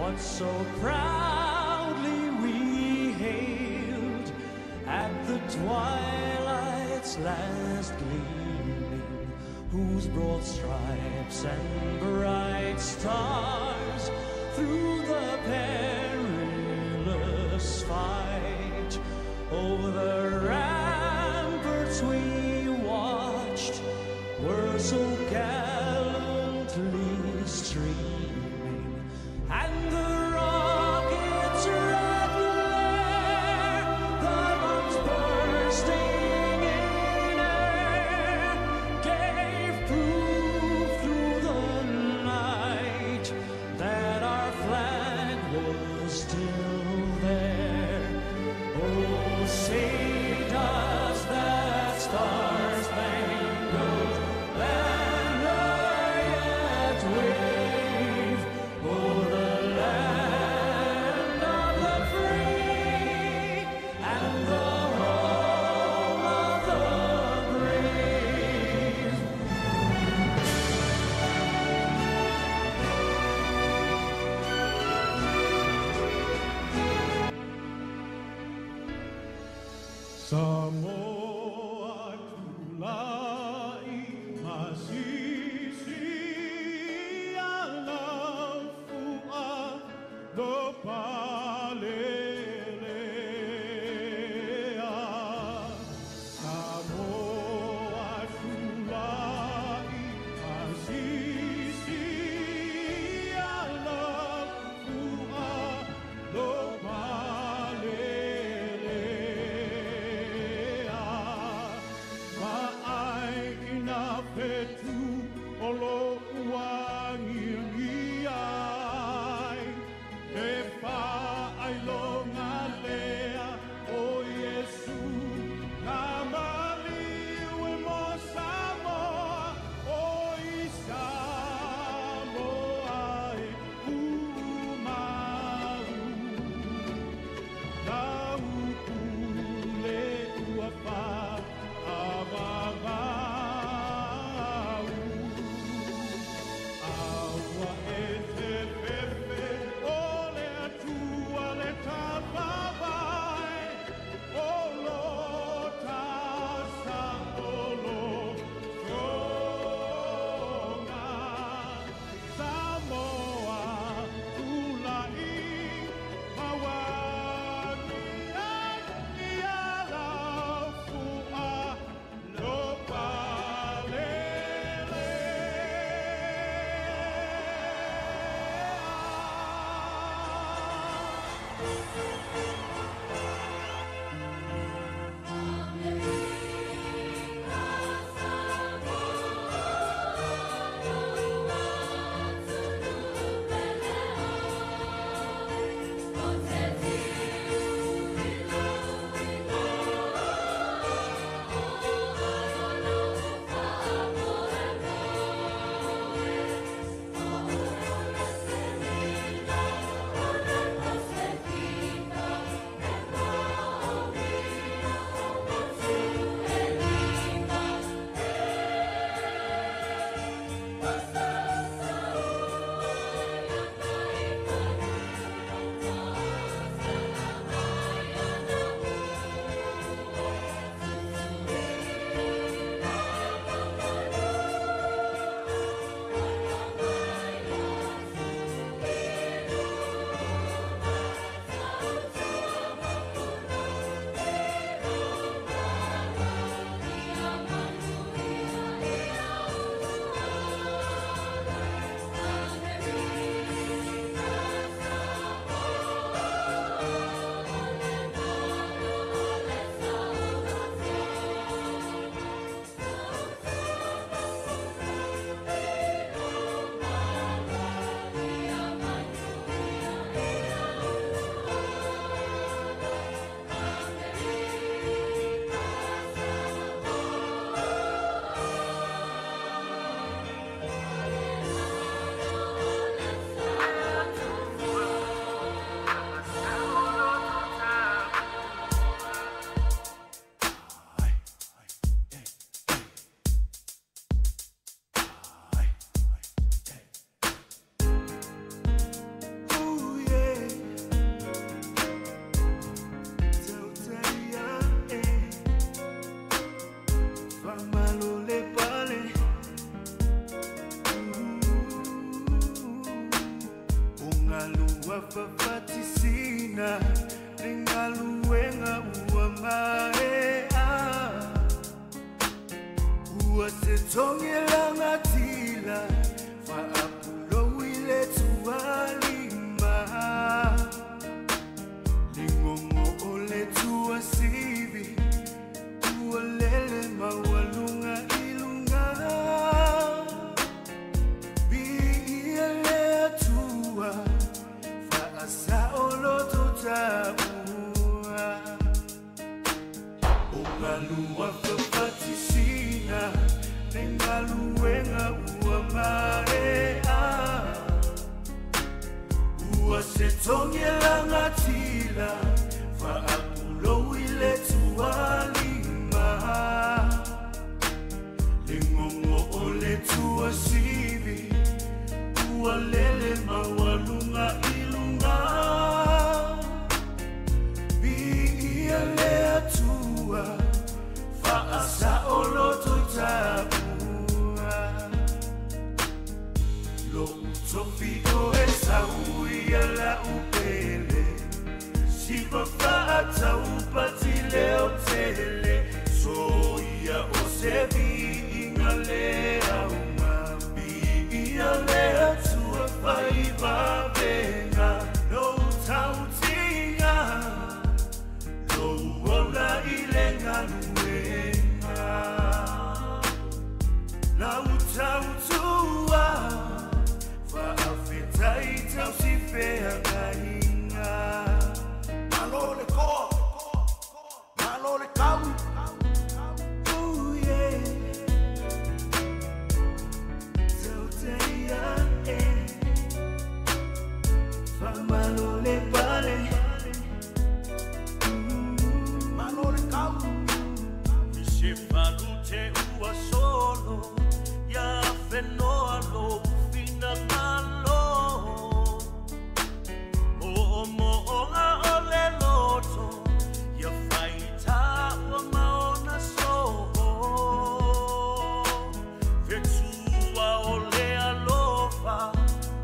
What so proudly we hailed at the twilight's last gleaming, whose broad stripes and bright stars through the perilous fight over the ramparts we watched were so gallantly streaming, and the rocket's red glare, the bombs bursting in air, gave proof through the night that our flag was still there. Oh, say does that star-spangled banner yet wave o'er the land of the free and the home of the brave? Samoa tulai masisi alafua lo palelea. Samoa tulai masisi alafua lo palelea. Ma'ai ina fetu o lo uangiangi ai, e whaailonga lea o Iesu, ngā maliu e mo Samoa, o i Samoa e umau. Lau pule ua whaavavau. Aua e te pepe o le atua le tawhawai, o lo tasa o lo tonga. Samoa tulai mawangi ia laufua lo palelea. Thank you. Ua se togelanga tila Faapulo ile tualima Lingongo ole tuasivi Tualele mawalunga ilunga Biia tua Faasa olo totaua Ongalua fafatisina Nengaluenga ua marea Ua se togelanga tila Faapulo ile tualima Lingongo ole tuasivi Tualele mawalunga ilunga Biia lea tua Faasa olo toitaua Lo utofi o e sau ia la upele Siva faata upati leo tele So ia o se viinga lea uma Biia lea tua faiva venga Lo tautinga Lo ola ile ngaluenga La utautua Faafetai tausifeagaiga Malo le koa, malo le kau. Oh yeah Tauteia e Famalo le pale Malo le kau. Se falute ua solo ia fenoa lo finangalo Mo mo onga ole loto ia faita ua maona so Fetua ole alofa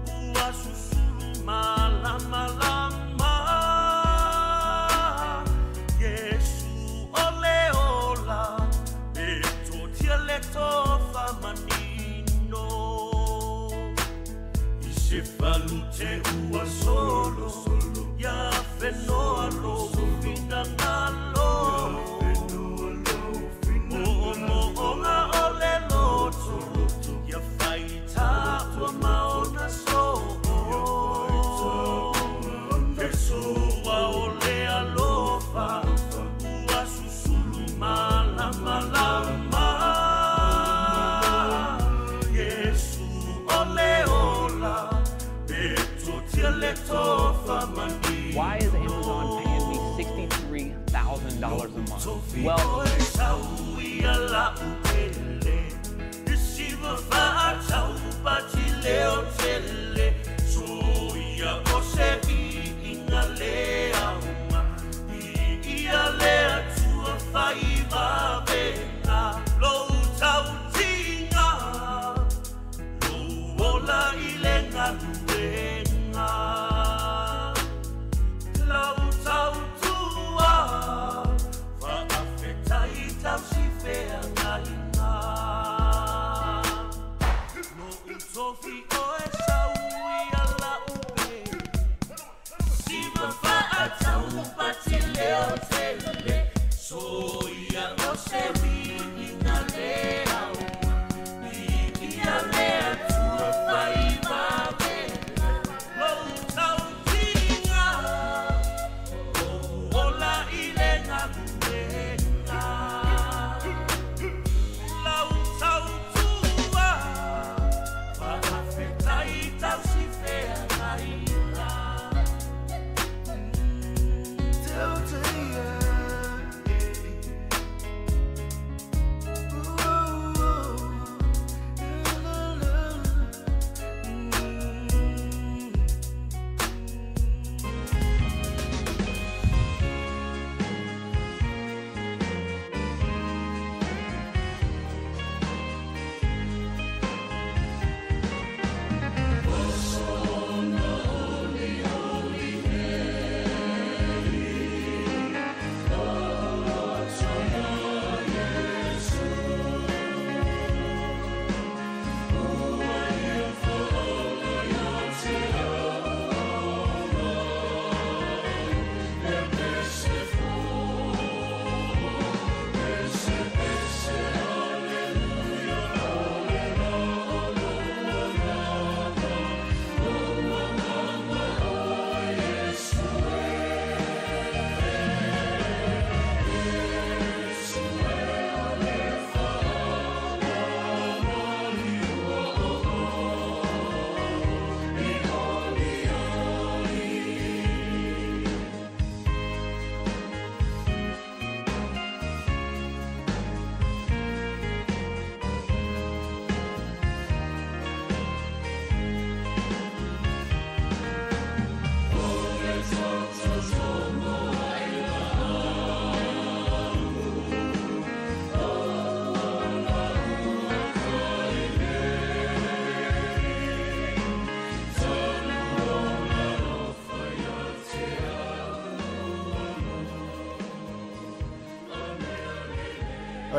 ua susulu malama lama Yesu ole ola e totia le tofa manino I se falute ua solo ia fenoa lo finangalo Mo mo onga ole loto ia faita ua maona so Fesoa ole alofa ua susulu malama lama Yesu ole ola e totia le tofa manino Why is Amazon paying me $63,000 a month? Well, Lau tautua Faafetai tausifeagaiga Lo utofi o e sau ia la upe Siva faataupati leo tele So ia o se viiga lea uma Viia lea tua faivavena Lo tautinga Ola ile galuega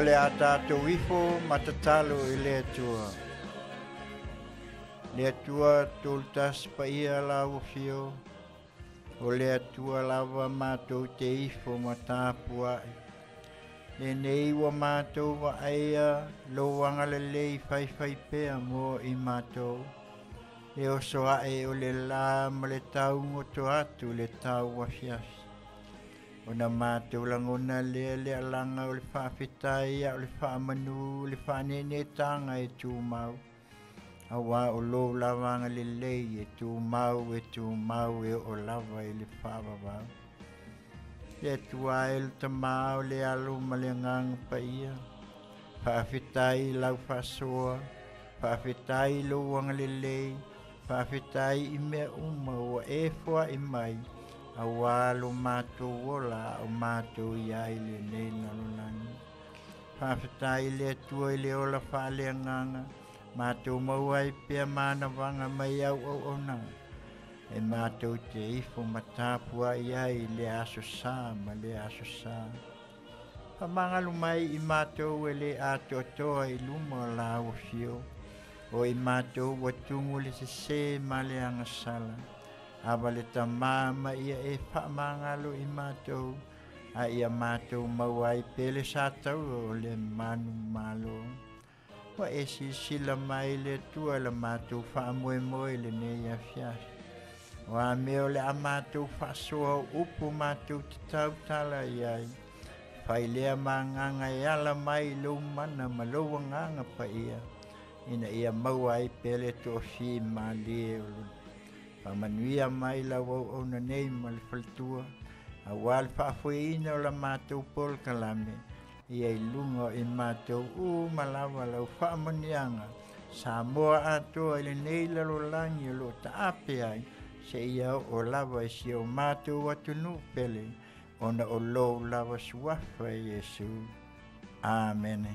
le a tātou ifo ma tatalo i le Atua. Le Atua tolu tasi paia lau afio, o le Atua lava matou te ifo ma tapuai. Lenei ua matou vaaia lou agalelei faifaipea mo i matou. Le oso ae o le la ma le taugoto atu i le tauafiafi. Ona matou lagona lea le alaga o le faafetai a o le faamanu le faaneeneetaga e tumau. Auā o lou lava agalelei e tumau e tumau e oo lava i le faavavau. Le Atua e le Tamā o le Alo ma le Agaga Paia, faafetai i lau faasoa, faafetai i lou agalelei, faafetai i mea uma ua e foai mai, auā lo matou ola a o matou i ai i lenei lalolagi. Faafetai i le Atua i le ola faaleagaga, matou maua ai pea manavaga mai au auaunaga, e matou te ifo ma tapuai ai i lea aso sa ma lea aso sa. Faamagalo mai i matou e le atoatoa i luma o lau afio, o i matou ua tumu i le sesē ma le agasala. Ava le Tamā ma ia e faamagalo i matou, a ia matou maua ai pea le sataua o le manumalo. Ua e silasila mai le Atua i le matou faamoemoe i lenei afiafi. O a mea o le a matou faasoa o upu matou te tautala i ai, fai lea ma agaga e ala mai i lou mana ma lou agaga paia, ina ia maua ai pea le toafimalie o le faamanuia mai lau auauna nei ma le faletua, auā le faafoeina o la matou polokalame, ia i luga o i matou uma lava lau faamanuiaga, Samoa atoa i lenei lalolagi o lo o taape ai, seia oo lava i si o matou atunuu pele, ona o lou lava suafa e Iesu. Amene.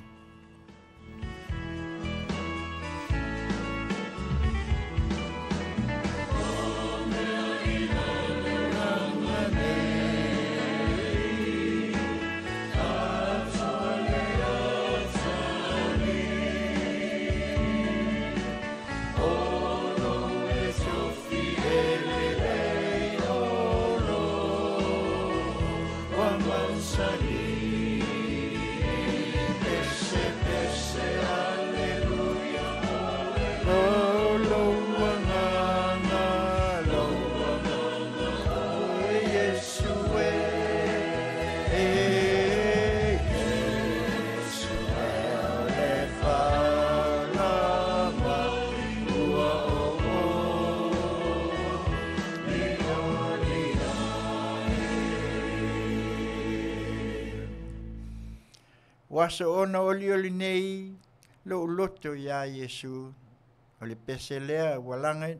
Ua aso ona olioli nei lou loto iā Iesu. O le pese lea ua laga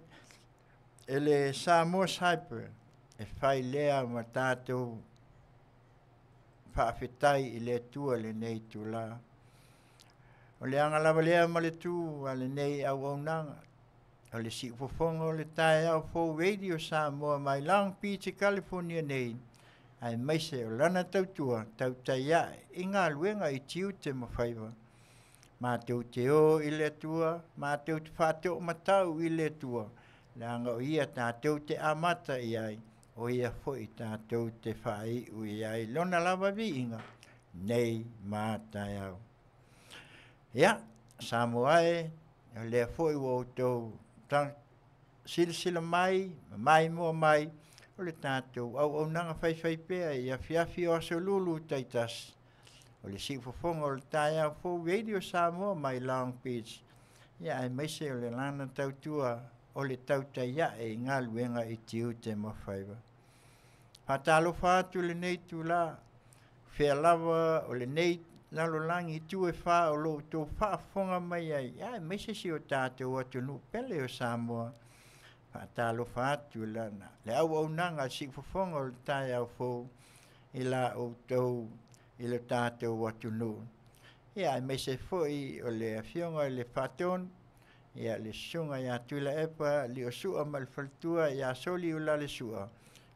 e le Samoa Cyber e fai lea ma tatou faafetai i le Atua i lenei itulā. O le aga lava lea ma le tu a lenei auaunaga, o le siufofoga o le taeao fou Radio Samoa mai Long Beach i California nei, aemaise o lana tautua tautai ae i galuega i tiute ma faiva. Matou te o i le Atua, matou te faatoomatau i le Atua, leaga o Ia tatou te amata i ai, o Ia foi tatou te faaiu i ai Lona lava viiga nei ma taeao. Ia, Samoa e, o lea foi ua outou silasila mai ma maimoa mai o le tatou auaunaga faifaipea i afiafi o aso Lulu taitasi, o le siufofoga o le taeao fou Radio Samoa mai Long Beach, ia aemaise o le lana tautua o le tautai ae i galuega i tiute ma faiva. Faatalofa atu i lenei itulā, fea lava o lenei lalolagi i itu e fā o lo outou faafofoga mai ai, aemaise si o tatou atunuu pele o Samoa. Faatalofa atu i lana le auaunaga a le siufofoga o le taeao fou i la outou i lo tatou atunuu. Ia aemaise foi o le afioga i le Faatonu, ia le susuga ia Tuilaepa Liosua ma le faletua ia Soli Ulalesua,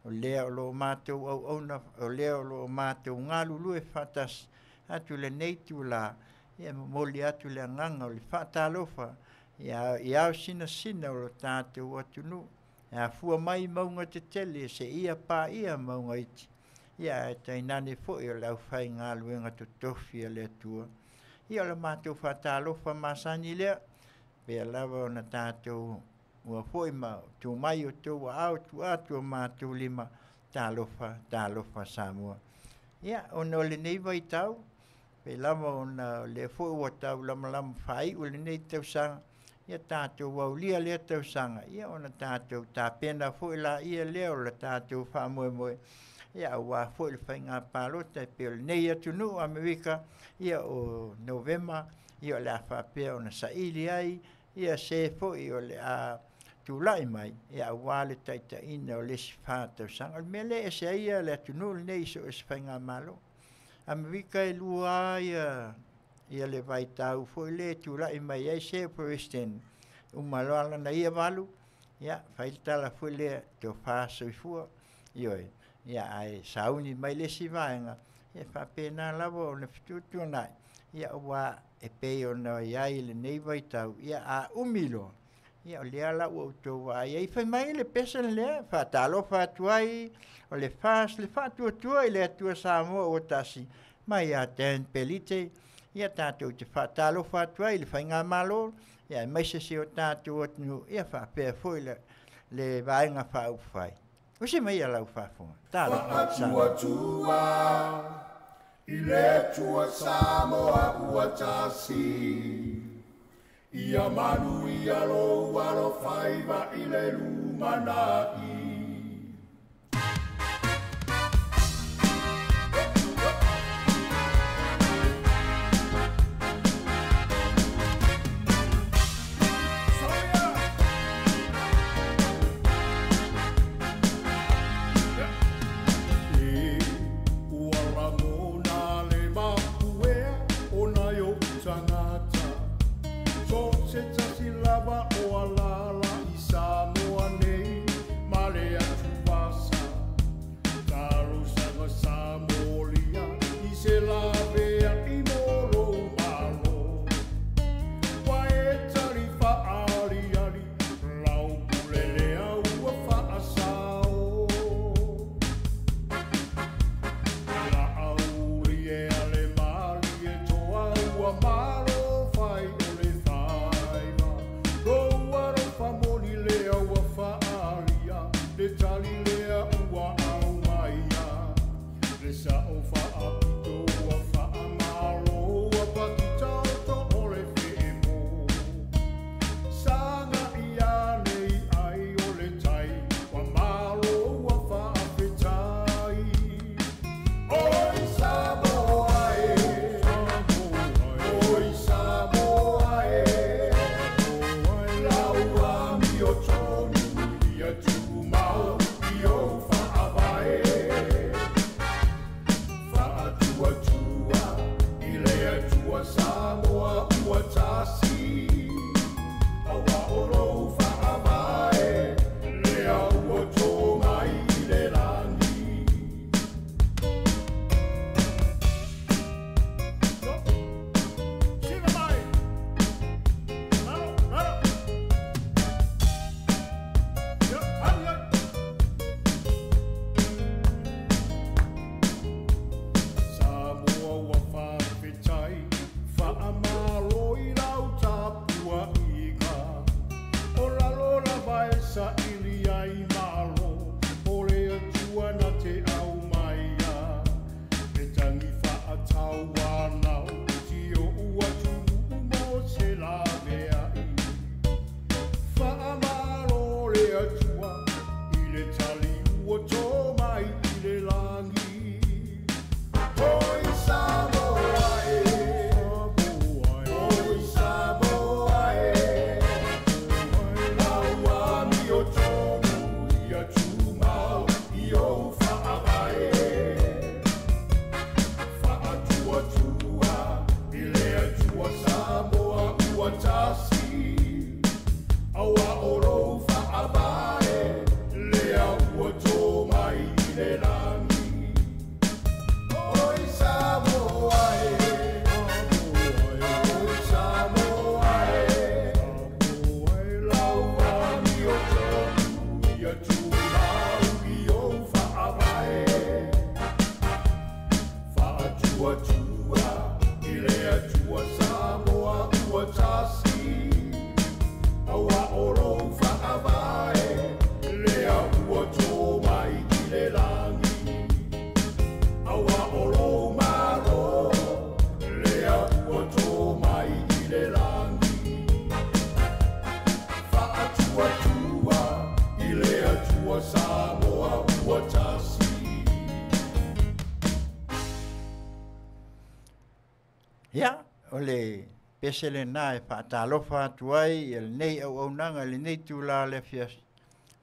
o lea o lo o matou auauna, o lea o lo o matou galulue faatasi. atu lenei itulā, ia e momoli atu le agaga o le faatalofa ia i ao sinasina o lo tatou atunuu e afua mai i mauga tetele seia paia mauga iti, ia ae tainane foi o le aufaigaluega totofi a le Atua. Ia o le matou faatalofa masani lea, pea lava ona tatou ua foi ma tuu mai o outou aao tua atu o matou lima, talofa, talofa Samoa. Ia, ona o lenei vaitau, pei lava ona o lea foi ua tau lamalama faaiu lenei tausaga, ia tatou aulia lea tausaga, ia ona tatou tapena foi laia lea o le tatou faamoemoe, ia aua foi le faiga palota e pei o lenei atunuu Amerika, ia o Novema, ia o le a faapea ona saili ai ia se foi o le a tulai mai, ia aua le taitaiina o le isi 4 tausaga. O le mea lea e ese ai le atunuu lenei i so o se faigamalo. Amerika e lua ia le vaitau foi lea e tulai mai ai se President uma loa lana ia 8, ia fai le tala foi lea tofa soifua, ioe, ia ae sauni mai le isi vaega, ia faapena lava ona fetuatuanai, ia ua e pei ona iai i lenei vaitau, ia a umi loa, ia o lea la ua outou vaai ai, fai mai le pese lea, faatalofa atu ai, o le FAST, le faatuatua i le Atua Samoa ua tasi, mai ia Dan Pelite, ia tatou te faatalofa atu ai i le faigamalo, ia aemaise si o tatou atunuu, ia faapea foi le vaega faaupufai. Usi mai ia lau faafofoga. Talofa Samoa. Faatuatua i le Atua Samoa ua tasi, ia manuia lou alofaiva i le lumanai. Samoa ua faafetai, faamalo i le pese lenā e faatalofa atu ai ia lenei auaunaga i lenei itulā o le afiafi,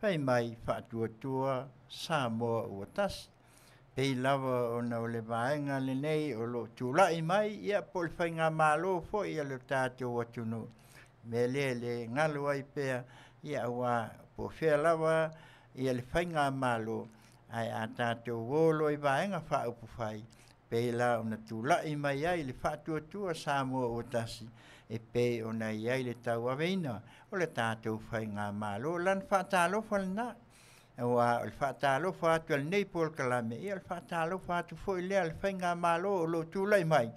fai mai faatuatua Samoa ua tasi. Pei lava ona o le vaega lenei o lo o tulai mai ia po o le faigamalo foi a le tatou atunuu. Mea lea e le galo ai pea ia aua po o fea lava ia le faigamalo ae a tatou o loa i Vaega Faaupufai, pei la ona tulai mai ai le faatuatua Samoa ua tasi e pei ona i ai le tauaveina o le tatou faigamalo. O lana faatalofa lena, aua o le faatalofa atu a lenei polokalame, ia o le faatalofa atu foi lea a le faigamalo o lo o tulai mai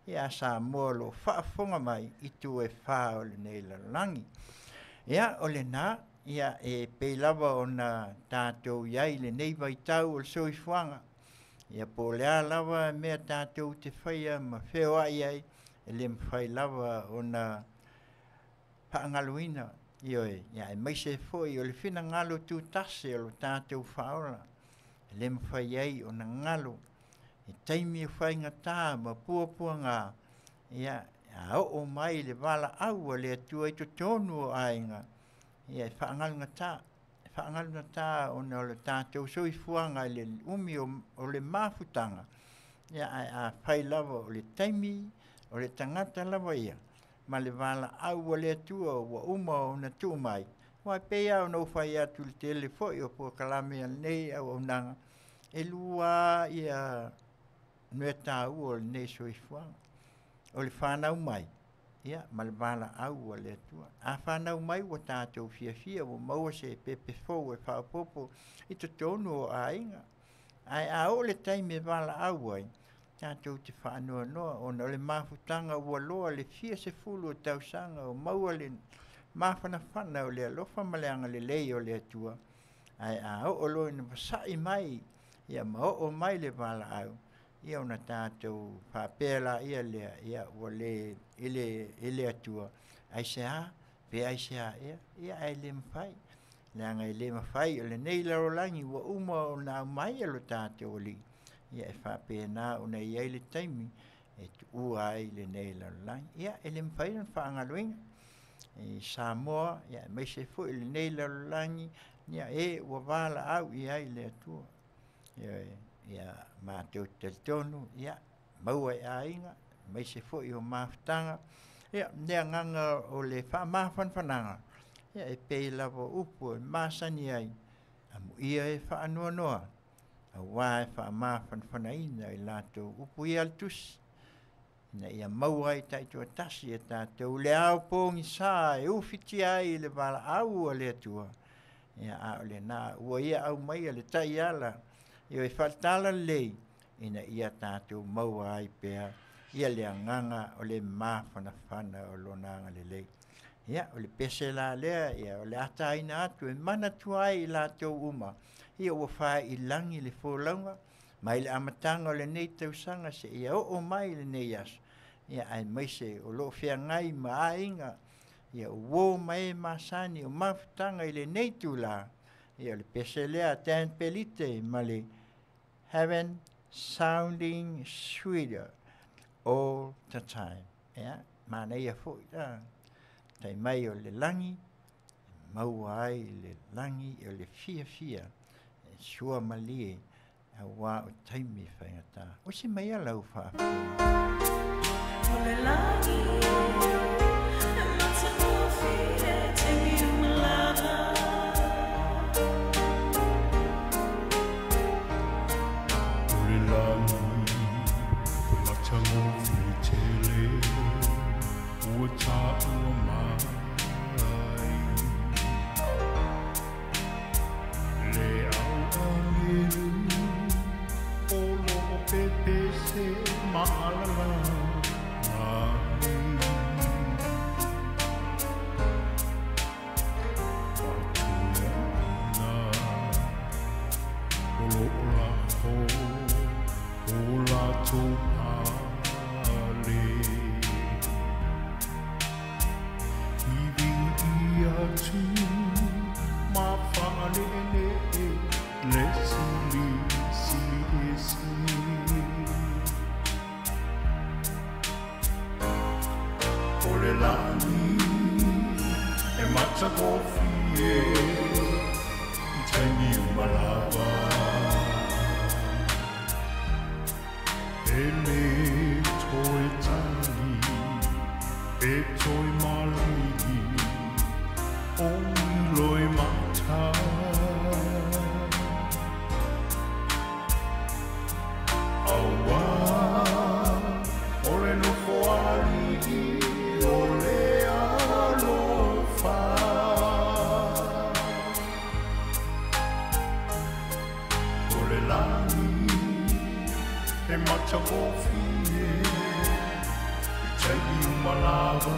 ia Samoa o lo o faafofoga mai i itu e fā o lenei lalolagi. Ia, o lena, ia e pei lava ona tatou i ai i lenei vaitau o le soifuaga, ia po o le a lava mea tatou te faia ma feoai ai, e le mafai lava ona faagaloina, ioe, ia aemaise foi o le finagalo tutasi o lo tatou Faaola, e le mafai ai ona galo i taimi o faigata ma puapuaga, ia, a oo mai le valaau a le Atua i totonu o aiga, ia e faagalugata, e faagalugata ona o le tatou soifuaga i le umi o le mafutaga, ia ae afai lava o le taimi o le tagata lava ia ma le valaau a le Atua ua uma ona tuu mai, aua e pei lava ona ou fai atu i le tele foi o polokalame a lenei auaunaga, e lua lava mea taua o lenei soifuaga, o le fanau mai ia ma le valaau a le Atua. A fanau mai ua tatou fiafia ua maua se pepe fou e faaopoopo i totonu o aiga, ae a oo le taimi e valaau ai, tatou te faanoanoa ona o le mafutaga ua loa le fia sefulu o tausaga o maua le mafanafana o le alofa ma le agalelei o le Atua, ae a oo loa ina vasai mai ia ma oo mai le valaau, ia ona tatou faapea laia lea, ia ua le i le Atua, aisea, pe aisea ea, ia ae le mafai, leaga e le mafai o lenei lalolagi ua uma ona aumai e lo tatou Alii, ia e faapena ona i ai le taimi e tuua ai lenei lalolagi. Ia e le mafai ona faagaloina i Samoa, ia aemaise foi lenei lalolagi, ia e ua valaau i ai le Atua. Ioe, ia matou te talitonu, ia maua e aiga, aemaise foi o mafutaga, ia le agaga o le faamafanafanaga, ia e pei lava o upu e masani ai, amuia e faanoanoa, aua e faamafanafanaina i latou upu ia a le Tusi, ina ia maua ai taitoatasi e tatou le ao pogisa e ufitia ai le valaau a le Atua, ia a o lena ua ia aumaia le taiala ioe faaletala lelei ina ia tatou maua ai pea ia le agaga o le mafanafana o lona agalelei. Ia, o le pese la lea, ia, o le ataina atu e manatua ai i latou uma, ia ua fāilagi le folauga mai le amataga o lenei tausaga seia oo mai lenei aso, ia aemaise o lo o feagai ma aiga, ia uo ma e masani o mafutaga i lenei itulā, ia o le pese lea a Dan Pelite ma le Heaven Sounding Sweeter All the Time. Ia, manaia foi la tai mai o le lagi, e maua ai le lagi o le fiafia e sua malie aua o taimi faigata. Osi mai a lau faafofoga. O le lagi e matagofie taimi o malaga. O le lagi e matagofie tele ua taua mai. Le au agelu o lo o pepese maalala mai. Matuia o lo o lafo o latou pale. le lani e matagofie i taimi uma lava. E le toe tali, e toe maligi, o loi mata. Aua o le nofo alii o le alofa. O le lani e matagofie i taimi uma lava.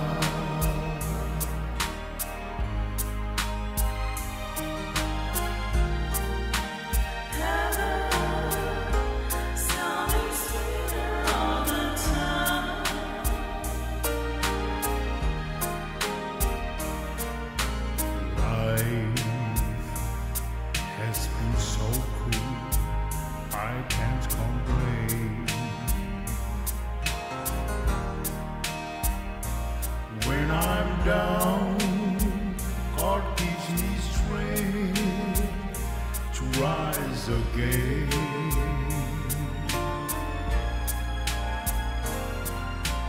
Sounding sweeter all the time. Life has been so cruel, I can't complain. When I'm down, God gives me strength to rise again.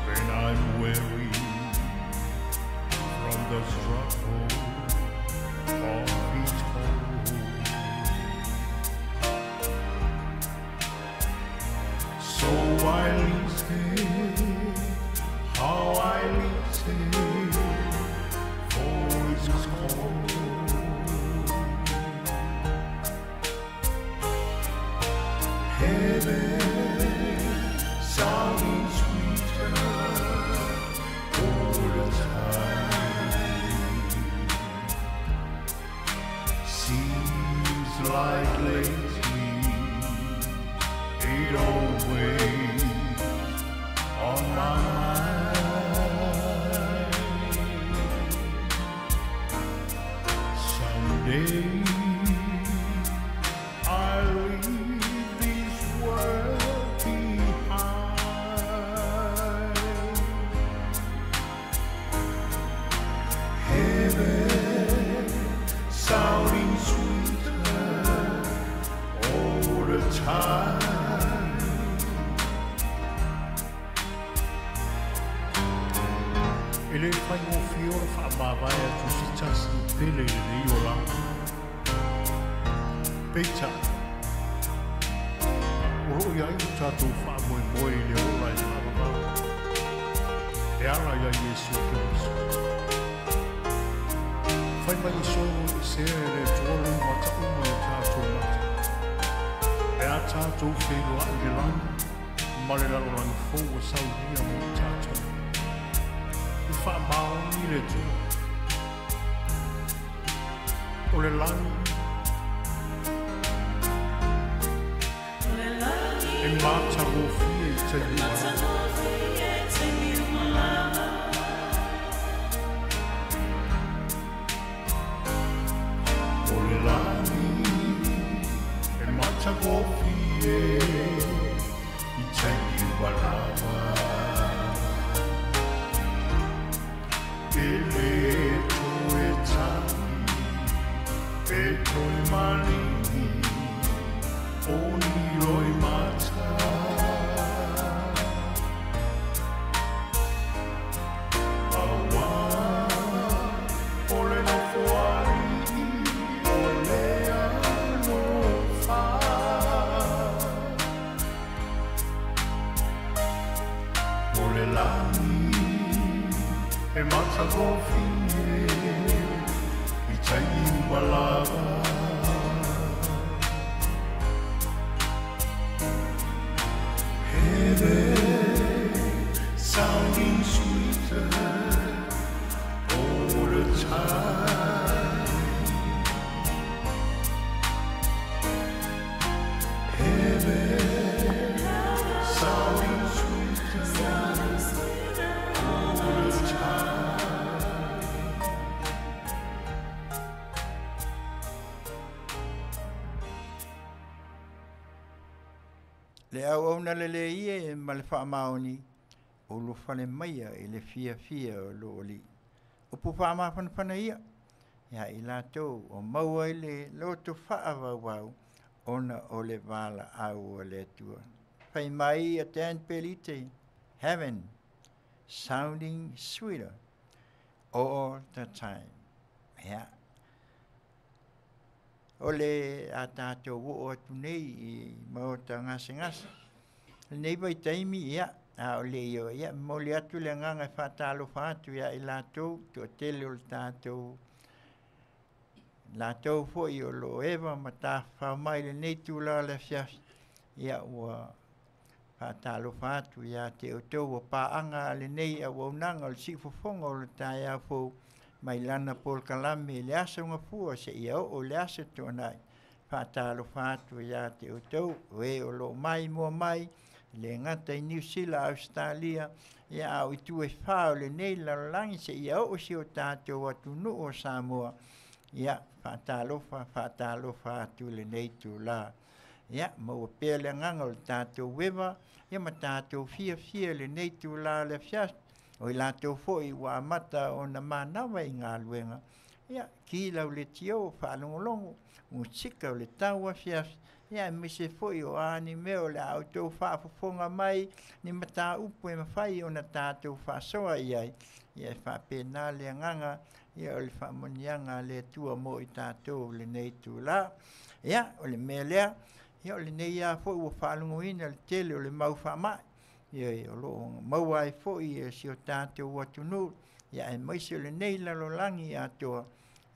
When I'm weary from the struggle of it all, so I listen, how I listen for his call. Heaven sounding sweeter all the time. Seems like lately it always on my mind. Someday I'll leave this world behind. Heaven sounding sweeter all the time. E le faigofie o le faamavae atu se tasi pele i lenei olaga. Peitai, o loo iai o tatou faamoemoe i le ola e faavavau e ala ia Iesu Keriso. Fai mai e solo i sea e le Atua lou matauma i o tatou mata, pe a tatou feiloai i le lagi ma le lalolagi fou ua saunia mo i tatou. I faamaoni le Atua. O le lagi O le lani e matagofie i taimi uma lava. matagofie taimi uma lava. O le lani e matagofie i taimi uma lava. E le toe tali, e toe maligi, o ni loi mata. Aua o le nofo alii o le alofa. O le lani e matagofie i taimi uma lava. Heaven sounding sweeter all the time. Heaven sounding sweeter Sounding sweeter all all the the time. time. Le auauna lelei e ma le faamaoni. Ulufale maia i le fiafia o lou Alii. Upu faamafanafana ia ia i latou o maua i le loto faavauvau ona o le valaau a le Atua. Fai mai a Dan Pelite, Heaven sounding sweeter all the time. Ia. O le a tatou oo atu nei i maota gasegase. Lenei vaitaimi, ia, a o le i oo, ia, momoli atu le agaga e faatalofa atu ia i latou, toatele o le tatou, latou foi o lo o eva ma tafafao mai i lenei itula o le afiafi, ia, ua faatalofa atu ia te outou ua paaga a lenei auaunaga o le siufofoga o le taeao fou mai lana polokalame i le aso Gafua seia oo i le aso Toonai. Faatalofa atu ia te outou o e o lo o maimoa mai, e le gata i Niu Sila, Ausetalia, ia a o itu e fā o lenei lalolagi seia oo si o tatou atunuu o Samoa. Ia, faatalofa, faatalofa atu i lenei itula. Ia, maua pea le agaga o le tatou eva, ia ma tatou fiafia i lenei itula o le afiafi. O i latou foi ua amata ona manava i galuega, ia, ki lau leitio, faalogologo, musika o le tau afiafi, ia aemaise foi o a ni mea o le a outou faafofoga mai, ni mataupu e mafai ona tatou faasoa i ai, ia e faapena le agaga, ia o le faamanuiaga a le Atua mo i tatou i lenei itula. Ia, o le mea lea, ia o lenei lava foi ua faalogoina le tele o le mau faamai, ia o lo o maua ai foi e si o tatou atunuu, ia aemaise o lenei lalolagi atoa,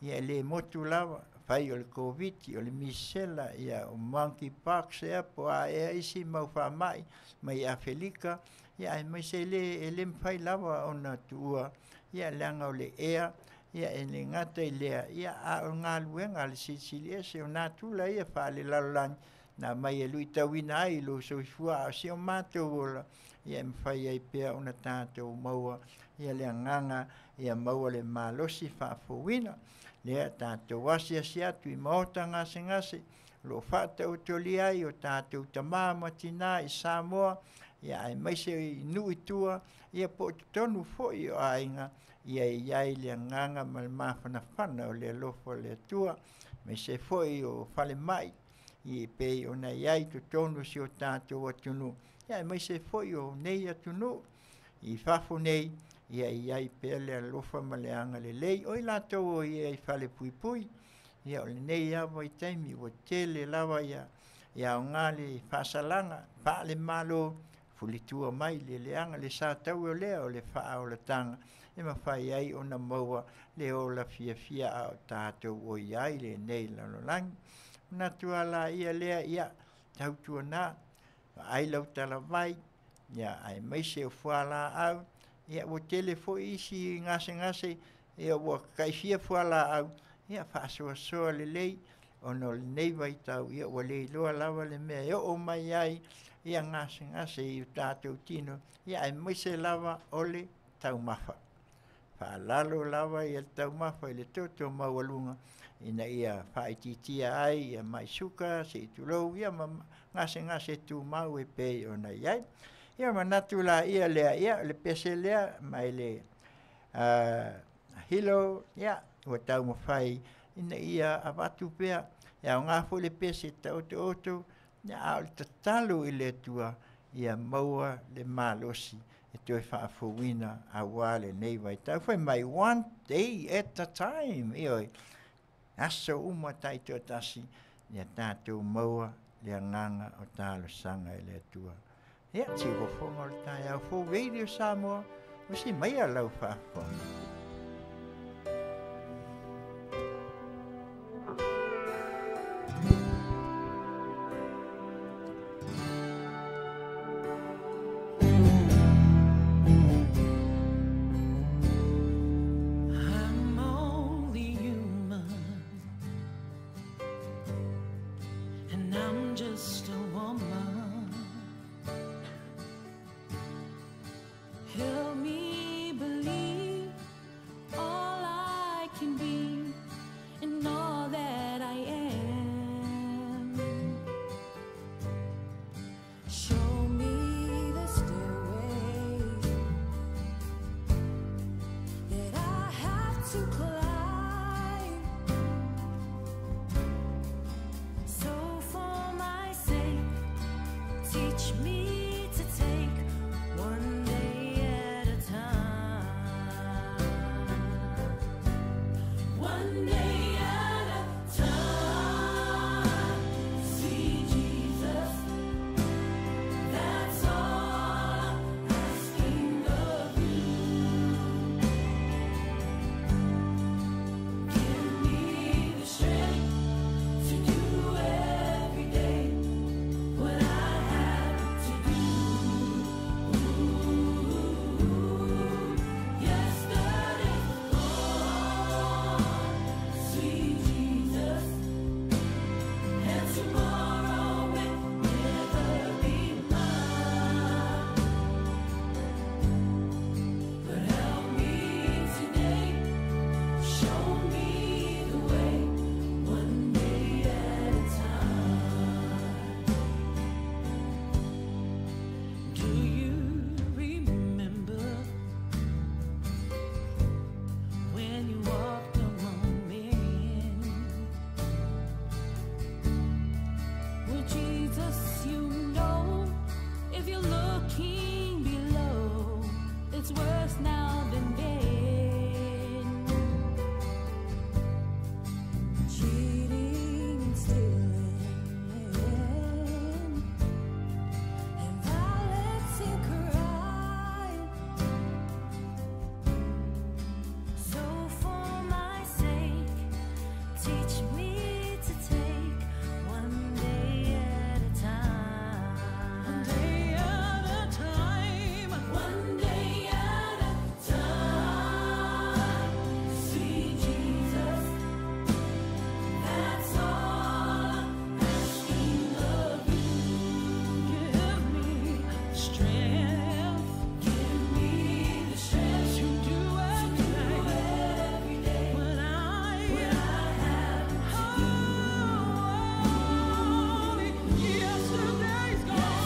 ia e le motu lava, fai o le Koviti, o le misela, ia o monkey pox ea po o a ea isi mau faamai mai Afelika, ia aemaise e le, e le mafai lava ona tuua, ia leaga o le ea, ia e le gata i lea, ia a o galuega a le Silisili Ese, o natura ia faalelalolagi, na aumai e luitauina ai lou soifua, a o si o matou ola, ia e mafai ai pea ona tatou maua ia le agaga ia maua le malosi faafouina. Lea tatou asiasi atu i maota gasegase o lo o faataotolia ai o tatou tama ma tina i Samoa, ia aemaise i nuu i tua, ia po o totonu foi o aiga, ia e i ai le agaga ma le mafanafana o le alofa o le Atua, aemaise foi o falemai e pei ona i ai i totonu o si o tatou atunuu, ia aemaise foi o nei atunuu i fafo nei, ia i ai pea le alofa ma le agalelei o i latou o i ai i falepuipui. Ia o lenei lava vaitaimi ua tele lava ia ia aoga le faasalaga faale-Malo fulitua mai le leaga le sataua lea o le faaolataga e mafai ai ona maua le ola fiafia a o tatou o i ai lenei lalolagi. Manatu lava laia lea, ia tautuana, vaai lau talavai, ia aemaise o fualaau, ia ua tele foi isi gasegase, ia ua taifia fualaau, ia faasoasoa lelei, ona o lenei vaitau, ia ua le iloa lava le mea e oo mai ai ia gasegase i o tatou tino, ia aemaise lava o le taumafa. Faalalo lava ia le taumafa i le toto maualuga ina ia faaitiitia ai ia mai suka, se i tulou, ia ma gasegase tumau e pei ona i ai. Ia manatu laia lea, ia o le pese lea mai le Hilo, ia ua taumafai ina ia avatu pea, e aoga foi le pese taotooto, ia a o le tatalo i le Atua ia maua le malosi e toe faafouina aua lenei vaitau. Fai mai, one day at a time, ioe, aso uma taitoatasi, ia tatou maua le agaga o talosaga i le Atua. Ia, siufofoga o le taeao fou Radio Samoa, usi maia lau faafofoga. I'm only human, and I'm just a woman. Help me believe to climb. So for my sake, teach me to take one day at a time. One day at a time. See Jesus. That's all I'm asking of you. Give me the strength to do every day what I have to do. Yesterday's gone, sweet Jesus, and tomorrow may never be mine. But help me today, show me the way, one day at a time. Do you remember when you walked among men? Well, Jesus, you know, if you're looking below, it's worse now than then. Cheating and stealing, and violence and crime. So for my sake, teach me to take one day at a time. One day at a time. One day at a time. Sweet Jesus, that's all I'm asking of you. Give me the strength. Give me the strength to do every day what I have to do. Yesterday's gone.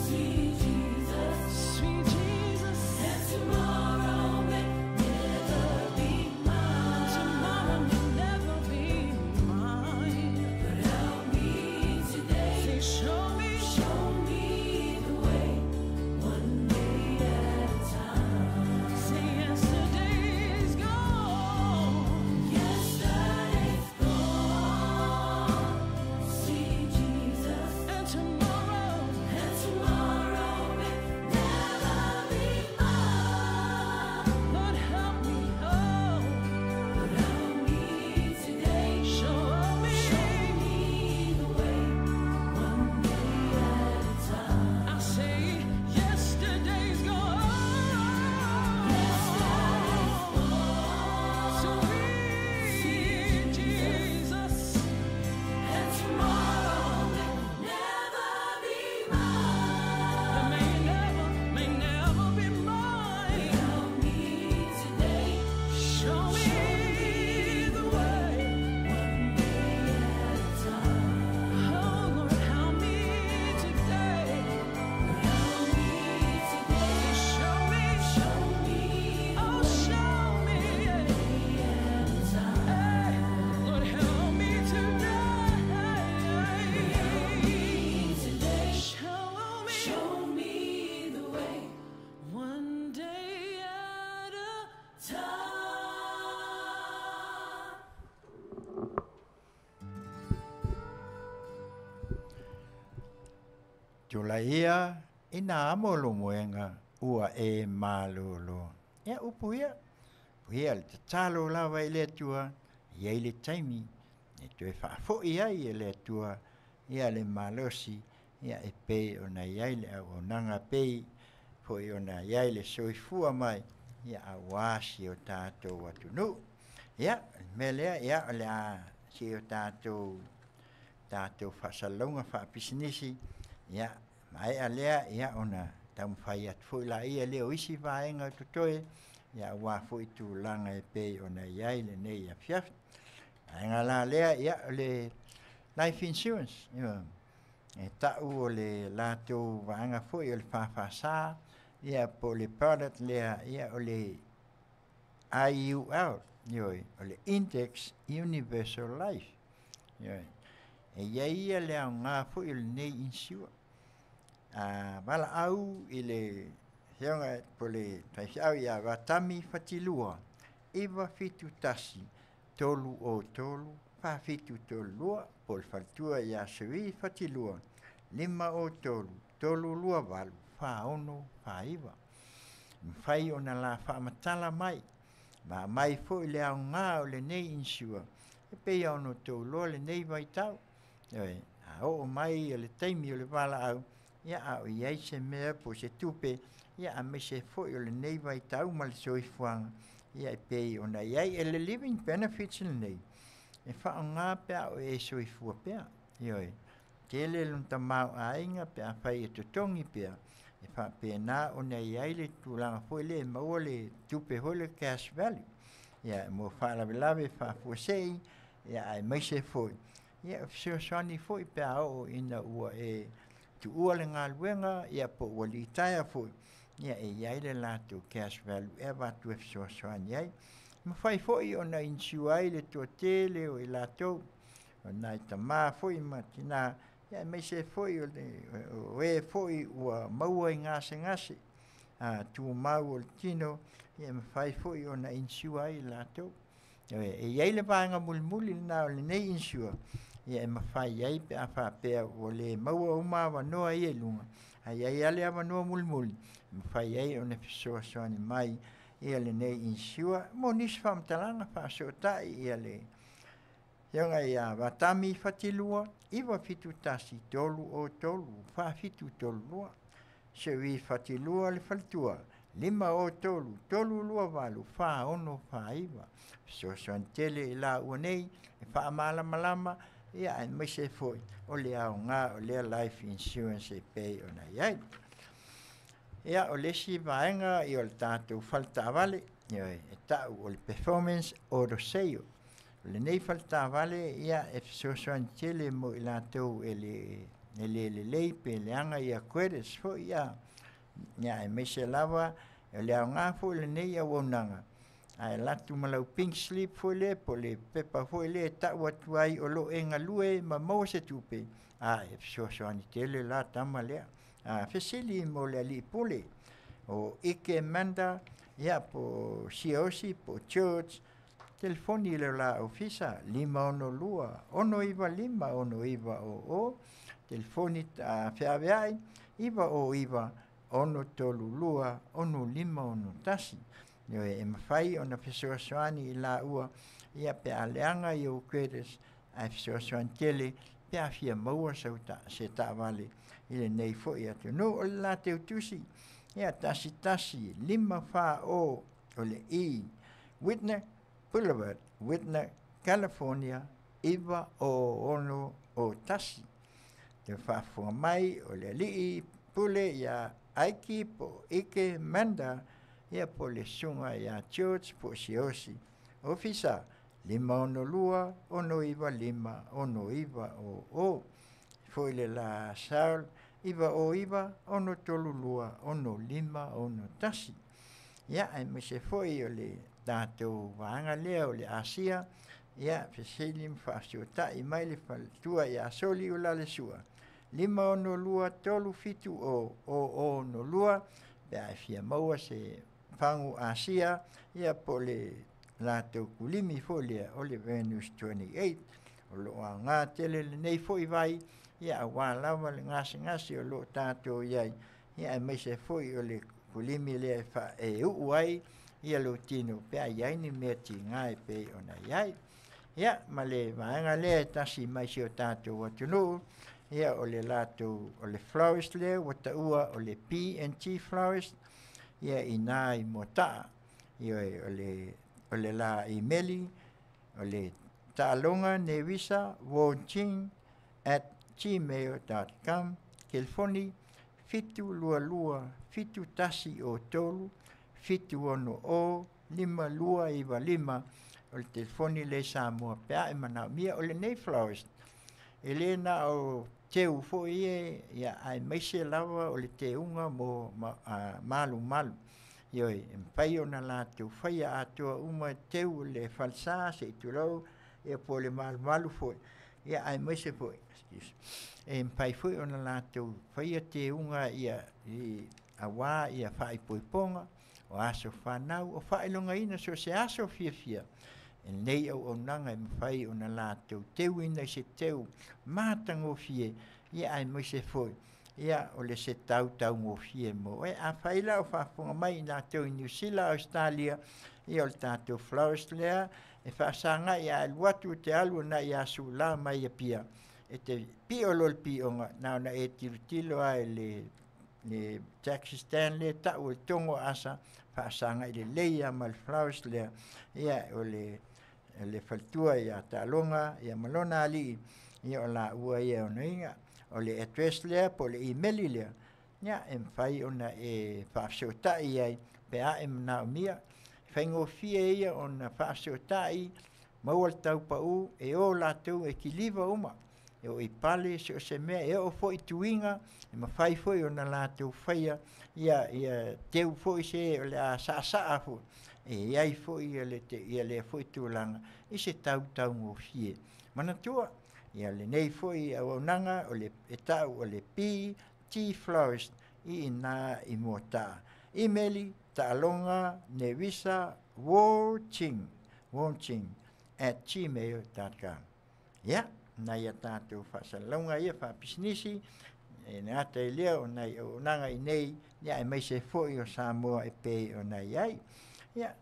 Sweet Jesus, sweet Jesus, and tomorrow may never be mine. Tomorrow may never be mine. But help me today. Say, show me the way, one day at a time. Say, yesterday's gone. Yesterday's gone. Sweet Jesus, and tomorrow may never be mine. Lord, help me, oh, Lord, help me today. Show me the way, one day at a time. I say, yesterday's gone. Yesterday's gone. Sweet Jesus. And tomorrow may never be mine. May never be mine. Help me today. Show me the way. One day at a time. Oh Lord, help me today. Help me today. Show me, oh show me. One day at a time. Lord, help me today. Help me today. Show me the way. One day at a time. Tulaia ina amo lo moenga ua e malolo. Ia upu ia, puia le tatalo lava i le Atua, ia i le taimi, e toe faafoi ai e le Atua, ia le malosi, ia e pei ona iai le auaunaga pei, foi ona iai le soifua mai, ia auā si o tātou atunuu. Ia, o le mea lea, ia o le a si o tātou tātou faasalalauga faapisinisi, ia maea lea, ia ona taumafai atu foi laia lea o isi vaega o totoe, ia auā foi tulaga e pei ona iai lenei afiafi. Vaega la lea, ia o le life insurance, ia, e ta'u o le latou vaega foi o le FFS. Ia po o le product lea, ia o le IUL, ioe, o le Index Universal Life. Ioe. E i ai ia le aoga foi o lenei insure. A valaau i le afioga po o le faifeau ia Vatami Fatilua, 971 303 4732, po o le faletua ia Sui Fatilua, 503 328 4649. E mafai ona la faamatala mai ma aumai foi le aoga o lenei insure e pei ona outou iloa lenei vaitau. Ioe, a oo mai le taimi o le valaau, ia a o i ai se mea po o se tupe, ia aemaise foi o lenei vaitau ma le soifuaga, ia e pei ona i ai. E le living benefits lenei, e faaaoga pe a o e soifua pea. Ioe, tele lona tamaoaiga pe afai e totogi pea, e faapena ona i ai le tulaga foi lea e maua le tupe foi le cash value. Ia mo faalavelave faafuasei, ia aemaise foi, ia e fesoasoani foi pe a oo ina ua e tuua le galuega, ia po ua litaea foi, ia e i ai le latou cash value e avatu e fesoasoani ai. Mafai foi ona insure ai le toatele o i latou, o nai tamā foi ma tinā, ia aemaise foi o le o e foi ua maua i gasegase tumau o le tino, ia e mafai foi ona insure ai i latou. E i ai le vaega mulimuli lena o lenei insure, ia e mafai ai pe a faapea ua le maua uma avanoa ia i luga, ae i ai lava le avanoa mulimuli e mafai ai ona fesoasoani mai ia lenei insure. Mo nisi faamatalaga faasootai ia le afioga ia Vatami Fatilua, 971 303 4732. Sui Fatilua le faletua, 503 328 4649. Fesoasoani tele i laua nei e faamalamalama, ia aemaise foi o le aoga o lea life insurance e pei ona i ai. Ia o le isi vaega ia o le tatou faletaavale, ioe, e tau o le Performance Auto Sale. O lenei faletaavale, ia e fesoasoani tele mo i latou e le lelei pe leaga ia credits foi, ia aemaise lava o le aoga foi o lenei auaunaga, ae alu atu ma lau pink slip foi lea po o le pepa foi lea e tau atu ai o lo o e galue ma maua se tupe, a e fesoasoani tele la tama lea. A fesili mo le alii pule o Ike Manda, ia po o Siaosi po o George, telefoni i le la ofisa 562 695 6900, telefoni feaveai 909 632 6561. Ioe, e mafai ona fesoasoani i laua, ia pe a leaga i ou credits, ae fesoasoani tele pe a fia maua se taavale i lenei foi atunuu. O le latou tusi, ia 11 5 4 o o le E Whitner Boulevard, Whitner, California 90601. Te faafofoga mai o le alii pule ia Aiki po o Ike Manda, ia po o le susuga ia George po o Siosi. Ofisa 562 695 6900. Foi le la Saul 909 632 6561. Ia aemaise foi o le tatou vaega lea o le Asia, ia fesili ma faafesootai mai le faletua ia Soli o Lalesua 562 370 0062 pe a e fia maua se fagu Asia, ia po o le latou kulimi foi lea o le Venus 28. O lo o aoga tele lenei foi vai, ia aua lava le gasegase o lo o tatou i ai, ia aemaise foi o le kulimi lea e uu ai ia lou tino pe a i ai ni mea tiga e pei ona i ai. Ia ma le vaega lea e tasi mai si o tatou atunuu, ia o le latou o le florist lea ua taua o le P&T Florist, ia i ina i Moataa. Ioe, o le la imeli o le taaloga nevisa wojing@gmail.com, telefoni 722 7103 760 5295. O le telefoni lea i Samoa pe a e manaomia. O lenei florist e le na o teu foi e ia aemaise lava o le teuga mo malumalu. Ioe, e mafai ona latou faia atoa uma teu o le falesa se i tulou ia po o le malumalu foi, ia aemaise foi, excuse, e mafai foi ona latou faia teuga ia i auā ia faaipoipoga, o aso fanau, o faailogaina so o se aso fiafia e lenei auaunaga e mafai ona latou teuina i se teu matagofie, ia aemaise foi ia o le se tau taugofie mo oe. Afai la o faafofoga mai i latou i Niu Sila, Ausetalia, ia o le tatou florist lea e faasagai a e alu atu e te alu agai ia Suula mai Apia, e te pio loa i le pioga, na ona e tilotilo lava i le taxi stand lea e tau o le Togo Asa, faasagai lelei lava ma le florist lea, ia o le faletua ia Taaloga ia ma lona alii, ia o laua ia e onoina. O le address lea po o le imeli lea, ia e mafai ona e faafesootai ai pe a e manaomia. E faigofie ia ona faafesootai, maua le tau pau, e o latou e kiliva uma, e oo i pale, so o se mea, e oo foi i tuiga, e mafai foi ona latou faia ia teu foi se o le a saasaa foi, e i ai foi ia lea foi tulaga i se tau taugofie. Manatua, ia lenei foi auaunaga o le e tau o le PT Florist i ina i Moataa. Imeli taaloga nevisa watching watching at gmail.com. Ia, nai a tatou faasalalauga ia faapisinisi, e le gata i lea o nai auaunaga i nei, ia aemaise foi o Samoa e pei ona i ai. Ia,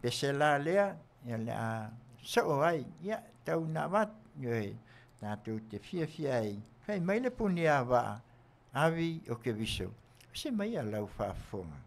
pese la lea, ia o le a soo ai, ia, tau ina avatu, ioe, tatou te fiafia ai, fai mai le puniavaa, avi o Keviso, se mai a lau faafofoga.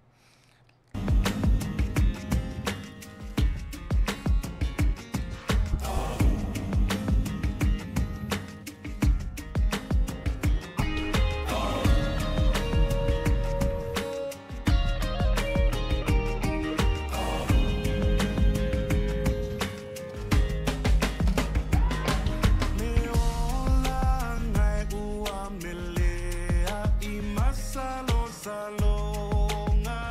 Le olaga e ua melea i masalosaloga.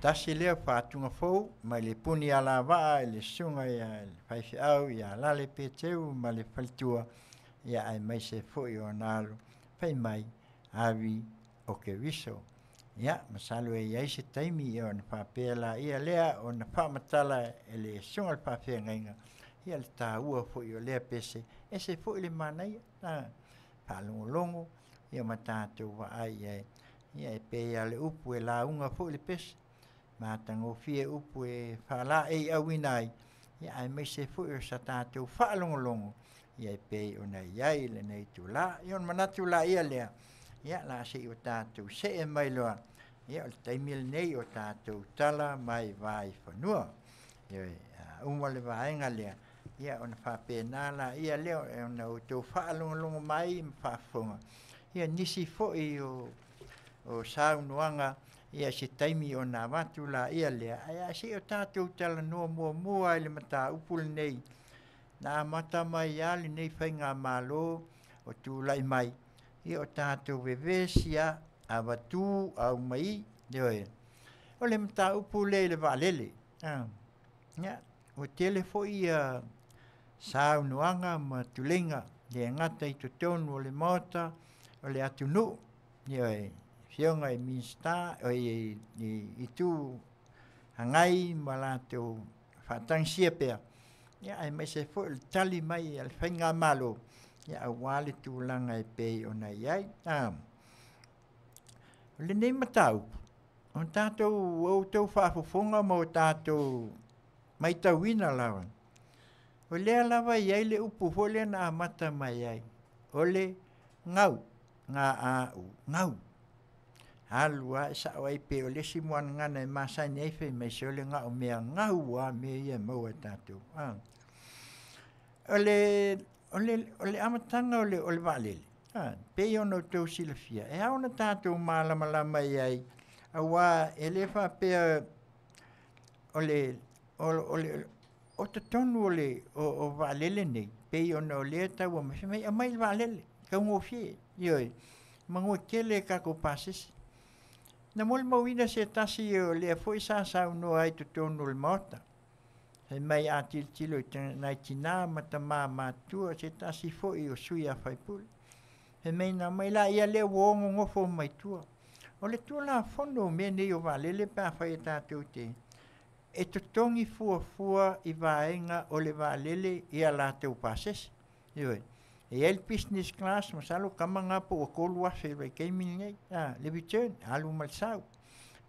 tasi lea o faatuga fou mai le puni alavaa i le susuga ia le faifeau ia Lale Peteu ma le faletua, ia aemaise foi o ona alo fai mai Avi o Keriso. Ia, masalo e i ai se taimi ia ona faapea laia lea ona faamatala e le susuga i le faafeagaiga ia le taua foi o lea pese, ese foi le manaia, faalogologo ia ma tatou vaai i ai. Ia e pei lava o le upu e lauga foi le pese, matagofie upu e faalaeiauina ai, ia aemaise foi o sa tatou faalogologo ia e pei ona i ai lenei itula. Ia ona manatu laia lea, ia o le a se i o tatou see mai loa, ia o le taimi lenei o tatou tala mai vaifanua. Ioe, a uma le vaega lea, ia ona faapena laia lea ona outou faalogologo mai ma faafofoga ia nisi foi o saunoaga ia se taimi ona avatu laia lea, ae a se i o tatou talanoa muamua i le mataupu lenei na amata mai lava lenei faigamalo o tulai mai, ia o tatou vevesi lava, avatu aumai, ioe. O le mataupu lea i le vaalele, ia, ua tele foi saunoaga ma tuleiga le gata i totonu o le Maota o le atunuu, ioe, afioga i Minisita i Itu Agai ma latou faatagisia pea, ia aemaise foi o le tali mai a le faigamalo, ia aua le tulaga e pei ona i ai. O lenei mataupu, o tatou ua outou faafofoga ma o tatou matauina lava, o lea lava e i ai le upu foi lea na amata mai ai, o le gau, G-A-U, gau. Alu lava e sao ai pei o le isi muagagana e masani ai fai mai, se o le gaumea gau lava mea ia e maua e tatou. O le amataga o le vaalele, pei ona outou silafia, e ao ona tatou malamalama i ai, aua e le faapea o totonu o vaalele nei, pei ona o lea e tau aumai, fai mai aumai le vaalele, e taugofie, ioe, manu e tele tatou pasese. Na molimauina se tasi o lea foi sa saunoa ai i totonu o le Maota, fai mai a tilotilo i nai tina ma tama matutua, se tasi foi o sui usufono, fai mai na omai laia lea ua o nonofo mai tua. O le Tulafono o mea nei o vaalele pe afai e tatou te e totogi fuafua i vaega o le vaalele i a latou pasese. Ioe. E i ai le business class, masalo tama na po ua 3,000 i le vaitaimi lenei, le return, alu ma le sau.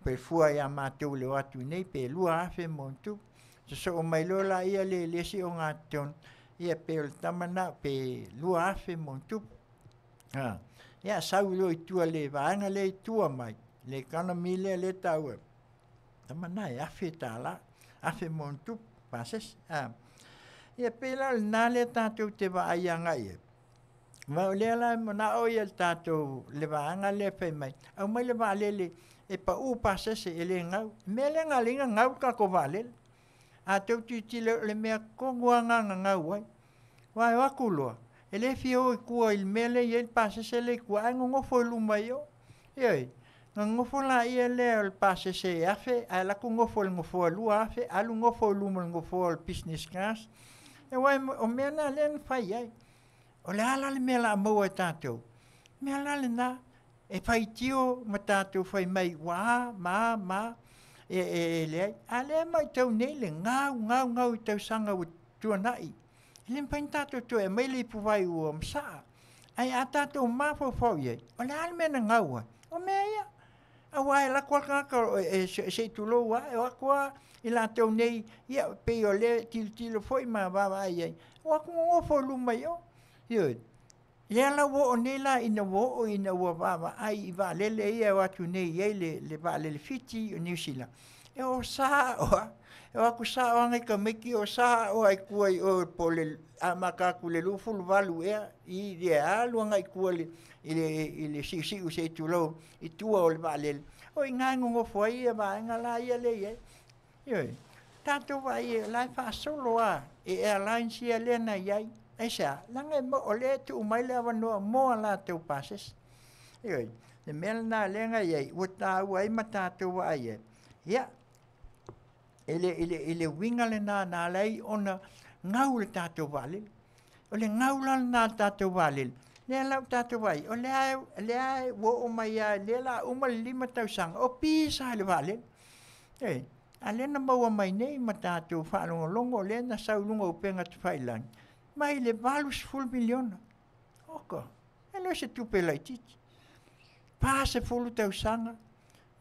Pe fua ia matou i le o atu i nei pe 2,000 ma ona tupu. Sosoo mai loa laia lea i le isi ogatotonu, ia pe o le tama lena pe 2,000 ma ona tupu. Ia sau loa i tua i le vaega lea i tua mai, le economy lea e taua, tama lena e $1,000, 1,000 ma ona tupu pasese. Ia pei la o lena lea tatou te vaai agai i ai. Ma o lea la e manao ia le tatou le vaega lea fai mai, aumai le vaalele e pau pasese e le gau. O le mea lea na ala ai ona gau le tatou vaalele. A outou tilotilo o le mea tonu lava lena na gau ai. Aua e o atu loa, e le fia o i tua i le mea lea e i ai le pasese lea i tua, ae nonofo i luma i o. Ioe, ona nonofo laia lea o le pasese e 1,000, ae alu atu nofo i le nofoa 2,000, alu nofo i luma o le nofoa o le business class. Aua o mea na lea na fai ai. O le a la le mea o le a maua e tatou? O le mea la lena, e faitio ma tatou fai mai ua a ma a ma a, e leai. A o lea e matau nei le gau, gau, gau i tausaga ua tuanai. E le mafai ona tatou toe aumai le ipuvai ua masaa. Ae a tatou mafaufau i ai, o le a le mea na gau ai? O mea ia. Aua e alu atu lava le tagata se i tulou lava, e o atu lava i latou nei, ia pei o lea e tilotilo foi ma vaavaai i ai, o atu nonofo i luma i o. Ioe. Lea la ua oo nei la ina ua oo ina ua vaavaai i vaalele ia e o atu nei e i ai le vaalele Fiti o Niu Sila, e o sao lava, e o atu sao lava nai tamaiti o sao lava i tua i o po o le amata atu i le 28 ea i le alu agai i tua i le siusiu se i tulou i tua o le vaalele, o i ina e nonofo ai vaega la ia lea e i ai. Ioe, tatou vaai o la e faasolo lava e airlines ia lea na i ai. Aisea? Leaga o lea e tuu mai le avanoa mo a latou pasese. Ioe, le mea lena lea na i ai, ua taua ai ma tatou vaai ai. Ia, E le uiga lenā na ala ai ona gau le tatou vaalele. O le gau la lenā o le tatou vaalele, lea la ua tatou vaai, o lea lea ua oo mai lava, lea o le a uma le 5 tausaga o pisa le vaalele. Ioe, a o lea na maua mai nei ma tatou faalogologo, o lea na sau i luga o upega tafailagi, mai le $80 miliona. Oka, e le o se tupe laitiiti. 40 tausaga,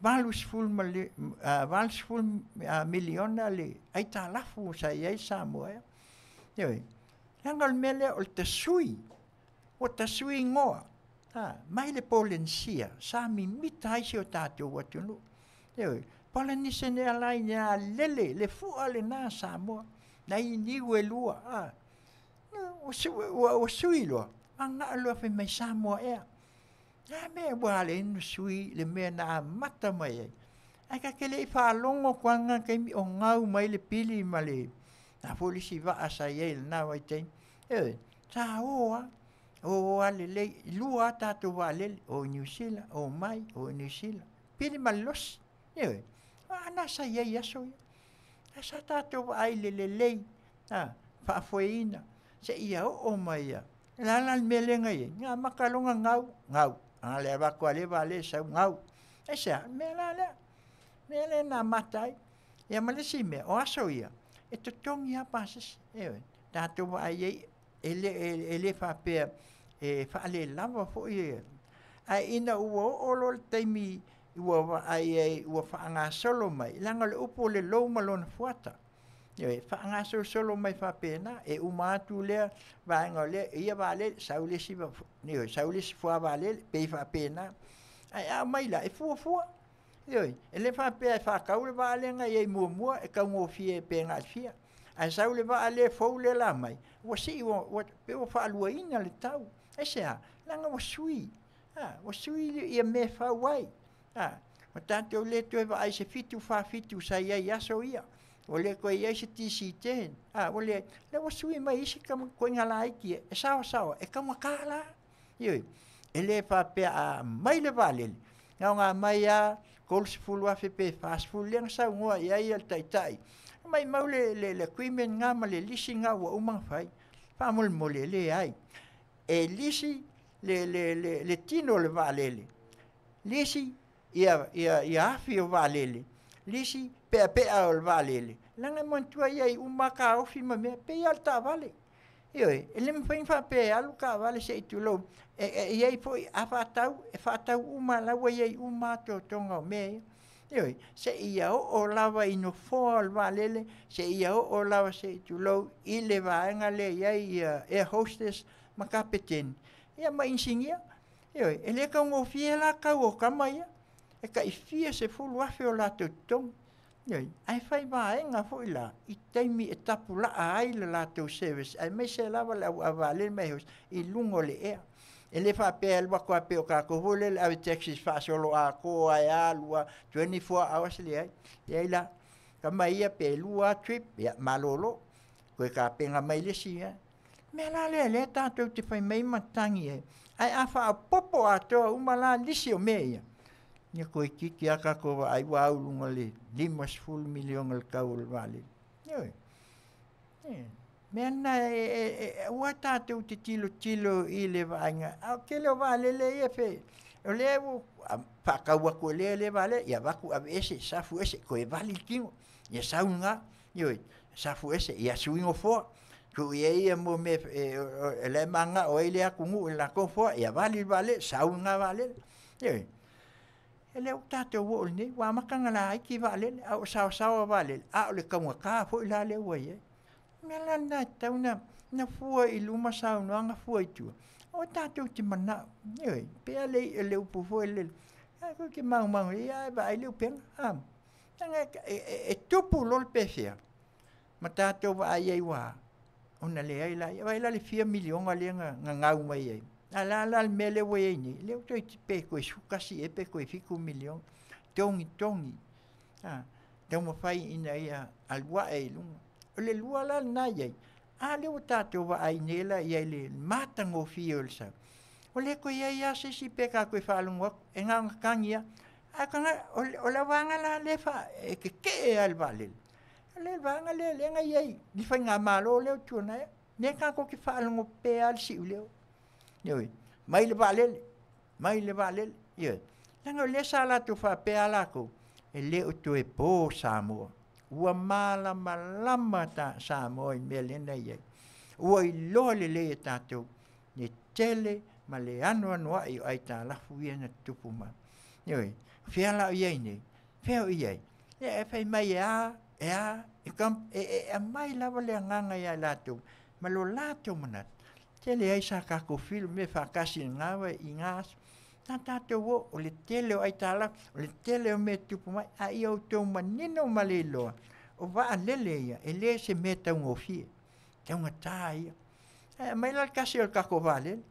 80 miliona le aitalafu sa i ai Samoa Air. Ioe, leaga o le mea lea o le tasui, ua tasui igoa, mai le Polenisia, sa mimita ai si o tatou atunuu. Ioe, Polynesian Airlines a lele, le fua lena Samoa, nai niu e lua, ua sui loa, agai loa fai mai Samoa Air. A mea ua ala ai ona sui le mea na amata mai ai. Ae ka te le i faalogo atu lava lena taimi o gau mai le pili ma le a foi le isi vaa sa i ai i lena vaitaimi. Ioe, sa o lava, o lava lelei, e lua lava tatou vaalele, o i Niu Sila, omai, o i Niu Sila, pili ma le losi. Ioe, a na sa i ai i aso ia. Ae sa tatou vaai i le lelei, faafoeina, seia oo mai lava. O le a la le mea lea na i ai? Na amata loa ona gau, gau. A le avatu lava o lea vaalele sau, gau. Aisea? O le mea la lea. O le mea lea na amata ai. Ia ma le isi mea, o aso ia, e totogi lava pasese. Ioe, tatou vaai i ai, e le faapea e faalelava foi. Ae ina ua oo loa le taimi ua vaai ai ua faagasolo mai, leaga o le upu o le lou ma lona fuata. Ioe, faagasolosolo mai faapena, e uma atu lea vaega o lea, ia vaalele, sau le isi, ioe, sau le isi fua vaalele, pei faapena. Ae a aumai la, e fuafua. Ioe, e le faapea e faatau le vaa lea na i ai muamua, e taugofie pe na o le fia. Ae sau le vaa lea fou lea la mai, ua sii, ua pei ua faaluaina le tau. Aisea? Leaga ua sui, ua sui ia mea e fau ai. Ua tatou le toe vaai i se 7 47 sa i ai i aso ia. Ua le toe i ai se DC-10. Ua leai, lea ua sui mai isi ituaiga laiti e saosaoa, e taugata la. Ioe, e le faapea a aumai le vaalele, na ona aumai lava $30,000 pe $40,000 lea na saunoa i ai le taitai. Maumau le agreement lena ma le lisi lena ua uma ona fai. Faamolemole, e leai. E lisi le tino o le vaalele, lisi ia afi o vaalele, lisi peapea o le vaalele, leaga e manatua i ai uma taofi ma mea, pei lava o le taavale. Ioe, e le mafai ona faapea e alu taavale se i tulou, e i ai foi, a faatau, e faatau uma, la ua i ai uma atoatoga o mea ia. Ioe, seia oo lava i nofoa o le vaalele, seia oo lava se i tulou i le vaega lea e i ai air hostess ma kapeteni, ia ma inisinia. Ioe, e le taugofie la tau o tama ia, e tai fia 10,000 o latou totogi. Ioe, ae fai vaega foi la i taimi e tapulaa ai le latou service, aemaise lava le auavaalele ma air hostess i luga o le ea. E le faapea e alu atu lava pei o tatou foi lea e ave taxis faasolo atoa e alu lava 24 hours, leai. Leai la, tama ia pe 2 lava trip, ia malolo, toe tapena mai le isi. O le mea la lea lea tatou te fai mai ma tagi ai. Ae a faaopoopo atoa uma la lisi o mea ia, ia toeitiiti lava tatou vaai ua au i luga o le $50 miliona le tau o le vaalele. Ioe. Mea lena aua tatou te tilotilo i le vaaiga, a o le tele o vaalele ia pe, o lea ua faatau atu e lea lea vaalele, ia avatu aveese, safu ese, toe vali le tino, ia sau lena, ioe, safu ese, ia sui nofoa, tuu i ai ia mea o la e mananao ai le atunuu i le latou nofoa, ia vali le vaalele, sau lena vaalele. Ioe. E le o tatou oo i lenei, ua amata ona laiti vaalele, a ua saosaoa vaalele, a o le taugata foi la lea ua i ai. O le mea la lena e tatau ona fua i luma saunoaga fua i tua, aua tatou te manao, ioe, pei lava le upu foi lele, a tou te manumanu i ai, ae vaai le upega, leaga e tupu loa le pefea, ma tatou vaai ai ua a, ona leai laia. Vaai la i le fia miliona lea na gau mai ai. A o le a la le mea lea ua i ai nei? Lea ua toeitiiti pe toe 11 ea pe toe 7 miliona. Togitogi, taumafai ina ia alu ae i luga. O le lua la lena e i ai, a lea ua tatou vaai nei la i ai i le matagofie o le sau. Ua le toe i ai lava se isi pe ta toe faalogo atu, e na ona tagi lava. Ae o le vaega la lea e tetee lava i le vaalele. O le vaega lea lea na i ai i faigamalo lea ua tuanai atu. Lea tatou te faalogo pea lava le siuleo. Ioe, mai le vaalele, mai le vaalele. Ioe, leaga o lea sa latou faapea lava latou, e le o toe po Samoa. Ua malamalama Samoa i le mea lea na i ai. Ua iloa lelei e tatou le tele ma le anoanoai o aitalafu ia na tutupu mai. Ioe, o fea la o i ai nei? Fea o i ai? Ia e fai mai e a, e a, e, e, e aumai lava le agaga ia i latou ma lo latou manatu. Tele ai sa tatou filo mea faatasi i lena i na aso. Sa tatou o, o le tele o aitalafu, o le tele o mea e tutupu mai, a ia outou manino ma le iloa, o vaalele ia, e le o se mea taugofie, taugata ia. Ae aumai la le tasi o le tatou vaalele.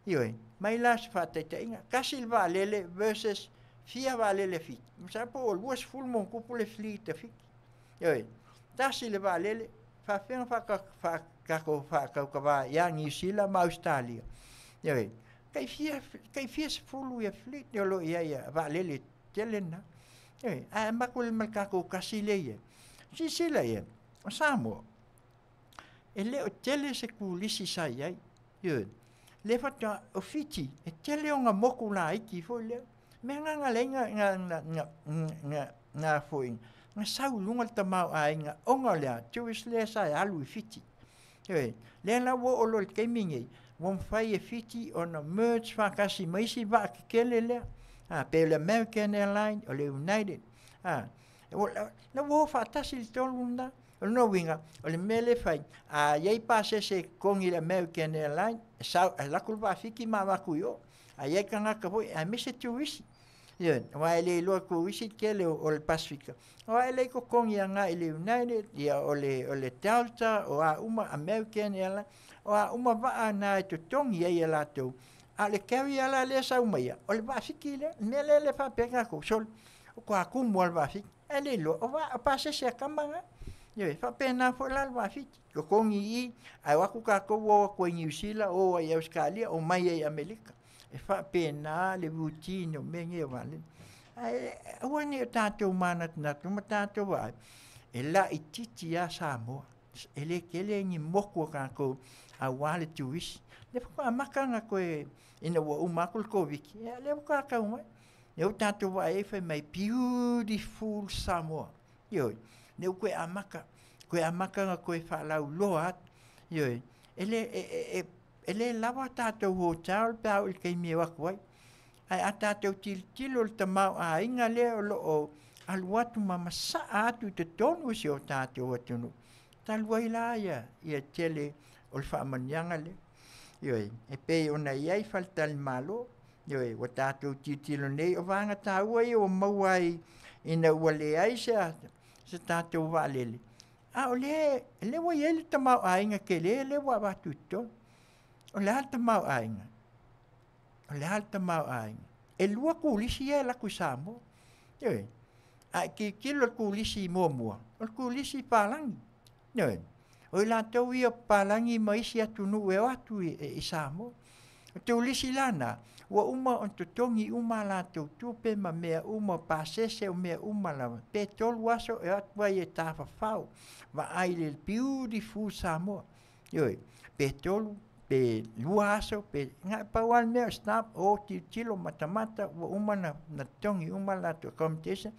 Ioe, mai la se faataitaiga, tasi le vaalele versus fia vaalele a Fiti. Masalo po ua 20+ le fleet a Fiti. Ioe, tasi le vaalele, faafefea ona tatou faataukava ia Niu Sila ma Ausetalia. Ioe, tai fia, tai fia sefulu ia fleet o lo o i ai a vaalele tele na. Ioe, ae avatu ma le tatou tasi lea i ai. Silasila i ai, o Samoa, e le o tele se turisi sa i ai. Ioe, lea faatoa, o Fiti, e tele ona motu laiti foi lea. Mea na na leai na foi, na sau i luga le tamaoaiga ona o le a? Tourist lea sa alu i Fiti. Ioe, lea la ua oo loa i le taimi lenei, ua mafai e Fiti ona merge faatasi ma isi vaa tetele lea. A, pei o le American Airline, o le United, a, la ua o faatasi le tolu lena. O lona uiga, o le mea lea e fai, a i ai pasese e totogi i le American Airline, e sau, e alu atu le vaa Fiti ma avatu i o. A i ai tagata foi, aemaise turisi. Ioe, aua e le iloa e turisi le tele o le Pasefika, aua e le totogi agai i le United, ia o le Delta, o a uma, American Airline, o a uma vaa na e totogi ai e latou, a o le carrier la lea e sau mai ia, o le vaa Fiti lea. O le mea lea e faapea tatou, sole, ua toa tumu lava le vaa Fiti. Ae le iloa, o vaa, o pasese a tama na. Ioe, faapena foi la le vaa Fiti, totogi i i, ae o atu tatou o atu ai i Niu Sila, o ai i Ausetalia, o mai ai i Amerika. E faapena le routine o mea nei o vaalele. Ae aua ne i o tatou manatunatu ma tatou vaai, e laitiiti lava Samoa. E le tele ni motu a tatou aua le turisi. Lea faatoa amata ona toe, ina ua uma atu le Koviti, ia lea faatoa tau mai. Lea ua tatou vaai ai fai mai, beautiful Samoa. Ioe, lea ua toe amata, toe amata ona toe faalauiloa atu. Ioe, e le, e, e, e le lava tatou hotel pe a oo i le taimi e o atu ai. Ae a tatou tilotilo i le tamaoaiga lea o lo o alu atu ma masaa atu i totonu o si o tatou atunuu, talu ai la ia tele o le faamanuiaga lea. Ioe, e pei ona i ai faletalimalo, ioe, ua tatou tilotilo nei, o vaega taua ia ua maua ai ina ua leai se tatou vaalele, a o lea, lea ua i ai le tamaoaiga tele lea ua avatu i totonu. O le a le tamaoaiga? O le a le tamaoaiga? E lua turisi ia e alu atu i Samoa. Ioe. A e tilotilo i le turisi muamua, o le turisi palagi. Ioe. O i latou ia o papalagi ma isi atunuu e o atu i Samoa. O turisi la na, ua uma ona totogi uma a latou tupe ma mea uma, o pasese, o mea uma lava. Pe 3 aso e o atu ai e tafafao, vaai i le beautiful Samoa. Ioe, pe 3, pe 2 aso, pe na pau lava le mea o stop, o tilotilo, matamata, ua uma ona totogi uma latou accommodation.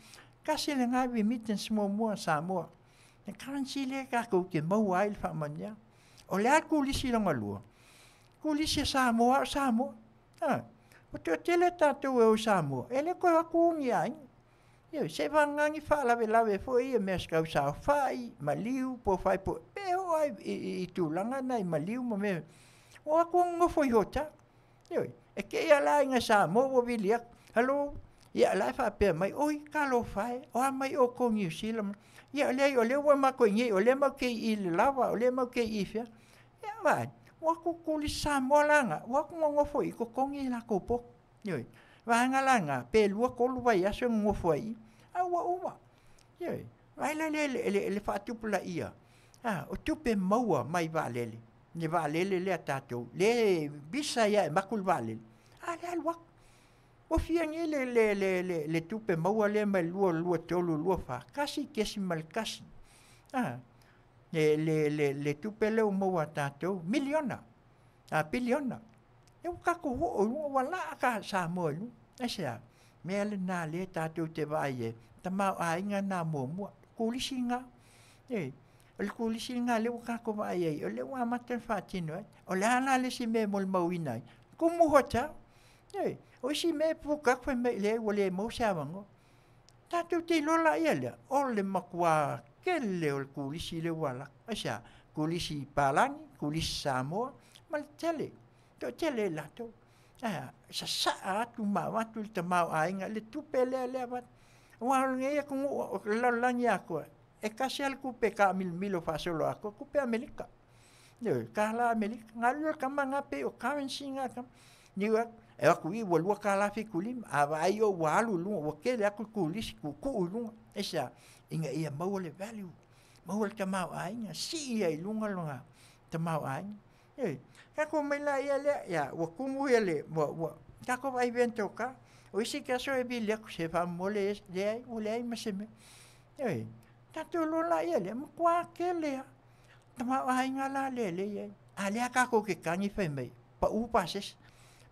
Tasi lena remittance muamua a Samoa. Le currency lea tatou te maua ai le faamanuiaga. O le a le turisi lona lua? Turisi a Samoa o Samoa. A, ua toatele tatou e o i Samoa, e le toe o atu ni aiga. Ioe, se vagana ni faalavelave foi ia mea se saofai, maliu, po fai po, pe oo ai i tulaga na i maliu ma mea. O atu nofo i hotel. Ioe, e te i ala aiga Samoa ua vili atu. Hello, ia la e faapea mai, oi, talofa e, o a mai o ko Niu Sila. Ia, leai, o lea ua matou i nei, o lea matou te i i le lava, o lea matou te i i fea. Ia, vaai, ua atu Samoa la na, ua atu nonofo i totogi i latou potu. Ioe, vaega la na, pe 2, 3 vaiaso e nonofo ai i, a ua uma. Ioe, vaai la le le faatupulaia, a, o tupe maua mai vaalele, le vaalele lea tatou, le visa ia e maku le vaalele, a le alu atu. Ua fia nei le tupe maua lea mai 2, 2, 3, 2, 4, 1.1 A le tupe lea ua maua a tatou, miliona, a piliona. Lea ua tatou oo i luga, ua laa Samoa i luga. Aisea? Mea lena lea tatou te vaai ai, tamaoaiga lena muamua, turisi lena. Ioe, o le turisi lena lea ua tatou vaai ai, o lea ua amata ona faatino ai. O le a la le isi mea e molimauina ai? Tumu hotel. Ioe, o isi mea e book atu fai mai e leai ua le maua se avanoa. Tatou te iloa laia lea, o le matua tele o le turisi lea ua alu atu. Aisea? Turisi palagi, turisi Samoa ma le tele, toatele i latou. Ae a? Sasaa atu ma avatu le tamaoaiga, le tupe lea e avatu. Aua o lenei atunuu o le lalolagi atoa, e tasi lava le tupe e taamilomilo faasoloatoa, tupe Amerika. Ioe, tala Amerika. Na alu le tama lena pei o currency na a tama. Niu atu, e o atu i i ua $2.75, a vaai o ua alu i luga, ua tele atu le turisi tuutuu i luga. Aisea? Ina ia maua le value, maua le tamaoaiga, sii ai i luga lona tamaoaiga. Ioe, tatou omai laia lea, ia ua tumu ia le, ua, tatou vaai i rental car. O isi aso e vili atu, se faamolemole, leai, ua leai ma se mea. Ioe, tatou iloa laia lea, e matua tele lava. Tamaoaiga la lea lea e i ai. A lea tatou te tagi fai mai, pau pasese,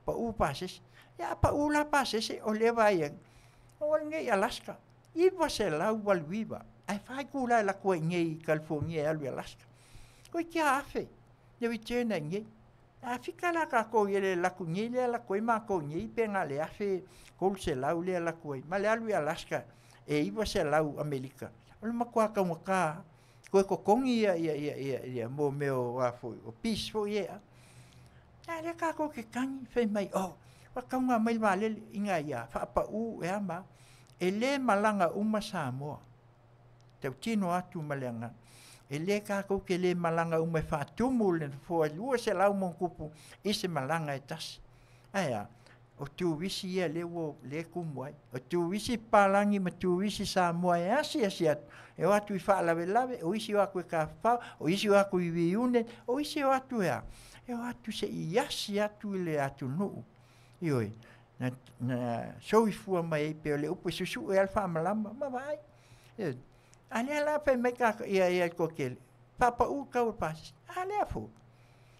pau pasese. Ia a pau la pasese, o lea e vaai atu, o alu nei i Alaska, 989, ae fa itula e alu atu ai i inei i California e alu i Alaska. Toeitiiti 1,000 le return ai nei. A fika la tatou i le alu atu nei lea e alu atu ai matou nei pe na o le 1,300 lea e alu atu ai, ma le alu i Alaska e 900 Amerika. O le matua taugata lava. Toe totogi ia mea o a foi, o fees foi ia e ave. A lea tatou te tagi fai mai, oh, ua tatau ona aumai le vaalele ina ia faapau e a ma a. E le malaga uma Samoa, tautino atu ma le agaga. E le tatou te le malaga uma e faatumu le nofoa e 200+ i se malaga e tasi. Ae a? O turisi ia lea ua lea e tumu ai. O turisi papalagi ma turisi Samoa e asiasi atu, e o atu i faalavelave, o isi o atu e tafafao, o isi o atu i reunion, o isi o atu e a? E o atu se i asi atu i le atunuu. Ioe, na soifua mai ai pei o le upu e susue lava le faamalama ma vaai. Ioe. A lea la fai mai tatou ia ia le toatele, faapau le tau o le pasese. A lea foi.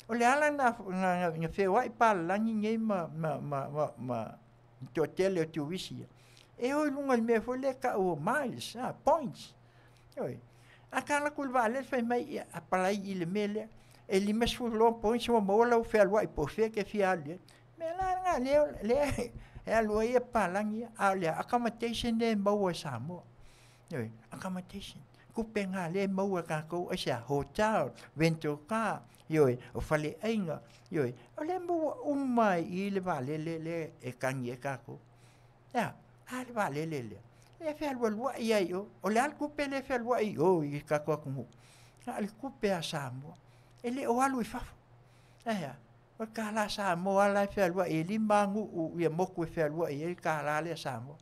O le ala na feoai papalagi nei ma le toatele o turisi ia, e o i luga i le mea foi lea e tau o miles, points. Ioe. A ta alu atu i le vaalele fai mai, ia apalai i le mea lea, e 50 loa points ua maua lau fealuai po o fea e te fia alu i ai. O le mea la lena lea e alu ai papalagi ia, a o le accommodation lea e maua e Samoa. Ioe, accommodation. Tupe na lea e maua e tatou, aisea? Hotel, rental car, ioe, o faleaiga, ioe, o lea e maua uma i i le vaalele lea e tagi ai tatou. E a? A le vaalele lea, e fealualuai ai i o. O le a le tupe lea e fealuai i o i tatou atunuu? Na o le tupe a Samoa. E le o alu i fafo. Aisea? O le tala Samoa la e fealuai e 5 nuu ia motu e fealuai ai le tala lea Samoa.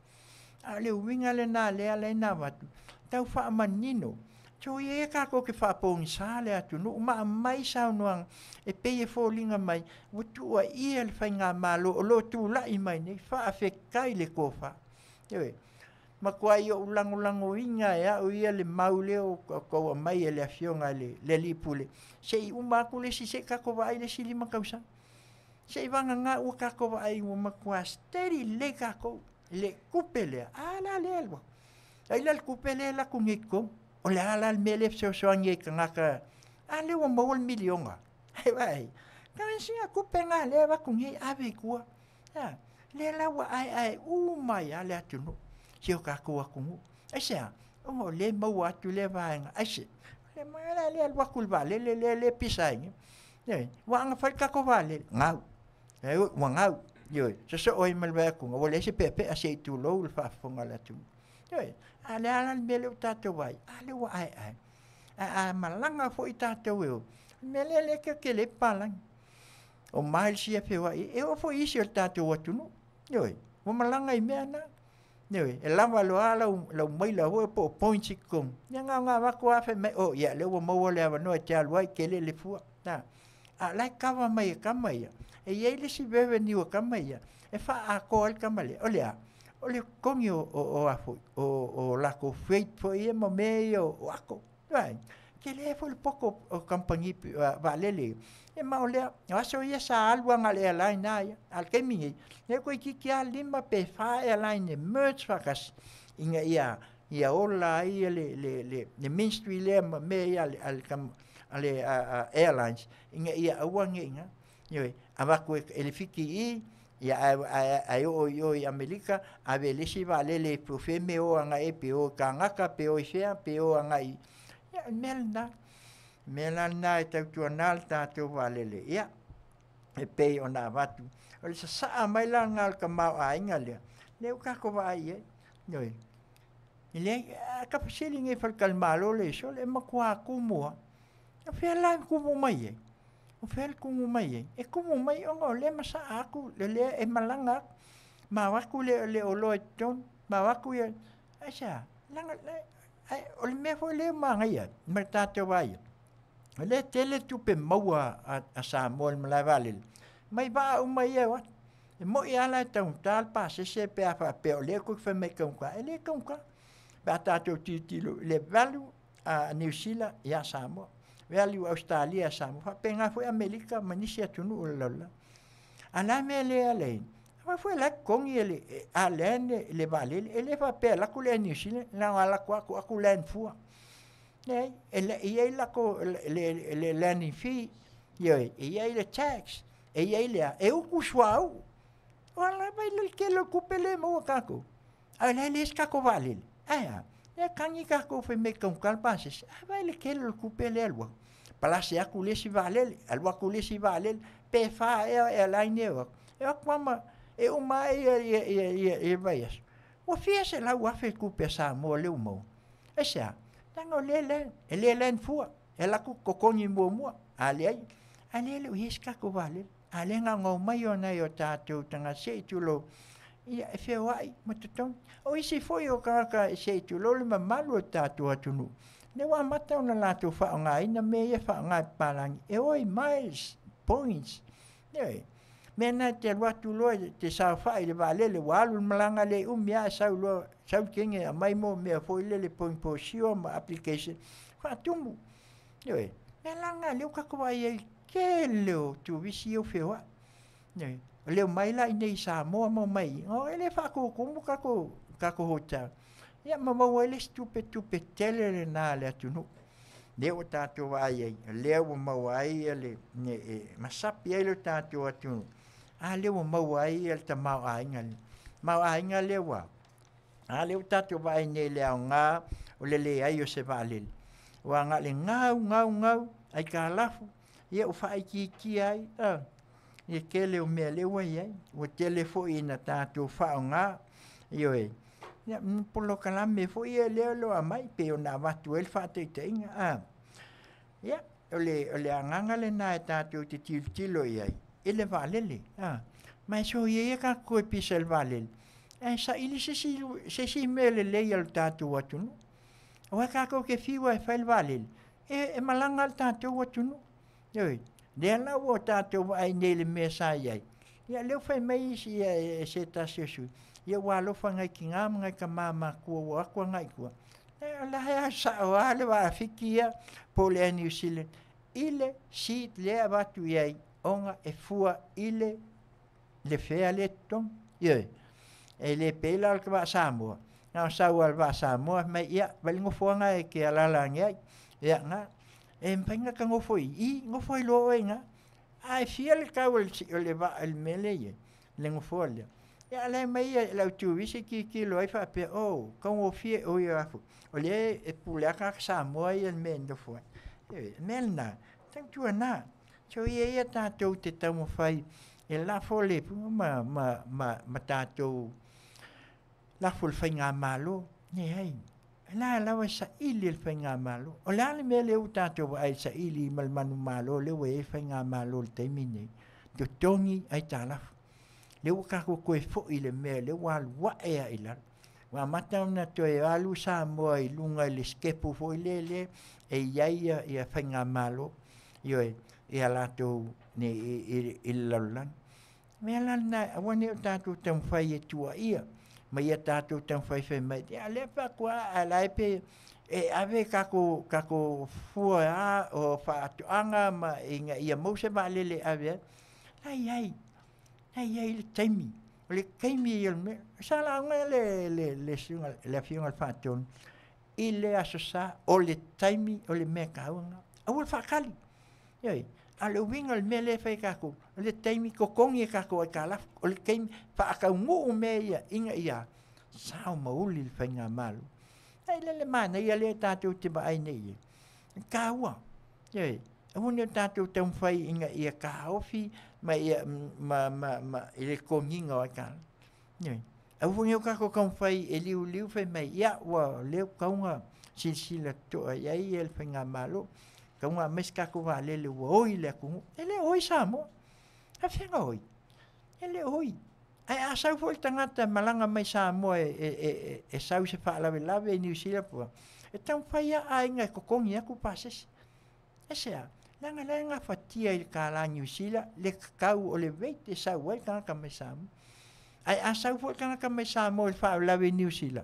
A o le uiga lena lea la ina avatu, tau faamanino. Soia ia tatou te faapogisa le atunuu ma aumai saunoaga e pei e foliga mai ua tuuaia le faigamalo o lo o tulai mai nei, faafetai le tofa. Ioe, matuai ou lagolagoina e au ia le mau lea ua tau aumai e le afioga i le alii pule, se i uma atu le isi, se i tatou vaai le isi 5 tausaga. Se i vagana ua tatou vaai ua matua steady lelei tatou i le tupe lea, a la lea ua. Ai la le tupe lea e alu atu nei i totonu. O le a la le mea lea e fesoasoani ai i tagata, a lea ua maua le miliona. Ai vaai, currency na tupe na lea e avatu nei ave i tua. A, lea la ua aeae uma ai lava le atunuu, si o tatou atunuu. Aisea? Ona o lea e maua atu lea vaega. Aisea? O le mea la lea alu atu i le vaalele lea lea e pisa ai nei. Ioe, aua a na fai le tatou vaalele, gau. Ua gau. Ioe, sosoo ai ma le vaai atu, ua leai se peapea se i tulou le faafofoga a le atunuu. Ioe, a o le a la le mea lea ua tatou vaai, a lea ua aeae. Ae a malaga foi tatou e o, o le mea lea lea e kekele ai papalagi. O miles ia feoai, e oo foi isi o le tatou atunuu. Ioe, ua malaga i mea na. Ioe, e lava loa lau maila foi po o points i totonu. Ia na ona avatu lava fai mai, oh ia lea ua maua le avanoa e te alu ai, tele le fua. A o la e kava mai e tama ia. E i ai le isi revenue a tama ia, e faaatoa ai le tama lea. O le a? O le totogi o a foi, o latou freight foi ia ma mea ia o ato. Vai, tele foi le poko o kampangi vaalele. E ma o lea, o aso ia sa alu aga le airline a ia. A le taimi nei, lea toeitiiti lava 5 pe 4 airline e merge faatasi, ina ia ia ola ai le le le le ministry lea ma mea ia a le a le airlines ina ia aua ne i ina. Ioe, avatu e le Fiti i i, ia ae ae oo i o i Amerika, ave e le isi vaalele e pofeme o agai pe o i Kanata pe o i fea pe o agai. Ia o le mea lena. O le mea la lena e tautuana le tatou vaalele. Ia, e pei ona avatu. O le sasaa mai la lena o le tamaoaiga lea, lea ua tatou vaai i ai. Ioe. E leai, a ta fesili nei i faletalimalo lea i Sole, e matua tumu lava. O fea la e tumu mai ai? O fea le tumu mai ai? E tumu mai ona o lea e masaa atu, o lea e malaga atu, ma o atu le oloa i totonu, ma o atu ia, aisea? Leaga o le mea foi lea e manaia ai ma le tatou vaai ai, o lea e tele tupe maua a Samoa i le malae vaalele, mai vaa uma ia e o atu. E moni lava la e taugata le pasese pe a faapea o lea tou te fai mai e taugata, e le taugata pe a tatou tilotilo i le value a Niu Sila ia Samoa, value a Ausetalia ia Samoa, faapena foi Amerika ma nisi atunuu o le lalolagi. A o le a le mea lea e ala ai? Aua foi o la e totogi e a land le vaalele, e le faapea e alu atu le Air New Zealand na ona alu atu lava tuu atu land fua. Leai, e i ai latou le landing fee, ioe, e i ai le tax, e i ai le a, e utu suauu. O a la vai le tele o tupe lea e maua e tatou, a o la e leai se tatou vaalele. Ae a? Lea e tagi tatou fai mai e taugata le pasese, ae vaai i le tele o le tupe lea e alu atu. Palasi atu le isi vaalele, alu atu le isi vaalele, pe fa ea airline ia e o atu, e o atu lava ma, e uma lava le vaiaso, ua fia 100,000 tupe a Samoa lea ua maua. Aisea? Leaga o lea e land, e le land fua, e alu atu totogi muamua, a leai, a lea e le o i ai se tatou vaalele. A lea na ona omai o nai o tatou tagata se i tulou, ia e feoai ma totogi. O isi foi o tagata se i tulou le mamalu o le tatou atunuu, lea ua amata ona latou faaaogaina mea ia e faaaoga e papalagi, e o i miles, points, ioe. Mea na e te alu atu loa e te saofai i le vaalele ua alu le malaga le umi lava sau loa, sau le teine e aumai mo mea foi lele point brochure ma application, faatumu. Ioe, mea la lena lea ua tatou vaai ai i le tele o turisi ia ua feoai. Ioe, o le omai la i inei i Samoa ma omai i i, e le faatutumu tatou tatou hotel. Ia ma maua ai le isi tupe, tupe tele lena a le atunuu. Lea ua tatou vaai ai, lea ua maua ai le, e masapi ai le tatou atunuu, a lea ua maua ai le tamaoaiga lea. Tamaoaiga lea ua, a lea ua tatou vaai nei i le aoga o le leai o se vaalele. Aua na o le gau, gau, gau, aitalafu, ia ua faaitiitia ai le tele o mea lea ua i ai. Ua tele foi ina tatou faaaoga, ioe, ia polokalame foi ia lea o lo o aumai pei ona avatu ai le faataitaiga. A, ia, o le, o le agaga lena e tatou te tilotilo i ai i le vaalele. A, ma e soia ia tatou toe pisa i le vaalele, ae saili se isi, se isi mea lelei a le tatou atunuu. Aua tatou te fiu lava e fai le vaalele, e, e malaga le tatou atunuu. Ioe, lea la ua tatou vaai nei i le mea sa i ai, ia lea ua fai mai isi e se tasi o sui, ia ua alofa nai tina ma nai tama matutua ua o atu agai i tua. O la e sao lava le vaa Fiti ia po o le Air New Zealand i le seat lea e avatu i ai ona e fua i le le fea lea e totogi. Ioe, e le pei la o le vaa Samoa, na o sau lava le vaa Samoa fai mai, ia, vaai le nofoaga e te alaala ane ai. Ia, na, e mafai ona ta nofo i i, nofo ai loa oe i ina. Ae fia le tau o le vaa i le mea lea e i ai, le nofoa lea. Ia a o la e omai le au turisi tilotilo ai faapea, oh, taugofie, oi a foi, o lea e pule lava tagata Samoa ia i le mea e nofo ai. Ioe, o le mea lena, tautuana, soia ia tatou te taumafai e lafo le ma, ma, ma, ma tatou lafo i le faigamalo. Leai, o la lava e saili e le faigamalo. O le a le mea lea ua tatou vaai e saili ma le manumalo lea ua i ai le faigamalo i le taimi lenei? Totogi aitalafu. Lea ua tatou toe foi i le mea lea ua alu ae lava i lalo. Ua amata ona toe alu Samoa i luga i le sitepu foi lele e i ai ia faigamalo, ioe, ia latou i le lalolagi. O le mea la lena, aua ne i o tatou taumafai e tuuaia. Ma ia tatou taumafai fai mai, ia lea pe a atu lava ae la e pei e ave tatou tatou fua a o faatoaga ma ina ia maua se vaalele e ave ai. La e i ai, la e i ai le taimi. O le taimi ia o le mea. Sa lauga le le le susuga le Afioga i le Faatonu i le Aso Sa, o le taimi o le mea taua lena. Aua le faatali. Ioe. A o le uiga o le mea lea e fai e tatou, o le taimi totogi a tatou aitalafu, o le taimi faataunuu mea ia ina ia sao ma uli le faigamalo. Ae le le manaia lea tatou te vaai nei i ai, e taua. Ioe. Aua ne i o tatou taumafai ina ia taofi ma ia ma ma ma i le totogiina o aitalafu. Ioe. Aua foi ne i o tatou taumafai e liuliu fai mai, ia ua lea ua tatau ona silasila totoa i ai le faigamalo, tatau ona aumai se tatou vaalele ua oi le atunuu. E le o oi Samoa. E faapefea ona oi? E le o oi. Ae a sau foi le tagata e malaga mai Samoa e sau i se faalavelave i Niu Sila po o a, e taumafai lava aiga e totogi atu pasese. Aisea? Leaga o la e gafatia i le $1 Niu Sila le tatau o le rate e sau ai le tagata mai Samoa. Ae a sau foi le tagata mai Samoa i le faalavelave i Niu Sila,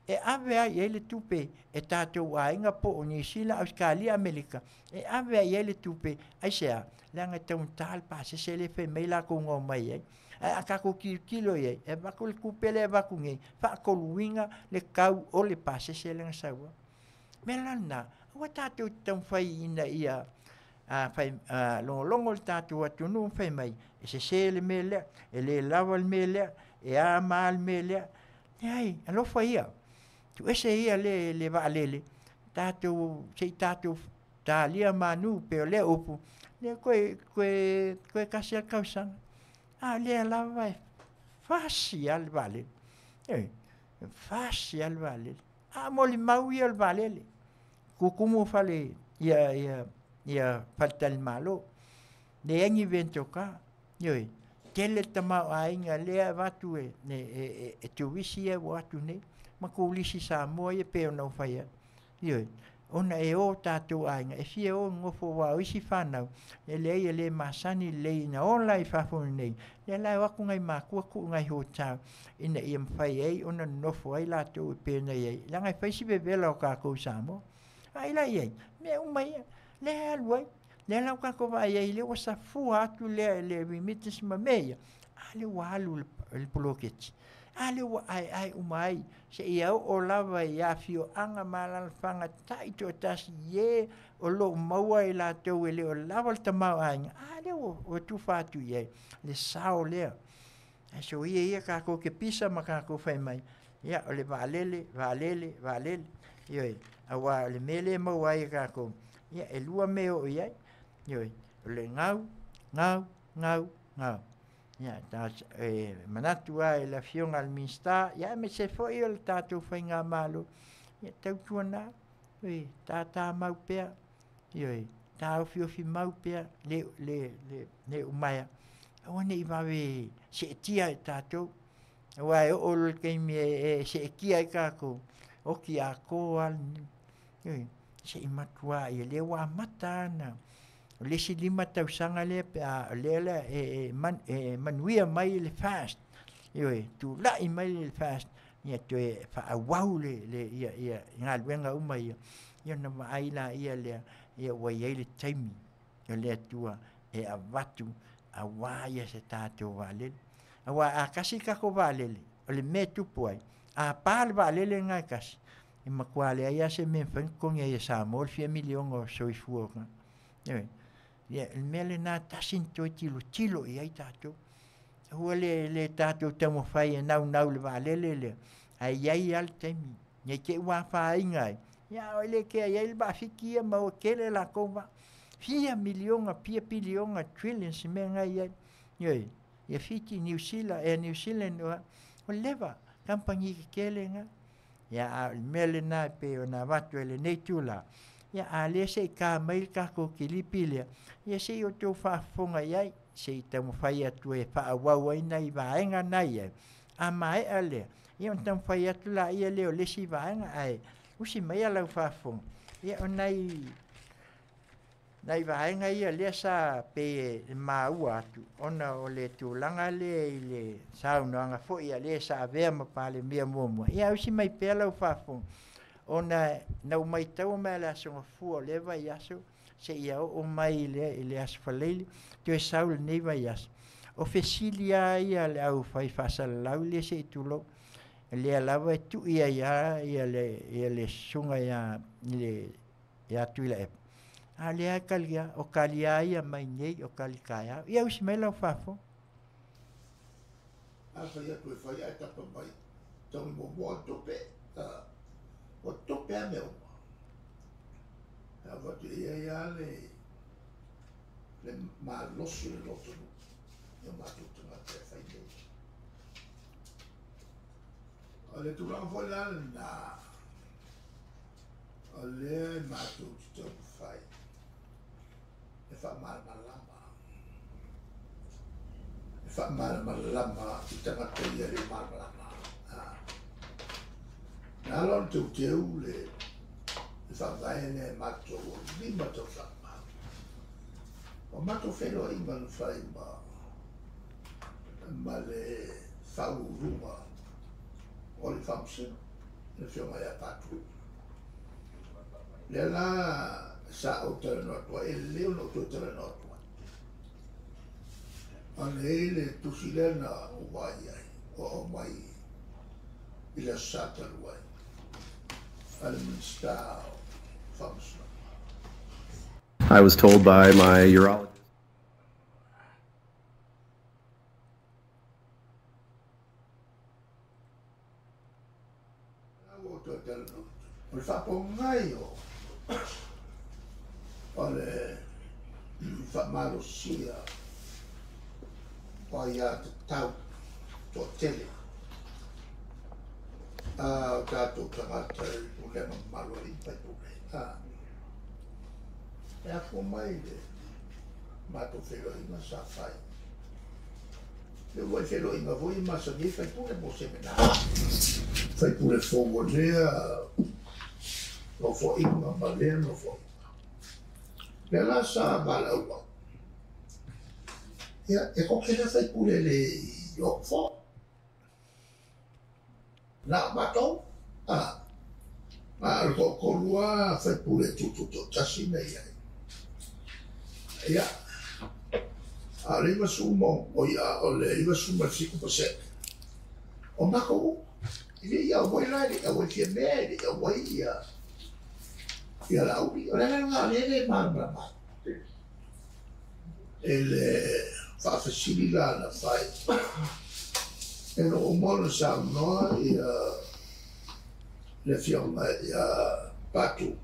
e ave lava i ai le tupe e tatou aiga po o Niu Sila, Ausetalia, Amerika, e ave lava i ai le tupe, aisea? Leaga e taugata le pasese lea e fai mai latou na omai ai. Ae a tatou tilotilo i ai, e avatu le tupe lea e avatu nei, faatoluina le tau o le pasese lea na sau ai. O le mea la lena, aua tatou te taumafai ina ia fai, logologo le tatou atunuu ma fai mai, e sese le mea lea, e le lava le mea lea, e a ma a le mea lea. Leai, alofa ia, tuuese ia le, le vaalele, tatou, se i tatou talia manu pei o lea upu, lea toe, toe, toe tasi lava le tausaga. A o lea lava e fasi lava le vaalele. E fasi lava le vaalele. A o molimau ia o le vaalele, tutumu fale, ia, ia, ia faletalimalo, leai ni vetoka, ioe, tele le tamaoaiga lea e avatu e, e, e, e turisi ia ua o atu nei, ma turisi Samoa ia pei ona ou fai atu. Ioe, ona e o tatou aiga e fia o nonofo aua o isi fanau e leai e le masani lelei ina ola i fafo nei, lea la e o atu nai matua tuu nai hotel ina ia mafai ai ona nonofo ai latou e pei ona i ai, leaga e fai si vevela o tatou i Samoa. Vaai la i ai, mea uma ia, lea e alu ai, lea la ua tatou vaai ai, lea ua safua atu lea le remittance ma mea ia, a lea ua alu le poloketi, a lea ua aeae uma ai, seia oo lava i afioaga ma alaalafaga taitoatasi i e o lo o maua e latou e le o lava le tamaoaiga, a lea ua tufa atu i ai le sao lea. Ae soia ia tatou te pisa ma tatou fai mai, ia o le vaalele, vaalele, vaalele. Ioe, aua o le mea lea e maua ai e tatou, ia e lua mea e oo i ai. Ioe, o le gau, gau, gau, gau. Ia, ta, e manatu lava i le Afioga i le Minisita, ia aemaise foi o le tatou faigamalo, ia tautuana, ioe, tatamau pea, ioe, taofiofimau pea le, le, le, le umaea, aua ne i vave seetia e tatou, aua e oo loa i le taimi e, e seetia ai tatou, oti atoa lava le, ioe, se i matua ia lea ua amata lava ona o le isi 5 tausaga lea pe a o lea la e, e, man, e manuia mai le FAST, ioe, tulai mai le FAST, ia toe faaauau le, le, ia, ia galuega uma ia, ia ona vaai laia lea, ia ua i ai le taimi o le Atua e avatu aua ia se tatou vaalele. Aua a tasi le tatou vaalele, o le mea e tupu ai, a pa le vaalele lena e tasi, e matua leai lava se mea e mafai ona totogi ai e Samoa le fia miliona o soifua o tagata. Ioe. Ia, o le mea lena tasi ona toe tilotilo i ai tatou. Aua le, le tatou taumafai e naunau i le vaalele lea, ae i ai lava le taimi, ne i te i ua afaina ai, ia a o le kea i ai le vaa Fiti ia ma ua tele latou vaa. Fia miliona, fia piliona, trillions mea na i ai. Ioe, ia Fiti, Niu Sila, Air New Zealand, ua leva, kamupani tetele na. Ia, a o le mea lena e pei ona avatu e lenei itula, ia a lea se i ka mai le tatou kilipi lea, ia se i outou faafofoga i ai, se i taumafai atu e faaauau ai nai vaega na i ai. A maea lea, ia ona taumafai atu laia lea o le isi vaega, ae usi maia lau faafofoga, ia o nai Nai vaega ia lea sa pei e maua atu ona o le tulaga lea i le saunoaga foi a le sa avea ma Palemia muamua. Ia ausi mai pea lau faafofoga ona na ou maitaua mai le Aso Gafua o lea vaiaso seia oo mai i le Aso Faraile toe sau lenei vaiaso. O fesili lava ia a le aufai faasalalau lea se i tulou, lea lava e tui ai lava le susuga ia Tuilaepa, a o lea e tali lava, o tali lava ia mai nei, o tali taeao. Ia usi mai lau faafofoga. A fai atu e fai ae tapa mai, tago muamua o le tupe, o tupe a mea uma. E avatu i ai lava le malosi o le loto i o matou tagata e fai nei. O le tulaga foi la lena, o lea e matou te taumafai e faamalamalama. E faamalamalama i tagata ia le malamalama. Na ala ona teuteu le faavae lea e matou o 5 tausaga. O matou feiloaiga na fai ma le faauluuluga o le Faamasino, le Afioga ia Patu. Lea la sa ou talanoa atu ai, e lelei ona ou toe talanoa atu ai. Ona e i ai le tusi lea na ou vaai ai, o aumai i le aso Sa talu ai, a le Minisita o Faamasinoga. I was told by my urologist. O le faapogai o le faamalosia o aia tatau toatele a o tatou tagata i pulega mamalu a alii ma faipule. E afua mai le matou feiloaiga sa fai. Le ua i feiloaiga foi masani ai faipule mo semena. Faipule fou o lea nofoaiga ma lea nofoaiga. Lea la sa valaau. Ia, e koke lea faipule le i o Na o matou, ma o le toatolu faipule tutoatasi na i ai. Ia, a o le 90 o le 97%. O matou, i le i auai la, i le i auai Fiamea, i le i auai ia Laauli. O le ala lena o lea e le malamalama. E le faafesili la na fai. E no uma ona saunoa ia le Afioga ia Patu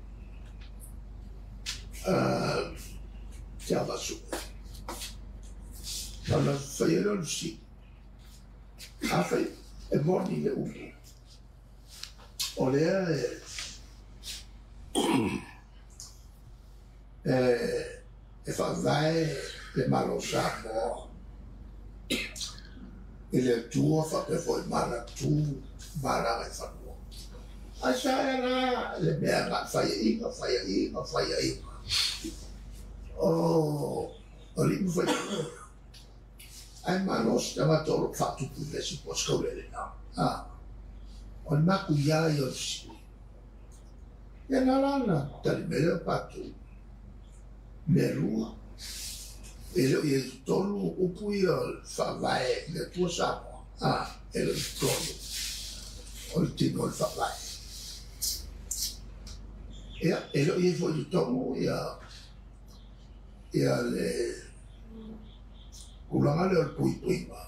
Tiavasu. Ona fai ai lea o le fesili. Afai e moni le upu. O lea e faavae le Malo o Samoa i le Atua faapea foi ma ana tu ma ana agaifanua. Ae sa ea la le mea na faiaiga, faiaiga, faiaiga. O alii ma faipule. Ae malo se tagata o loo faatupu i le isi po o se kaulele na. O le makuia ia o le fesili. Ia na la na tali mai lea o Patu. Mea lua, e le o ia i totonu upu ia o le faavae i le Atua Samoa. E le o i totonu o le tino o le faavae. Ia, e le o ia foi i totonu ia le tulaga lea o le puipuiga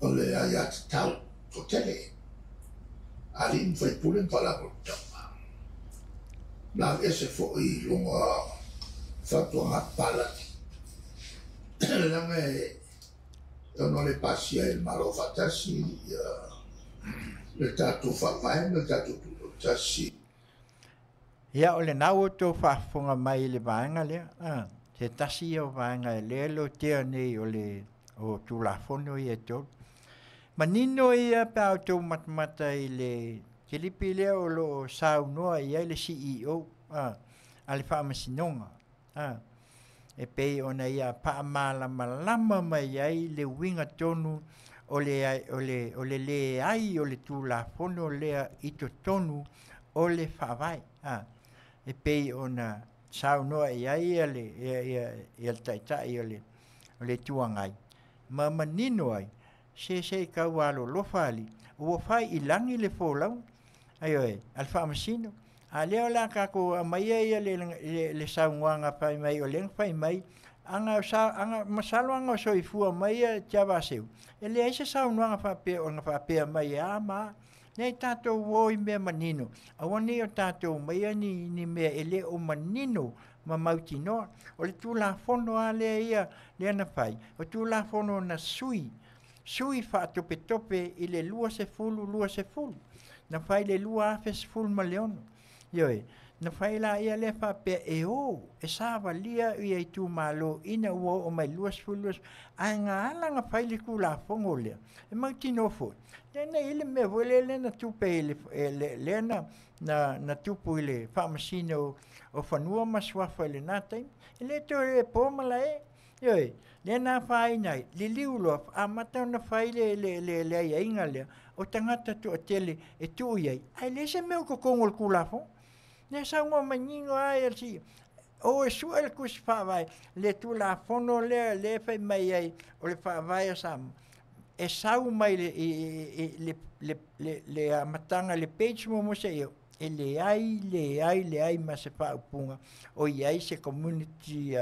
o le aiatatau toatele. Alii ma faipule ma faalapotopotoga. Na aveese foi i luga fautuaga papalagi. Leaga e ona le pasia e le Malo faatasi le tatou faavae ma le tatou tutoatasi. Ia o lena ua outou faafofoga mai i le vaega lea. Se tasi ia o vaega e lea e lotea nei o le o Tulafono ia e tolu. Manino ia pe a outou matamata i le kilipi lea o loo saunoa i ai le CEO a le Faamasinoga. A, e pei ona ia faamalamalama mai ai le uiga tonu o le, o le, o le leai o le Tulafono lea i totonu o le Faavae. A, e pei ona saunoa i ai ia le, ia, ia, ia le Taitai o le, o le Itu Agai, ma manino ai, se se i tau alolofa alii, ua fai i lagi le folauga, ioe, a le Faamasino. A lea o le a tatou aumaia ia le, le, le saunoaga fai mai o lea na fai mai, aga, sa, aga, masalo aga o soifua mai ia Tiavaseu, e leai se saunoaga faapea ona faapea mai e a ma a. Nei tatou o i mea manino, aua ne i o tatou aumaia ni, ni mea e le o manino ma mautinoa. O le Tulafono lava lea ia, lea na fai, o Tulafono na sui, sui faatopetope i le 2020, na fai i le 2016. Ioe, na fai laia lea faapea e o, e savalia ia itumalo ina ua oo mai 20, ae na ala na fai le Tulafono lea, e mautinoa foi, lea na i ai le mea foi lea lea na tupe i le, lea na, na, na tupu i le Faamasino o Fanua ma Suafa i lena taimi. E le toe po malae. Ioe, lea na afaina ai, liliu loa, amata ona fai le, le, le, le aiaiga lea, o tagata toatele e tuu i ai, ae leai se mea o totonu o le Tulafono. Lea saunoa manino lava ia le o e sue le Tusi Faavae, le Tulafono lea lea e fai mai ai o le Faavae a Samoa, e sau mai le, i, le, le, le, le amataga le page muamua seia oo, e leai, leai, leai ma se faaupuga o i ai se community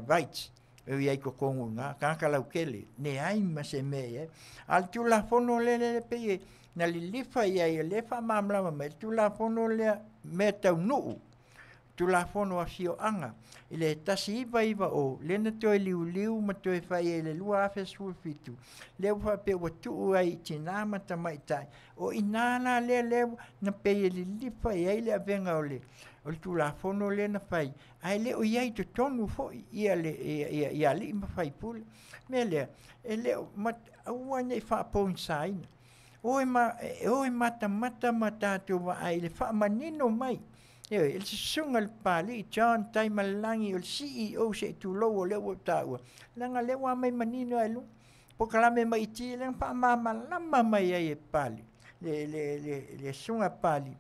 rights e i ai i totonu i ina, tagata lautele, leai ma se mea e i ai. A o le Tulafono lea lea pei e na lilifa i ai, o lea e faamalamalama mai, le Tulafono lea mea tau nuu, Tulafono afioaga i le 1990, lea na toe liuliu ma toe fai ai i le 2017, lea ua faapea ua tuu ai i tina ma tamaitai. O i ina la lea lea na pei e lilifa i ai le avega o le, o le Tulafono lea na fai, ae le o i ai i totonu foi ia le, ia, ia, ia alii ma faipule. Mea lea, e le o, ma, aua ne i faapogisaina. O e, ma, e o e matamata ma tatou vaai i le faamanino mai. Ioe, e le susuga i le Papalii John Taimalelagi o le CEO se i tulou o lea ua ou taua, leaga lea ua aumai manino lava i luga. Polokalame maiti lea na faamalamalama mai ai e Papalii, le, le, le, le susuga a Papalii,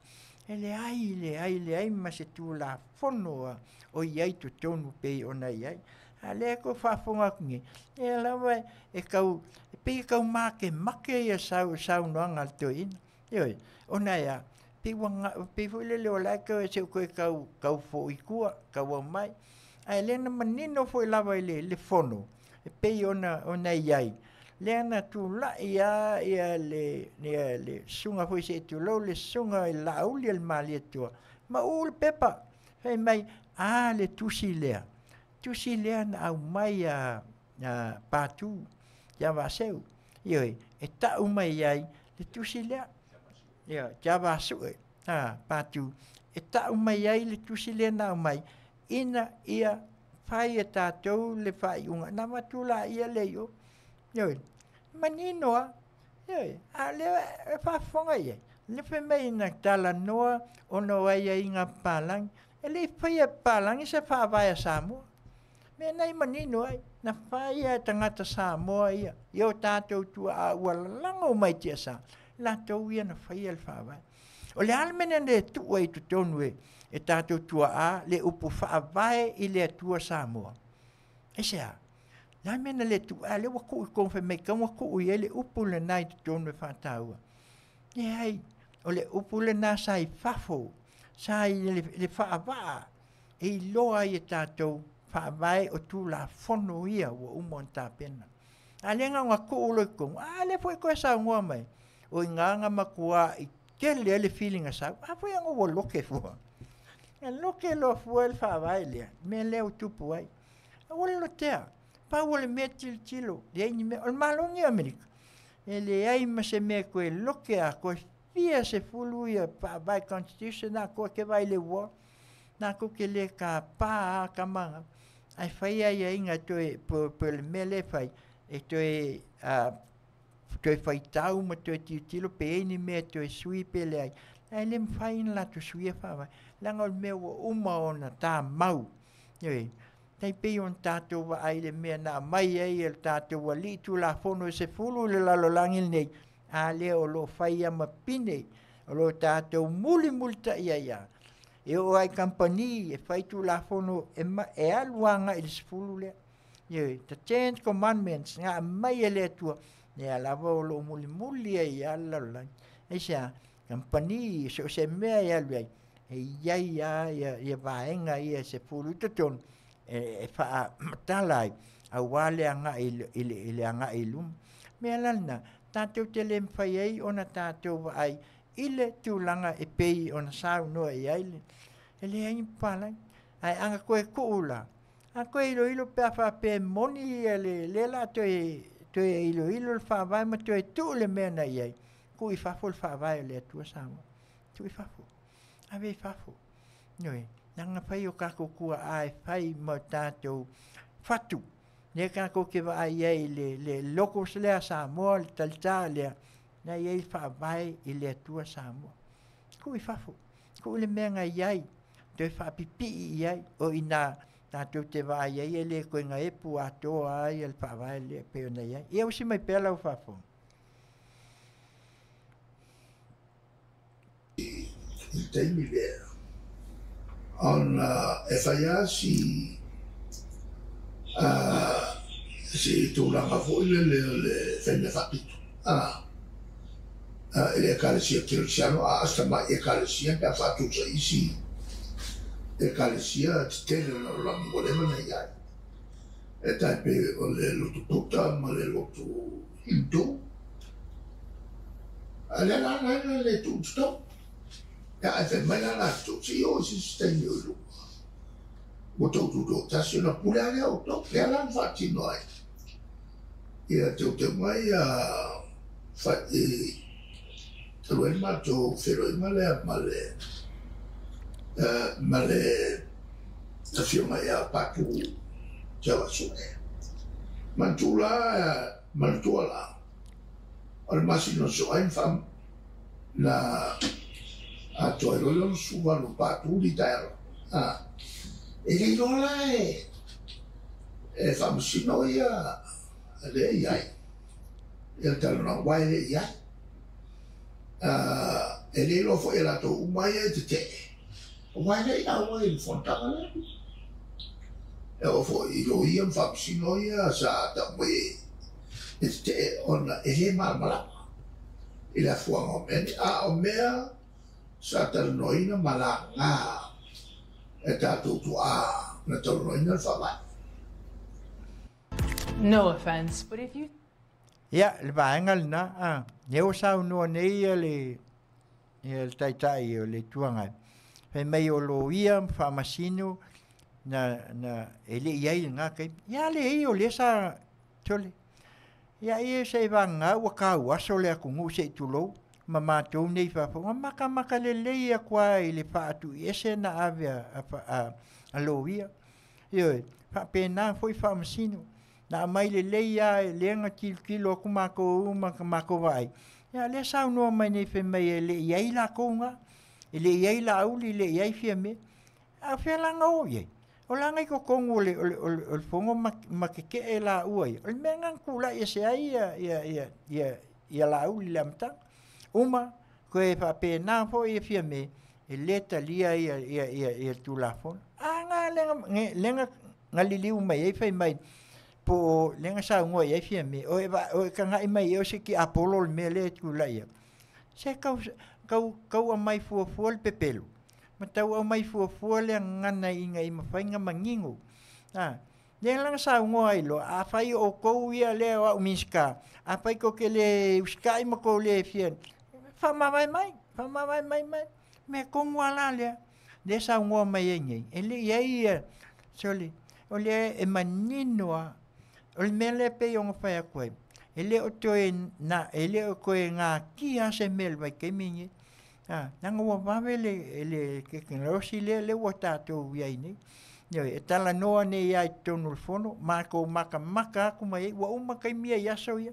e leai, leai, leai ma se Tulafono o i ai totonu pei ona i ai. A lea e faafofoga atu nei, ia lava e tau, e pei e tau makemake ia saunoaga a le toeaina. Ioe, ona e a? Pei ua pei foi lele o la e toe se toe tau tau foi i tua, tau aumai. Ae lea na manino foi lava i le, le fono, e pei ona ona i ai, lea na tulai lava ia le, ia le susuga foi se i tulou le susuga i le Laauli a le Malietoa, ma uu le pepa, fai mai, a le tusi lea, tusi lea na aumai a, a Patu ia Vaseu, ioe, e tau mai ai le tusi lea, ia, Tiavasue, a, Patu, e tau mai ai le tusi lea na aumai, ina ia fai e tatou le faaiuga, na avatu laia lea i o. Ioe, manino lava, ioe, a o lea e faafofoga i ai, le fai mai na talanoa ona o aiaiga a papalagi, e le i faia e papalagi se faavae a Samoa. Mea na i manino ai, na fai lava e tagata Samoa ia, i o tatou tuaa ua lalago mai tiasa, latou ia na faia le faavae. O le a le mea na le tuu ai i totonu e, e tatou tuaa le upu faavae i le Atua Samoa? Aisea? Le a le mea na le tuu, a lea ua tuu i totonu fai mai tatau ona tuu i ai le upu lena i totonu e faataua. Leai, o le upu lena sa i fafo, sa i le, le faavaa e iloa ai e tatou faavae o Tulafono ia ua uma ona tapena. A lea na ona tuu loa i totonu, a lea foi toe saunoa mai, o i ina na matuai tele ai le filiga sau, a foi ana ua loke fua. Na loke loa fua le faavae lea, mea lea ua tupu ai. Aua le lotea, pau o le mea tilotilo, leai ni mea. O le Malo lenei o Amerika, e leai ma se mea e toe loke atoa, fia sefulu ia faavae constitution atoa ke vaai i le ua, latou te le tapa lava tama na, ae fai aiaiga e toe, po o le mea lea e fai, e toe, toe faitau ma toe tilotilo pe i ai ni mea e toe sui pe leai, ae le mafai ona latou suia faavae, leaga o le mea ua uma ona tamau. Ioe, tai pei ona tatou vaai i le mea na aumai ai e le tatou Alii Tulafono e 10 i le lalolagi lenei, a lea o lo o fai lava ma pine, o lo o tatou mulimulitai ai lava. E oo lava i kamupani e fai Tulafono e alu agai i le 10 lea. Ioe, the Ten Commandments na aumai e le Atua, lea lava o lo o mulimuli ai lava le lalolagi. Aisea? Kamupani, so o se mea e alu ai, e i ai lava ia vaega ia e 10 i totonu e faamatala ai aua le agai i le agai i luma. O le mea la lena, tatou te le mafai ai ona tatou vaai i le tulaga e pei ona saunoa i ai le, e leai ni papalagi. Ae a toe tuu la, a toe iloilo pe a faapea e moni le lea o le a toe iloilo le faavae ma toe tuu le mea na i ai, tuu i fafo le faavae o le Atua Samoa. Tuu i fafo. Ave i fafo. Ioe, leaga fai o tatou tuaa e fai ma tatou fatu. Lea tatou te vaai ai i le logos lea a Samoa, le talita lea, na i ai le faavae i le Atua Samoa. Tuu i fafo. Tuu le mea na i ai, toe faapipii i ai. O i ina tatou te vaai ai e le toe gaepu atoa ai le faavae lea pei ona i ai. Ia usi mai pea lau faafofoga. I le taimi lea, ona e fai lava si tulaga foi lele o le faimea faapito i le Ekalesia Kerisiano, a o si tamai Ekalesia pe a faatusa i isi Ekalesia tetele o le lalolagi ua leva ona i ai, e tai pei o le lotu Puta ma le lotu Hindu. A lea la na ina le tuu tatau. Ia ae fai mai la latou, se i oo i se isi taimi o i luma, ua tou tutoatasi ona pule lava lea o outou. Lea la na faatino ai ia teuteuga ia talu ai le matou feiloaiga lea ma le afioga ia Patu Tiavaasue. Manatua la, manatua la, o le masina o Soai na atoa ai loa le 68 Patu litaea. E le iloa la e faamasino ia lea i ai ia le talanoaga, aua e le i ai. E le iloa foi e latou uma ia e tetee, aua e le i auai i le fonotaga lea. E oo foi i loia ma faamasino ia sa tau mai e tetee ona e le malamalama i le afuaga o mea nei. A o mea sa talanoaina ma laga e tatou tuaa na talanoaina le faavae. No offense, but if you Ia, le vaega lena, a, lea ua saunoa nei ia le, ia le Taitai o le Itu Agai, fai mai o loia ma faamasino na, na, e le i ai i lena taimi. Ia, leai, o lea sa, sole. Ia, ia se i vagana ua tauaso le atunuu se i tulou, ma matou nei faafofoga, matamata lelei atu lava i le faatuiese na ave a loia. Ioe, faapena foi faamasino. Na aumai lelei lava e lea na tilotilo atu matou ma matou vaai. Ia lea saunoa mai nei fai mai e le i ai latou na, e le i ai Laauli, e le i ai Fiame. A o fea la na o i ai? O la na i totonu o le, o le, o le, o le fono ma tetee laua ia. O le mea lena na tulai ese ai ia Laauli i le amataga. Uma, toe faapena foi ia Fiame, e le talia ia le Tulafono. A na lea na liliu mai ai fai mai, po o lea na saunoa i ai Fiame, o e tagai mai ai o se tiapolo le mea lea e tulai atu. Se tau aumai fuafua le pepelo, ma tau aumai fuafua le gagana ina ia mafai ona manino. Lea la na saunoa ai loa, afai o outou ia lea o au Minisita, afai tou te le usitai ma tou le fia, faamavae mai, faamavae mai mai. Mea tonu lava la lea, lea saunoa mai ai nei, e le i ai ia, sole, o lea e manino lava. O le mea lea e pei ona fai atu ai, e le o toe, na, e le o toe natia se mea i le vaitaimi lenei. Leaga ua vave le tekonolosi lea ua tatou i ai nei. Ioe, e talanoa nei lava i totonu o le fono, matou matamata atu mai ai, ua uma taimi ia i aso ia.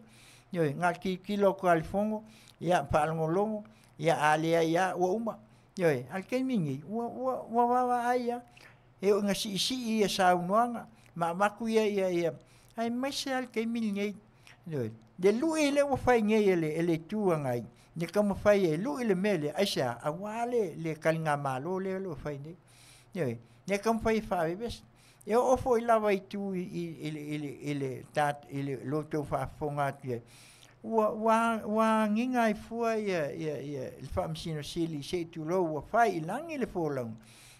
Ioe, na o le tilotilo atu lava i le fono, ia faalogologo, ia a leai lava ua uma. Ioe, a o le taimi lenei, ua vaavaai lava. E oo ina siisii ia saunoaga ma avatu ia ia ia aemaise lava le taimi lenei. Ioe, le lui lea ua fai nei e le e le Itu Agai, le taumafai e lui le mea lea, aisea? Aua le le taligamalo lea o lo o fai nei. Ioe, lea e taumafai e faavevesi. E oo foi lava i itu i i i le i le i le i le lo outou faafofoga atu i ai, ua ua ua agiga ai fua ia ia ia le Faamasino Sili se i tulou ua fai i lagi le folauga,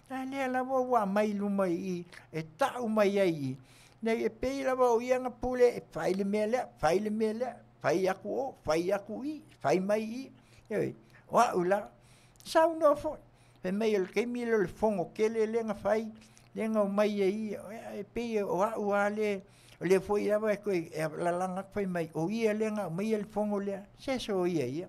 a lea lava ua aumai i luma i i e tau mai ai i i, leai e pei lava o ia na pule e fai le mea lea, fai le mea lea, fai atu o, fai atu i, fai mai i. Ioe, o au la, saunoa foi, fai mai o le taimi lea o le fono tele lea na fai, lea na omai ai e pei o au lava lea, o lea foi lava e toe lalaga atu fai mai o ia lea na aumaia le fono lea, se soia ia.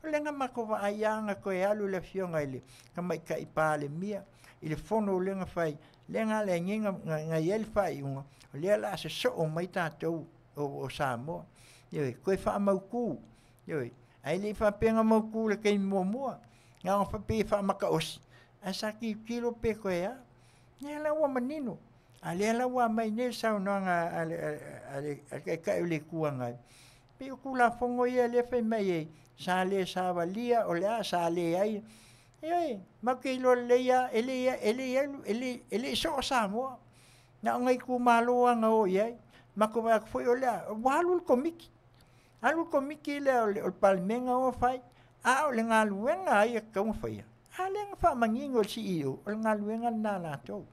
O lea na matou vaai lava na toe alu le afioga i le Tamaitai Palemia i le fono lea na fai, lea na ala ai nei na i ai le faaiuga, o lea o le a sosoo mai tatou o Samoa. Ioe, toe faamautu, ioe, ae le i faapea na mautu i le taimi muamua, na ona faapea e faamataosi, ae sa tilotilo pe toe a. Lea la ua manino, a o lea la ua aumai nei le saunoaga a le Taitai o le Itu Agai, pei o Tulafono ia lea e fai mai ai, sa le savalia, o le a, sa leai. Ioe, matou te iloa lelei lava, e le i soo Samoa, na o nai itumalo lava na o i ai. Matou vaai atu foi o le a? Ua alu le Komiti, alu le Komiti lea o le Palemene o fai, a o le galuega a ia e tatau ona faia, a lea na faamanino e le CEO, o le galuega lena a latou.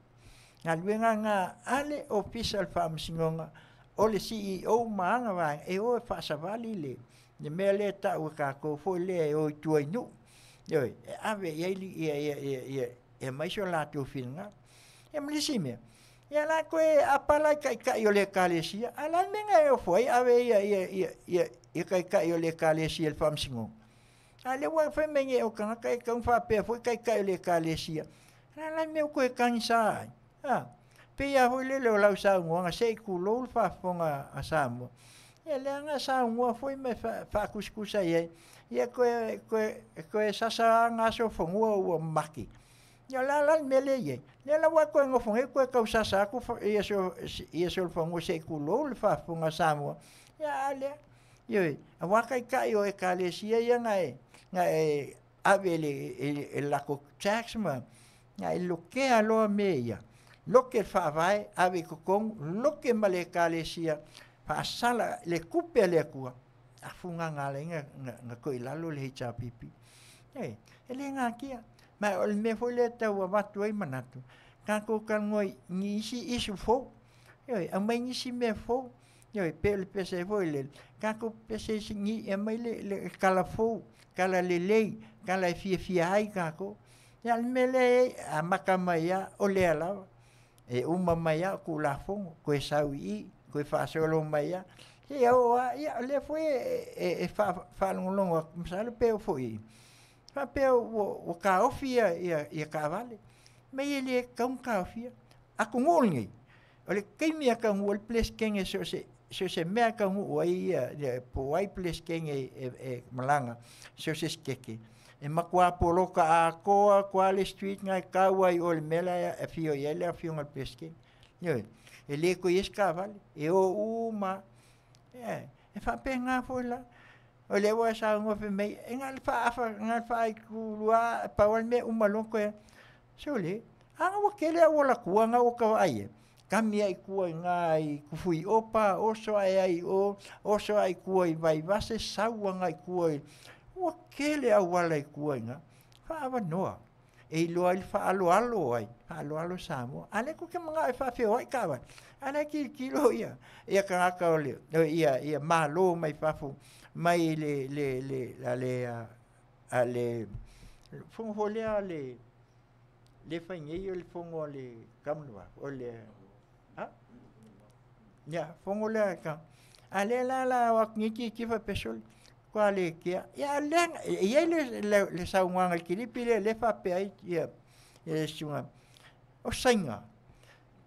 Galuega lena a le Ofisa o le Faamasinoga, o le CEO ma ana vaega e o e faasavali le le mea lea e tau e tatou foi lea e o i tua i nuu. Ioe, e ave i ai ia ia ia ia e aumai so latou finagalo. Ia ma le isi mea, ia la toe apala i taitai o le ekalesia, a o le a le mea na e ofo ai ave ia ia ia ia ia taitai o le ekalesia i le faamasinoga? A o lea ua fai mai nei o tagata e tatau ona faapea foi taitai o le ekalesia. O le a la le mea ua toe tagisa ai? A, pei lava foi lele o lau saunoaga se i tulou le faafofoga a Samoa, ia leaga e saunoa foi ma e faatusatusa i ai, ia toe, toe, toe sasa lava na aso fanua ua mati. Ia o le a la le mea lea e i ai? Lea la ua e toe nofo nei toe tau sasa atu ia ia solofanua se i tulou le faafofoga a Samoa, ia a lea. Ioe, aua taitai o ekalesia ia na e, na e ave i le, i le latou tax ma, na e lokea loa mea ia. Loke le faavae, ave i totonu, loke ma le ekalesia, faasala le tupe a le Atua, afu gaga ala ai na toe i lalo le HRPP. E, e le natia. Ma o le mea foi lea e tau avatu ai manatu, tatou talanoa i nisi issue fou. Ioe, aumai nisi mea fou. Ioe, pei o le pese foi lele, tatou pese isi ni, aumai le, le tala fou, tala lelei, tala e fiafia ai tatou. Ia, o le mea lea e i ai, amata mai lava, o lea lava. E uma mai lava o Tulafono, toe sau i i, toe faasolo mai lava. Seia oo lava, ia o lea foi e faalogologo atu, masalo pe oo foi i, faapea ua taofi ia taavale. Mei e le tatau ona taofia. Atunuu lenei, o le taimi lava e taunuu ai le Peresetene so o se so o se mea e taunuu ai ia po o ai Peresetene e malaga so o se Setete, e matua poloka atoa atu lava le street na e tau ai i o i le mea la e afio i ai le afioga i le Peresetene. Ioe, e le toe i ai se taavale, e o uma lava. Ioe, e faapena foi la. O lea ua e saunoa fai mai, e na o le faaafa, na o le faaitulua, pau lava le mea e uma loa toe, sole, a na ua tele auala tua na ua ta vaai i ai, kami lava i tua i ina i Tufuiopa, oso ae ai i o, oso ae i tua i Vaivase, sau agai i tua i, ua tele auala i tua i ina, faaavanoa e iloa ai le faaaloalo ai, faaaloalo Samoa. A o lea tou te manao e faafeoai taavale, a o la e tilotilo ia, ia tagata o le, ia, ia Malo mai fafo, mai le, le, le, a le, a le fono foi lea a le, le fai nei o le fono a le Commonwealth, o le, a? Ia, fono lea, a lea la la o atu nei tilotilo faapea, sole, matua le kea. Ia, a o lea, e i ai le, le saunoaga i le kilipi lea, lea e faapea ai ia, ia le susuga, o Saina,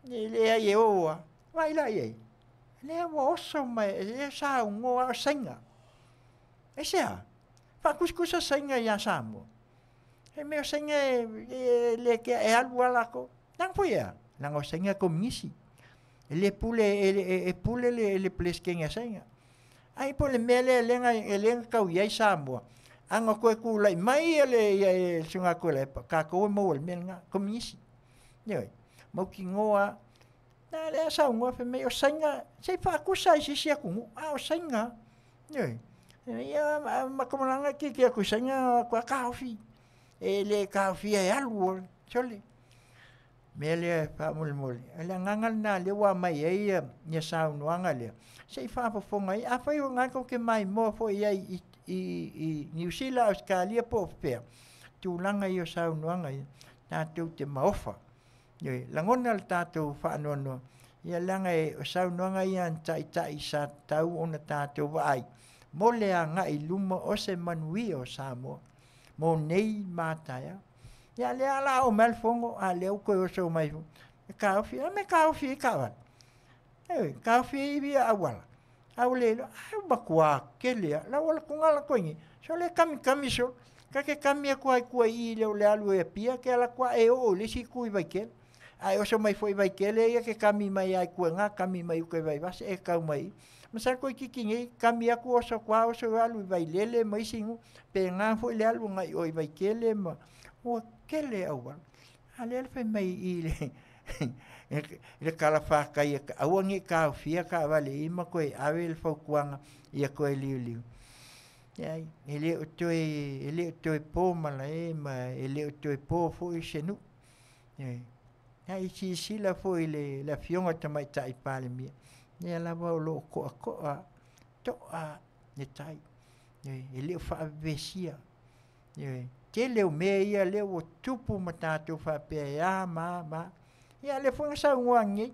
e leai e o lava, vaai la i ai, lea ua oso mai, lea e saunoa o Saina. Aisea? Faatusatusa Saina ia Samoa. He mea o Saina e, e le kea, e alu lava latou. Leaga foi e a? Leaga o Saina e Kominisi. E le pule, e pule le Peresetene a Saina. Ai po o le mea lea lea na tau i ai Samoa, a na toe tulai mai le Susuga ia Tuilaepa, tatou e maua i le mea lena, Kominisi. Ioe. Mautinoa lava. A lea e saunoa fai mai o Saina, se i faatusa i se isi atunuu, a o Saina lava. Ioe. Ia a matou malaga tilotilo atu i Saina o atu lava taofi, e le taofia e alu lava. Sole, o le mea lea faamolemole, o le agaga lena o lea ua aumai ai ia saunoaga lea, se i faafofoga i ai. Afai o lena tou te maimoa foi i ai i Niu Sila, Ausetalia po o fea, tulaga ia o saunoaga ia, tatou te maofa. Ioe, lagona le tatou faanoanoa, ia leaga o saunoaga ia a ni taitai sa tatau ona tatou vaai mo le agai i luma o se manuia o Samoa mo nei ma a taeao. Ia a o lea o le a oo mai lava le fono a o lea ua toe oso mai foi e taofi. O le a le mea e taofi ai taavale? Ioe, taofi ai auala, a ua le iloa, ae ua matua tele lava. O le auala atu lena e alu atu ai nei, sole e kamikami solo. Ta te kami atu lava i tua i i i le alu i Apia, e te alu atu lava e oo i le isi itu i Vaitele. A e oso mai foi i Vaitele ia e te kami mai lava i tua i ina, kami mai uta i Vaivase e tau mai i i. Masalo toeitiiti nei kami atu oso atu lava oso alu i Vailele ma isi nuu, faapena foi le alu agai i o i Vaitele ma… ua tele auala. A o lea la fai mai i i i le talafatai e aua ne i taofia taavale i i ma toe ave le fautuaga ia toe liuliu. Leai, e le o toe po malae ma e le o toe po foi se nuu. Ioe. A i silasila foi i le Afioga i le Tamaitai Palemia, o lea lava o lo o toatoa, toa lava le tai, e le o faavavesia. Ioe. Tele o mea ia lea ua tupu ma tatou faapea e a ma a ma a. Ia a o lea foi na saunoa ananei,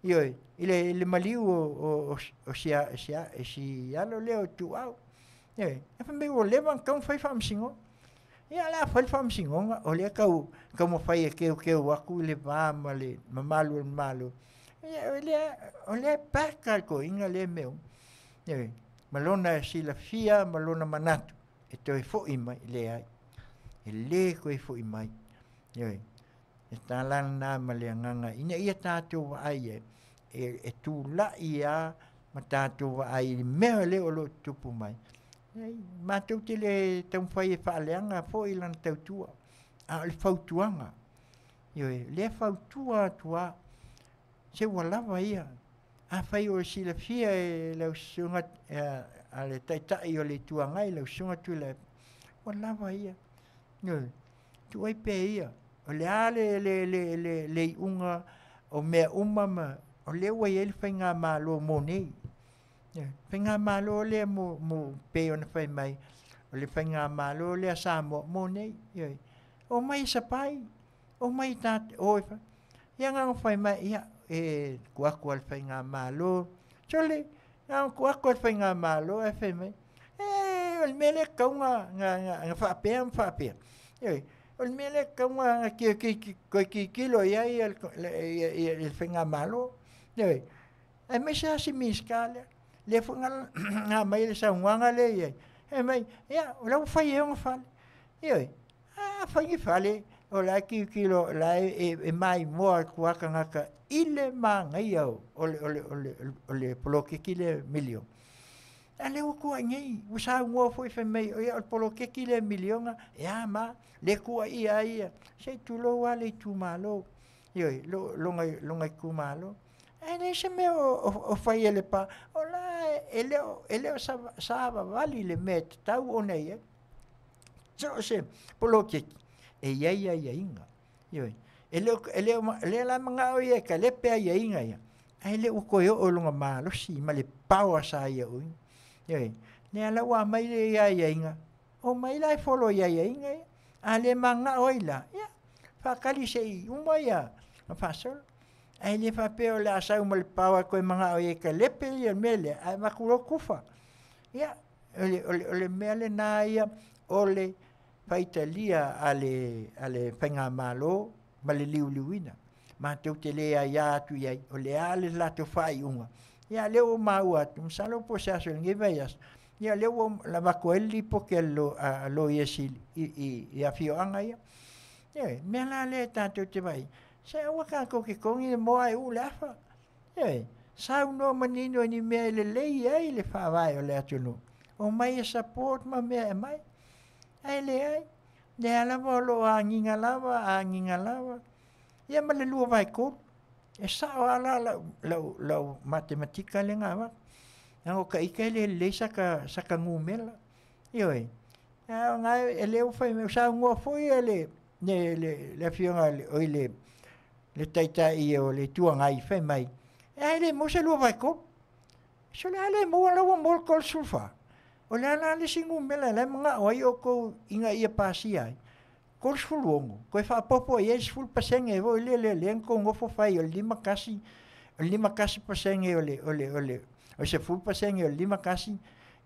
ioe, i le maliu o si alo lea o Ituau, ioe, ae fai mai ua leva ona tatau ona fai faamasinoga. Ia o le a fai le faamasinoga o lea e tau taumafai e teuteu atu le va ma le mamalu o le Malo. Ia o lea e back lava e le toeaina lea mea uma. Ioe. Ma lona silafia ma lona manatu e toe foi mai, leai, e le toe foi mai. Ioe. E tala lena ma le agaga ina ia tatou vaai ai, e tulai lava ma tatou vaai i le mea lea o lo o tutupu mai. Matou te le taumafai e faaleaga foi lana tautua, a o le fautuaga, ioe, o lea e fautua atu lava, se ua lava ia. Afai o e silafia e lau Susuga a le Taitai o le Itu Agai, lau Susuga Tuilaepa, ua lava ia. Ioe, tuuai pea ia, o le a le iuga o mea uma ma o lea ua i ai le faigamalo mo nei. Ioe, faigamalo lea mo pei ona fai mai, o le faigamalo lea a Samoa mo nei. Ioe, omai e sapai, omai o e fai. Ia na ona fai mai, ia, e tuu atu lava i le faigamalo. Sole, na ona tuu atu lava i le faigamalo ae fai mai, e, o le mea lea e tatau ona faapea ma faapea. Ioe, o le mea lea e tatau ona toe tilotilo i ai le faigamalo. Ioe, aemaise lava si Minisita lea, lea foi na aumai le saunoaga lea i ai, fai mai, ia, o la e ua fai e ona fale. Ioe, a fai ni fale, o la e tilotilo, o la e maimoa atu lava tagata i le manaia o le poloketi lea miliona. A o lea ua tuuai nei, ua saunoa foi fai mai, ia o le poloketi lea miliona, e a ma a, lea e tuuaia ai ia, se i tulou lava le itumalo, ioe, lona itumalo. Ae leai se mea o fai e Lepa, o la e le o savavali le mea e tatau ona i ai. So o se poloketi, e i ai aiaiga. Ioe. E le o, e le o, lea la e manao ia e talepe aiaiga ia, ae le ua toe oo i lona malosi ma le power sa ia i. Ioe. Lea la ua aumai le aiaiga, omai la e follow i aiaiga ia. A le mananao ai la, ia, faatali se i uma ia ona faasolo. Ae le faapea o le a sau ma le power e toe mananao ai e talepe ia le mea lea, ae avatu loa tufa. Ia, o le mea lena ia o le faitalia a le faigamalo ma le liuliuina. Matou te le aia atu i ai, o le a le latou faaiuga. Ia, lea ua maua atu, masalo po o se aso o lenei vaiaso, ia lea ua avatu ai le lipoti a Loia Sili i afioaga ia. Ioe, o le mea la lea tatou te vaai, Se aua tatou totogi le moa ae uu le afa. Ioe, saunoa manino i ni mea e lelei ai le faavae o le atunuu. Omai e support ma mea e aumai. Ae leai, lea lava o lo o agiga lava, agiga lava. Ia ma le 2/3. E sao lava la lau, lau, lau matematika lea na avatu. Leaga o ta ita e le lelei saka, saka numera. Ioe, a o na e le ua fai mai, ua saunoa foi le, le, le, le afioga oi le, le Taitai o le Itu Agai fai mai, e a e le maua se 2/3. Se o le a le maua la ua maua le 34. O le a la le isi numera la e manao ai outou ina ia pasia ai? 36, toe faaopoopo i ai le 10% foi lea lea lea na tou nofo fai o le 51, o le 51% o le o le o le o le 10% o le 51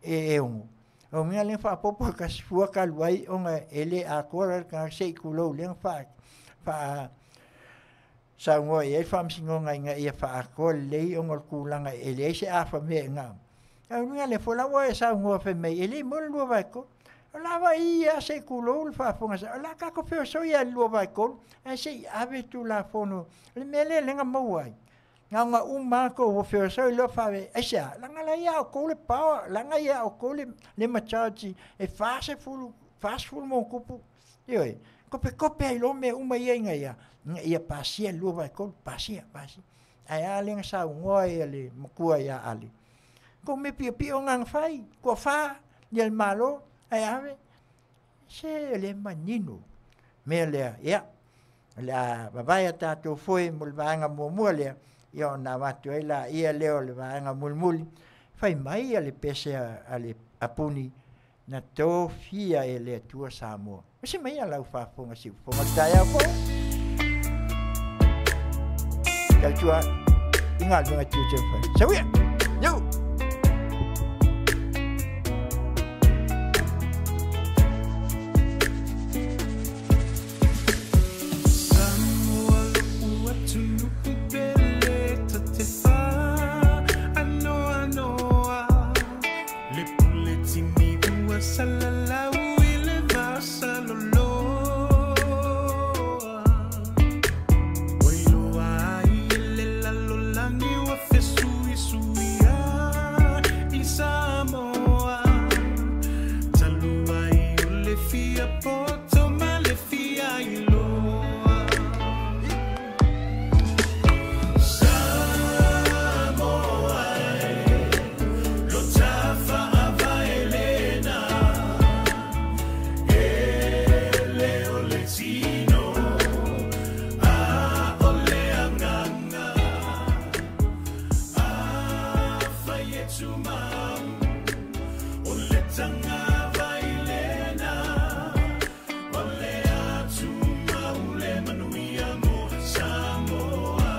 e 6. O mea lea faaopoopo e kasi fua talu ai ona e le atoa la le tagata se i tulou lea na faa faa saunoa i ai le Faamasinoga ina ia faaatoa lelei ona o le tulaga e leai se afamea i na. Ae uiga lea foi la ua e saunoa fai mai e le i maua le 2/3. O la vai ia se i tulou le faafofoga sa. O la tatou feosoi lava i le 2/3 ae se i ave Tulafono. O le mea lea lea na maua ai. Na ona uma lava tou feosoi loa faave, aisea? Leaga la ia outou le power, leaga ia outou le, le majority e 40, 40 ma ona tupu. Ioe, topetope ai loa mea uma ia ina ia, ina ia pasia le 2/3, pasia, pasia. Ae a lea na saunoa ai le matua ia Ale. Kou mea piopio na na fai, toafa ia le Malo, ae ave, se le manino mea lea. Ia, o le a vavae a tatou foe mo le vaega muamua lea, ia ona avatu ai la ia lea o le vaega mulimuli, fai mai a le pese a le Apuni, na tofia e le Atua Samoa. Masi mai a lau faafofoga siufofoga le taeao fou. Tautua i galuega tiute fai. Sauia! Yo! Samoa lo'u atunuu pele ta te faanoanoa le pule tini ua salalau i le vasaloloa ua iloa ai e le lalolagi ua fesuisuia i Samoa talu ai o le fia poto ma le fia iloa Samoa e lo tafaavae lena e le o le tino a o le agaga afai e tumau o le tagavai lena o le atumau le manuia mo Samoa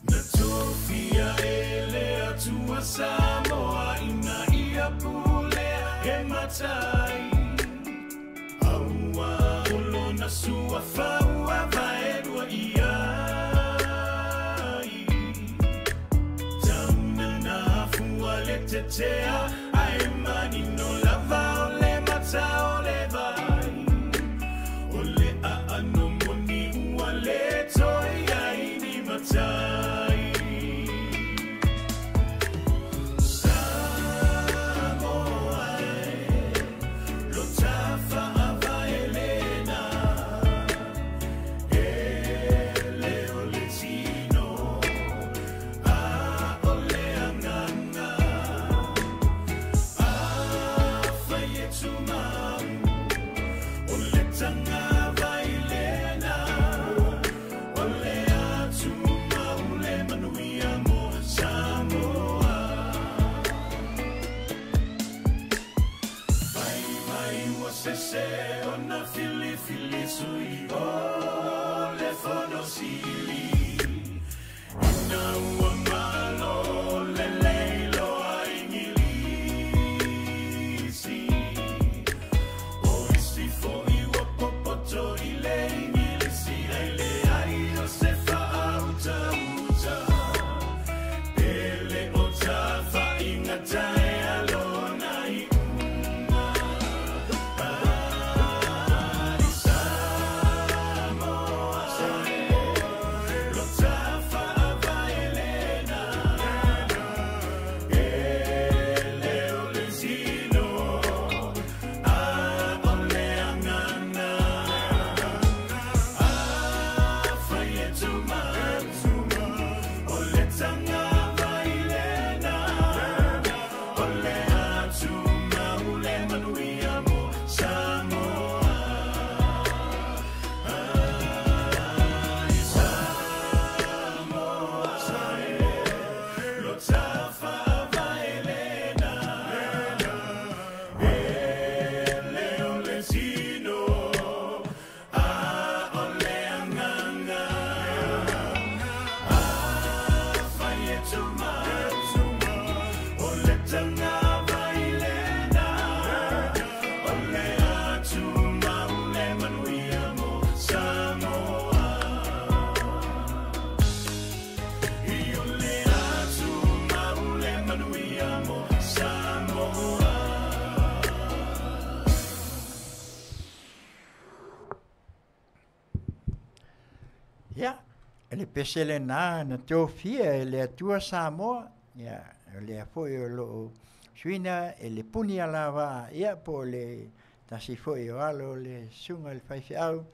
na tofia e le Atua Samoa ina ia pulea e matai aua o lona suafa ua vaelua i ai tauna na afua le tetea ae manino lava o le mata o le vai o le aano moni ua le toe ai ni matai Samoa e lo tafaavae lena e le o le tino a o le agaga pese lenā na tofia e le Atua Samoa, ia, o lea foi o loo suina e le puni alavaa, ia, po o le tasi foi o alo o le susuga i le faifeau,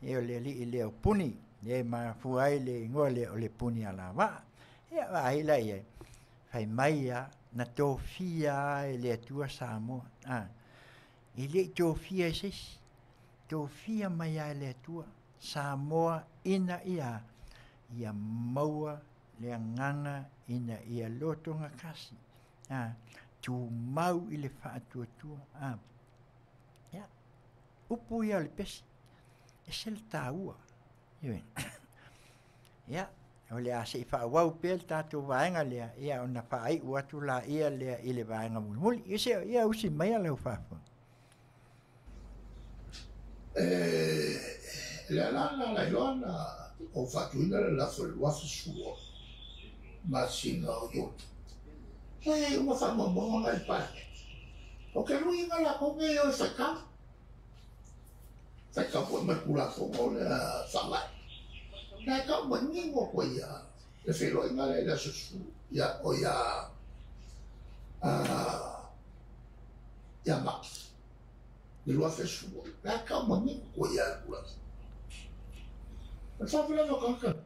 ia o le alii lea o Puni, ia e mafua ai le igoa lea o le puni alavaa. Ia vaai la i ai, fai mai lava, na tofia lava e le Atua Samoa, a, e le i tofia e se isi, tofia mai lava e le Atua Samoa ina ia ia maua le agaga ina ia lotogatasi, a, tumau i le faatuatua, a. Ia, upu ia o le pesi, ese le taua. Ioe. Ia, o le a se i faaauau pea le tatou vaega lea, ia ona faaiu atu laia lea i le vaega mulimuli. Ia se, ia usi maia lau faafofoga. E le ala na ala ai loa na ou faatuina le lafo i le 2010 masina o Iuni. E uma faamaumauga na i le Palemene. O ke luiga lakou nei e o e faitau. Faitau foi ma le Tulafono lea Faavae. Na e tau manino atu ai ia le feiloaiga lea i le aso 10 ia o ia ia Mati i le 2010. Na e tau manino atu ai ia le Tulafono. O le faalavelave o tagata.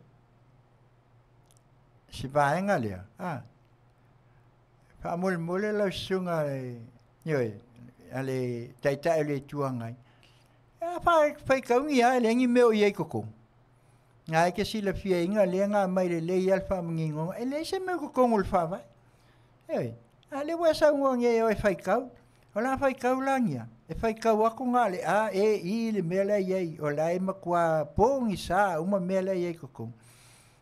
Si vaega lea, a. Faamolemole lau susuga ioe, a le Taitai o le Itu Agai, a faitauni lava e leai ni mea o i ai i totonu. Na e te silafiaina lea na aumai lelei lava le faamaninoga, e leai se mea o totonu o le Faavae. Ioe, a o lea ua e saunoa nei e o e faitau. O le a faitau la ia? E faitau atu na o le A, E, I le mea la e i ai, o la e matua pogisa uma mea la e i ai i totonu.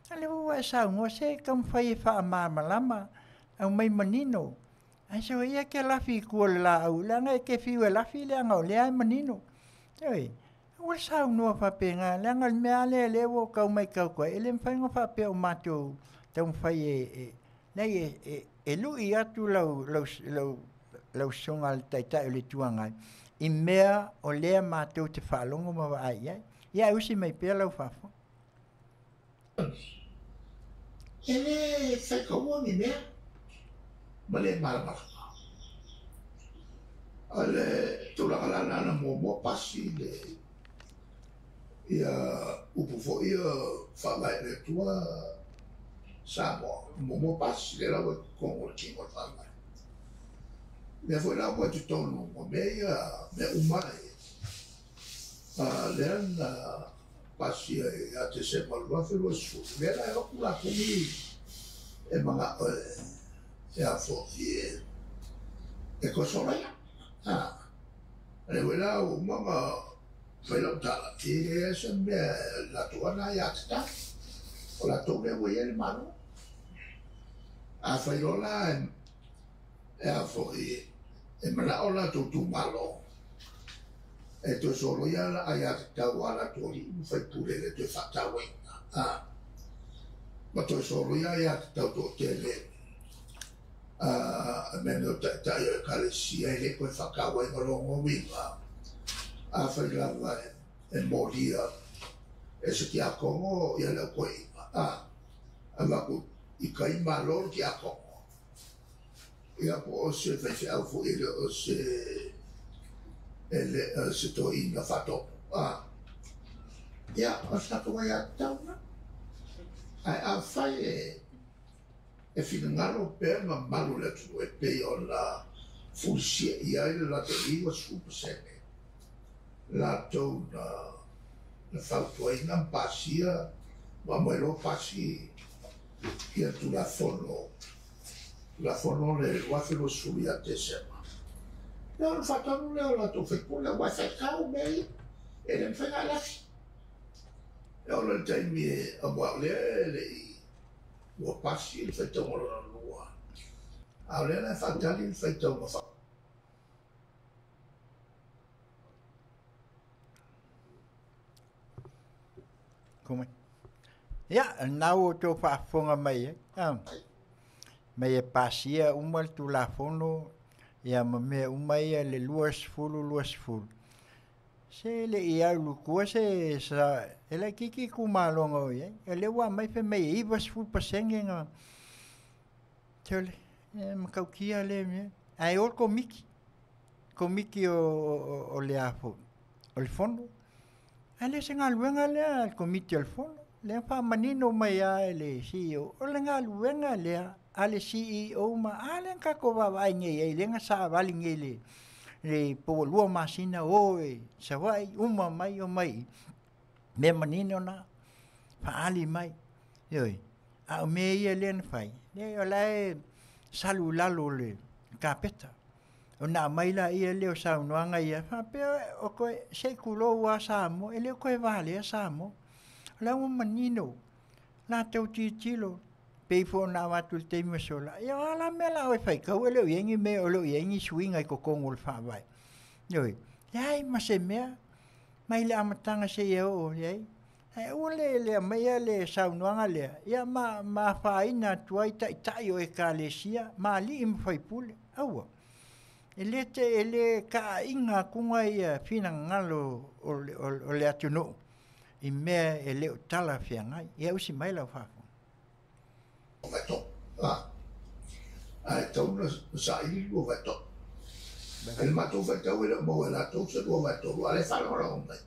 A o lea ua e saunoa, se taumafai e faamalamalama, aumai manino. Ae se ia ke lafi i tua o le laau, leaga e te fiu e lafi leaga o lea e manino. Ioe, aua le saunoa faapena, leaga o le mea lava lea o lea ua ou tau matau atu ai, e le mafai ona faapea o matou taumafai e, leai e, e lui atu lau, lau, lau, lau susuga i le Taitai o le Itu Agai i mea o lea matou te faalogo ma vaai i ai. Ia ae usi mai pea lau faafofoga. E le faitaua ni mea ma le malamalama. O le tulaga la lena na muamua pasi le ia upu foi ia faavae i le Atua Samoa, muamua pasi lea la ua i totonu o le tino o le faavae. Lea foi la ua i totonu ma mea ia mea uma ai lea na pasia ia Tesema 2020, lea la e o atu latou nei e manao e a foi e toe soloia. Lea foi la ua uma ona fai lau tala, e leai se mea latou ana aiatatau, o latou lea ua i ai le Malo. Afai loa la e a foi e manao latou itumalo e toe soloia la aiatatau a latou alii ma faipule i le toe faatauaina, ma toe soloia aiatatau toatele a mea nei o taitai o ekalesia e le toe faatauaina lona uiga, afai lava e molia e se tiakono ia le autoeaina, avatu i tai malo le tiakono. Ia po o se faifeau foi e le o se e le o se toeaina faatopu. Ia, o se tatou aiatatau lena. Ae afai e finagalo pea mamalu o le atunuu e pei ona fulisia i ai le latou 90% latou na na fautuaina ma pasia ma aumai loa pasi ia Tulafono Tulafono le 2020 ia Tesema. Ia ona faatonu lea o latou faipule aua e faitau mea ia, e le mafai ona lafi. E oo loa i le taimi e aua o lea e le i ua pasi le faitauga lona lua, a o lea la e faatali le faitauga fa. Ia, lena ua outou faafofoga mai ai, a, mai e pasia uma le Tulafono ia ma mea uma ia i le 2020. Se le i alu kua se sa e le kiki ku malonga o ia. E le ua mai fe mai e 90% nga tele e makaukia le mea. Ai o komiki. Komiki o le afo o le fono. A le se galuega lea a le komiti o le fono. Lea faamanino mai a e le CEO. O le galuega lea a le CEO ma a lea na tatou vaavaai nei ai lea na savali nei le le po ua 2 masina o e Savaii uma mai o mai mea manino na faaali mai. Ioe, a o mea ia lea na fai, leai o la e salu i lalo o le kapeta. Ona aumai laia lea o saunoaga ia faapea o koe se i tulou lava Samoa, e le o toe valea Samoa. O la ua manino latou tilotilo pei foi ona avatu i le taimi ua sola, ia o a la mea o le a oe faitau e le o i ai ni mea o le o i ai ni suiga i totonu o le Faavae. Ioe, leai ma se mea mai le amataga seia oo i ai. Ae aua le le aumaia le saunoaga lea, ia ma ma afaina atu ai taitai o ekalesia ma alii ma faipule. Aua. E le te e le kaaina atuga ia finagalo o le o le atunuu i mea e le o talafeagai. Ia usi mai lau faafofoga. Ae tatau ona saili le 2/3. I le matou faitau e le o maua e latou se 2/3, a o lea e faalagolago mai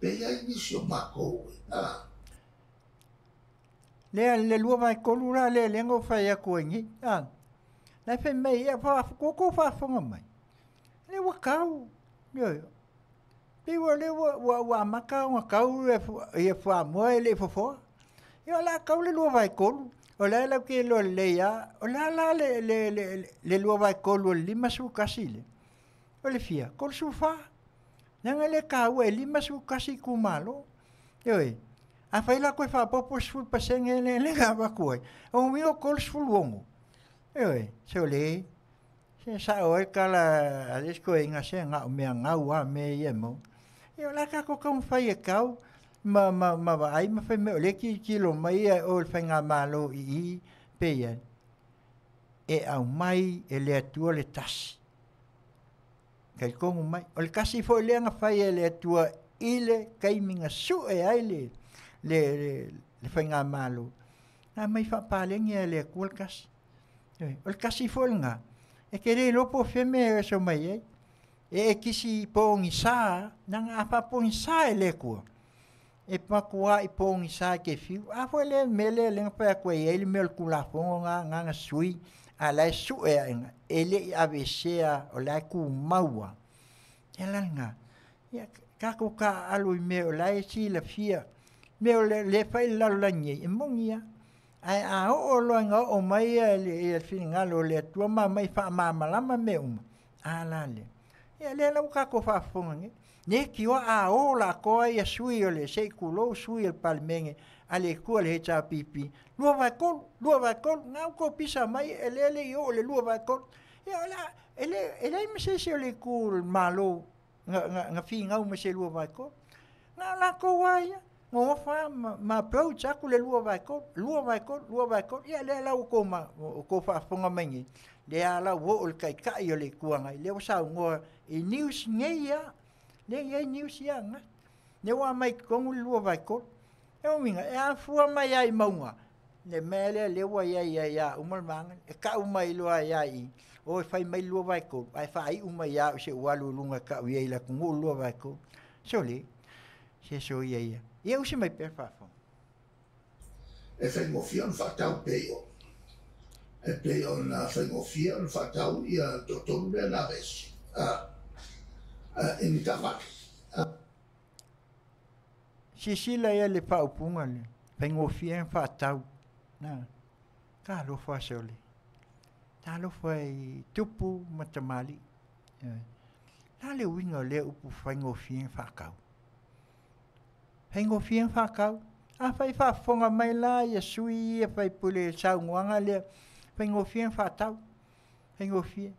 pe i ai nisi o matou e. Lea le 2/3 la lea lea na ou fai atu ai nei. A, la e fai mai, ia ua faafofoga mai. Lea ua tau. Ioe. Pei ua lea ua ua ua amata ona tau ia fuamoa e le i fofoa. Ia o le a tau le 2/3. O la e latou te iloa lelei lava. O le a la le le le le 2/3 o le 51 lea? O le fia? 34. Leaga e le taua e 51 itumalo. Ioe. Afai la toe faaopoopo le 10% lea lea na avatu ai, o lona uiga o 36. Ioe, sole, se sao ai le tala a le isi toeaina, se na o mea gau lava mea ia e maua. Ia o le a tatou taumafai e tau ma, ma, ma vaai ma fai mai o lea e tilotilo mai ia o le faigamalo i i pe i ai. E aumai e le Atua le tasi. Talitonu mai. O le tasi foi lea na fai e le Atua i le taimi na sue ai le, le, le, le faigamalo. Na aumai faapaleni e le Atua le tasi. O le tasi foi lena, e te le iloa po o fea mea e oso mai ai. E e kisi pogisa, leaga a faapogisa e le Atua, e matuai pogisa e te fiu. A foi lea mea lea lea na fai atu ai e i ai le mea o le Tulafono lena na na sui, a o la e sue aena, e le i aveesea, o la e tumau lava. Ia la lena, ia tatou taaalo i mea o la e silafia, mea o lea e fai i le lalolagi nei, e moni lava. Ae a oo loa ina oo mai le finagalo o le Atua ma aumai faamalamalama mea uma, a la lea. Ia lea la ua tatou faafofoga nei. Leitioa a o latou ia sui o le se i tulou sui o le Palemene a le Atua le HRPP, 2/3, 2/3, na ua outou pisa mai e lea e le i oo i le 2/3. Ia o le a, e le, e leai ma se isi o le itu o le Malo na, na, na finau mai se 2/3. Na o latou lava ia, nonofo lava ma, ma approach atu le 2/3, 2/3, 2/3. Ia lea la ua outou ma, outou faafofoga mai nei, lea la ua oo i le Taitai o le Itu Agai, lea ua saunoa i news nei lava, lea e i ai news ia ananafi. Lea ua aumai i totonu le 2/3. O lona uiga, e afua mai lava i mauga, le mea lea lea ua i ai ai ia uma le vaega, e tau mai loa ia i, o e fai mai le 2/3, ae faaiu mai ia au se i ou alu i luga e tau i ai i le atunuu le 2/3. Sole, se soia ia. Ia usi mai pea le faafofoga. E faigofie ona faatau pei o e pei ona faigofie ona faatau ia le toatolu lea na aveese i ni taavale. Silasila ia le faaupuga lea, faigofie ona faatau. Na, talofa sole. Talofa i tupu ma tamalii. Ioe. O le a le uiga o lea upu faigofie ona faatau? Faigofie ona faatau. Afai e faafofoga mai la ia sui ia faipule i le saunoaga lea, faigofie ona faatau. Faigofie.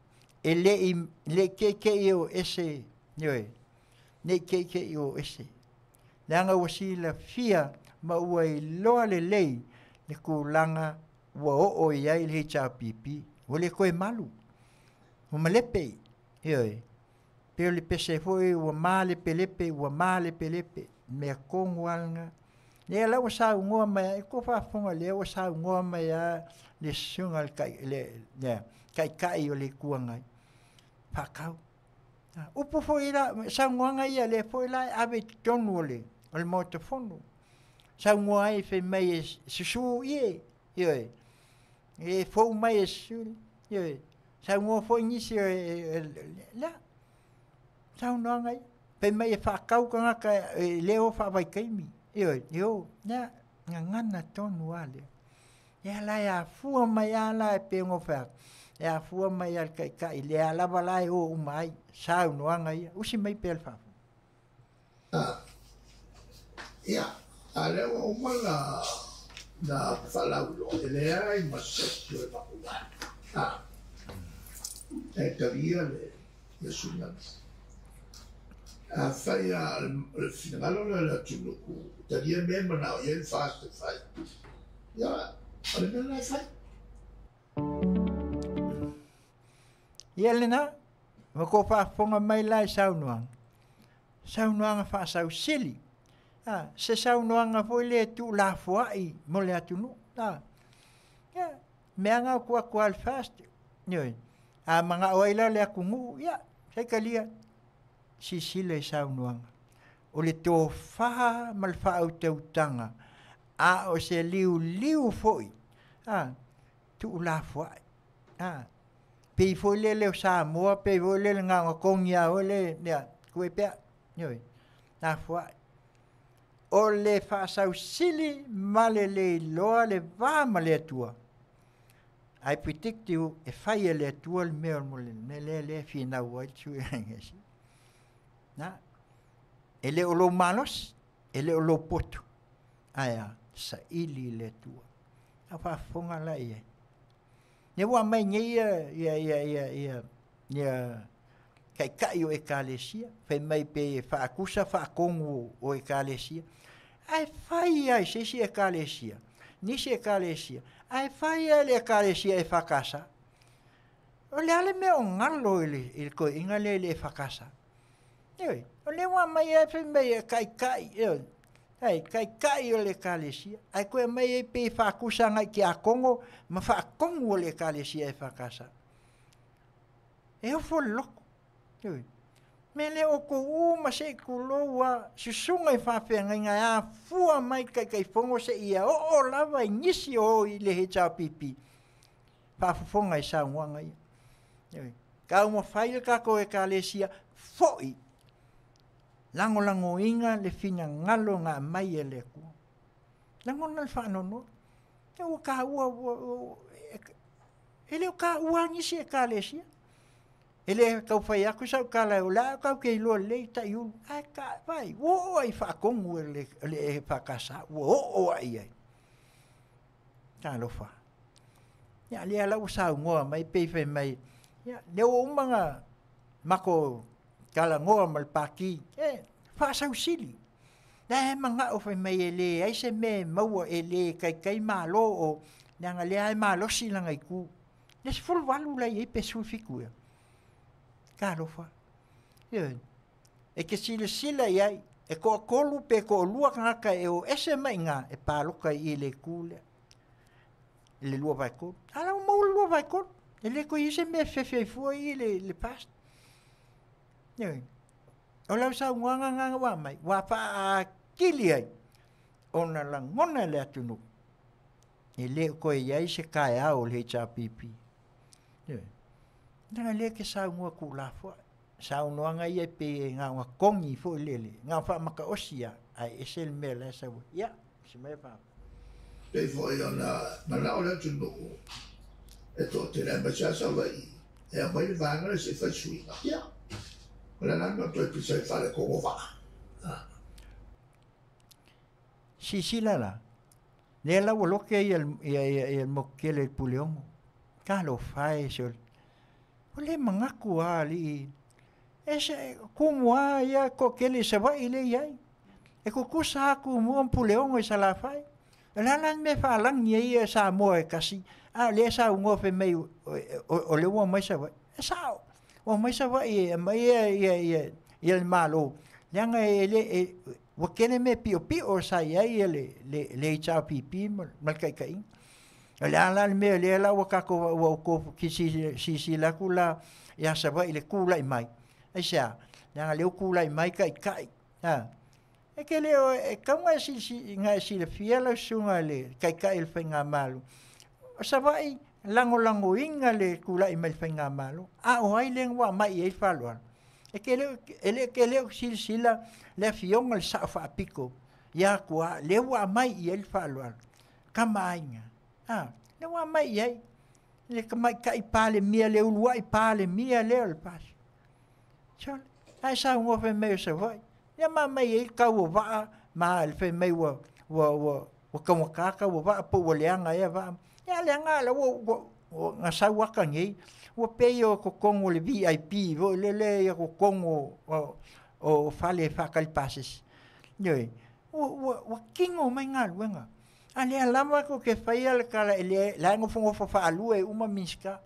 E le i le i te i te i o ese, ioe, ne i te i te i o ese. Leaga ua silafia ma ua iloa lelei le tulaga ua oo i ai le HRPP, ua le toe malu, ua malepe, ioe. Pei o le pese foi ua malepelepe, ua malepelepe, mea tonu lava lena. Lea la ua saunoa mai ai, ua faafofoga lea ua saunoa mai lava le susuga i le Taitai o le Itu Agai, faatau. Upu foi la, saunoaga ia lea foi la e ave i totonu o le Maota Fono, saunoa ai fai mai e susu ie, ioe, e fou mai e susu, ioe, saunoa foi nisi o le saunoaga ia, fai mai e faatau tagata e le o faavaitaimi, ioe, e o, ia, gagana tonu lava lea. Ia la e afua mai lava la e pei ona ou fai atu, e afua mai lava i le Taitai, lea lava la e o uma ai saunoaga ia. Usi mai pea le faafofoga. Ia, a o lea ua uma na faalauiloa, e leai ma se isi o le matou vaega e talia le suiga lea. Afai lava o le finagalo lea o le atunuu e talia mea e manao i ai le FAST e fai, ia, o le mea lena e fai. Ia lena, ua tou faafofoga mai la i saunoaga, saunoaga faasausili, a, se saunoaga foi lea e tuulafoai mo le atunuu. A, ia, mea na tuu atu lava i le FAST, ioe, a manao ai la le atunuu, ia, faitalia, silasila i saunoaga. O le tofa ma le faautautaga, a o se liuliu foi, a, tuulafoai. A, pei foi lele o Samoa, pei foi lele na ona togi lava foi le, ia, tuu ai pea, ioe, lafoai. O le faasausili ma le leiloa le va ma le Atua, I predict you, e fai e le Atua le mea mo le mea lea lea e finau ai le sui usufono. Na, e le o lou malosi, e le o lou poto, ae a, saili i le Atua. A faafofoga la i ai. Lea ua aumai nei ia ia ia ia ia ia taitai o ekalesia, fai mai pei e faatusa faatonu o ekalesia. Ae fai lava i se isi ekalesia, nisi ekalesia, ae fai lava i le ekalesia EFKS. O le a le mea o galo i le toeaina lea i le EFKS? Ioe, o lea ua aumai lava fai mai e taitai, ioe, ai, taitai o le ekalesia, ae toe aumai ai pei e faatusa agai tiakono ma faatonu o le ekalesia EFKS. E ofo le loto. Ioe. Mea lea outou uma se i tulou lava, susuga i faafeagaiga e afua mai i Taitaifono seia oo lava i nisi o o i le HRPP, faafofoga i saunoaga ia. Ioe. Taumafai le tatou ekalesia foi lagolagoina le finagalo na aumai e le Atua. Lagona le faanoanoa. Ua taua, e le o taua lava nisi ekalesia. E le tau fai atu sau tala, o le a tatou te iloa lelei taiulu, ae ta, vai, ua oo lava i faatonu e le EFKS, ua oo lava i ai. Talofa. Ia, lea la ua saunoa mai pei fai mai, ia, lea ua uma ona matou talanoa ma le Pati, e faasausili. La e manao fai mai e leai se mea e maua, e le taitai malo o, leaga lea e malosi lana itu. Le 18 la i ai pe 17 ea. Talofa. Ioe. E te silasila i ai, e toatolu pe toalua tagata e o ese mai i ina e palota i i le itu lea, i le 2/3. A la ua maua le 2/3. E le toe i ai se mea e fefe ai fua i i le past. Ioe. O lau saunoaga lena ua aumai, ua faaatili ai ona lagona e le atunuu e le o toe i ai se taeao o le HRPP. Ioe. Leaga lea e te saunoa tuulafoai. Saunoaga ia e pei e na ona togi foi lele, na ona faamataosi lava, ae ese le mea la e sau ai. Ia, se mea fa. Pei foi ona manao le atunuu e toatele aemaise lava Savaii e aumai le vaega lea se i fai suiga. Ia, o le a la le mea o toe pisa ai faaletonu o vaa? Silasila la, lea la ua lote ia le motu tele i le Puleono. Talofa e sole. O le manatu lava alii, e se tumu lava ia toatele i Savaii lea e i ai. E tutusa lava Tumua ma Puleono i Salafai. O le a la le mea e faalagi ai ia Samoa e tasi, a o lea e saunoa fai mai o lea ua omai Savaii. E sao. Ua omai Savaii e aumai ia ia ia ia le Malo, leaga e le e ua tele mea piopio sa i ai le le le HRPP ma le taitaiga. O le a la le mea lea la ua tatou ua outou silasila atu la ia Savaii i le tulai mai, aisea? Leaga o lea ua tulai mai taitai, a. E te le o, e tatau ona e silafia lau susuga i le Taitai o le Faigamalo, o Savaii e lagolagoina le tulai mai o le Faigamalo, a o ai lea na aumai i ai le faaaloalo? E te le e te le o silasila le afioga i le Sao Faapito ia Tuaa lea ua aumai i ai le faaaloalo, Tama a Aiga, a, lea ua aumai i ai le tamaitai Palemia, le uluai Palemia lea o le FAST. Sole, ae saunoa fai mai o Savaii. Ia ma aumai ai le tau o vaa ma le fai mai ua ua ua ua taugata tau o vaa po ua leaga ea vaa. Ia a leaga a la ua ua na sau ata nei, ua pei o totonu o le VIP foi lele ia totonu o o fale faatali pasese. Ioe, ua ua ua tino mai galuega. A lea lava tou te faia le tala e le la e nofonofo faalue uma Minisita.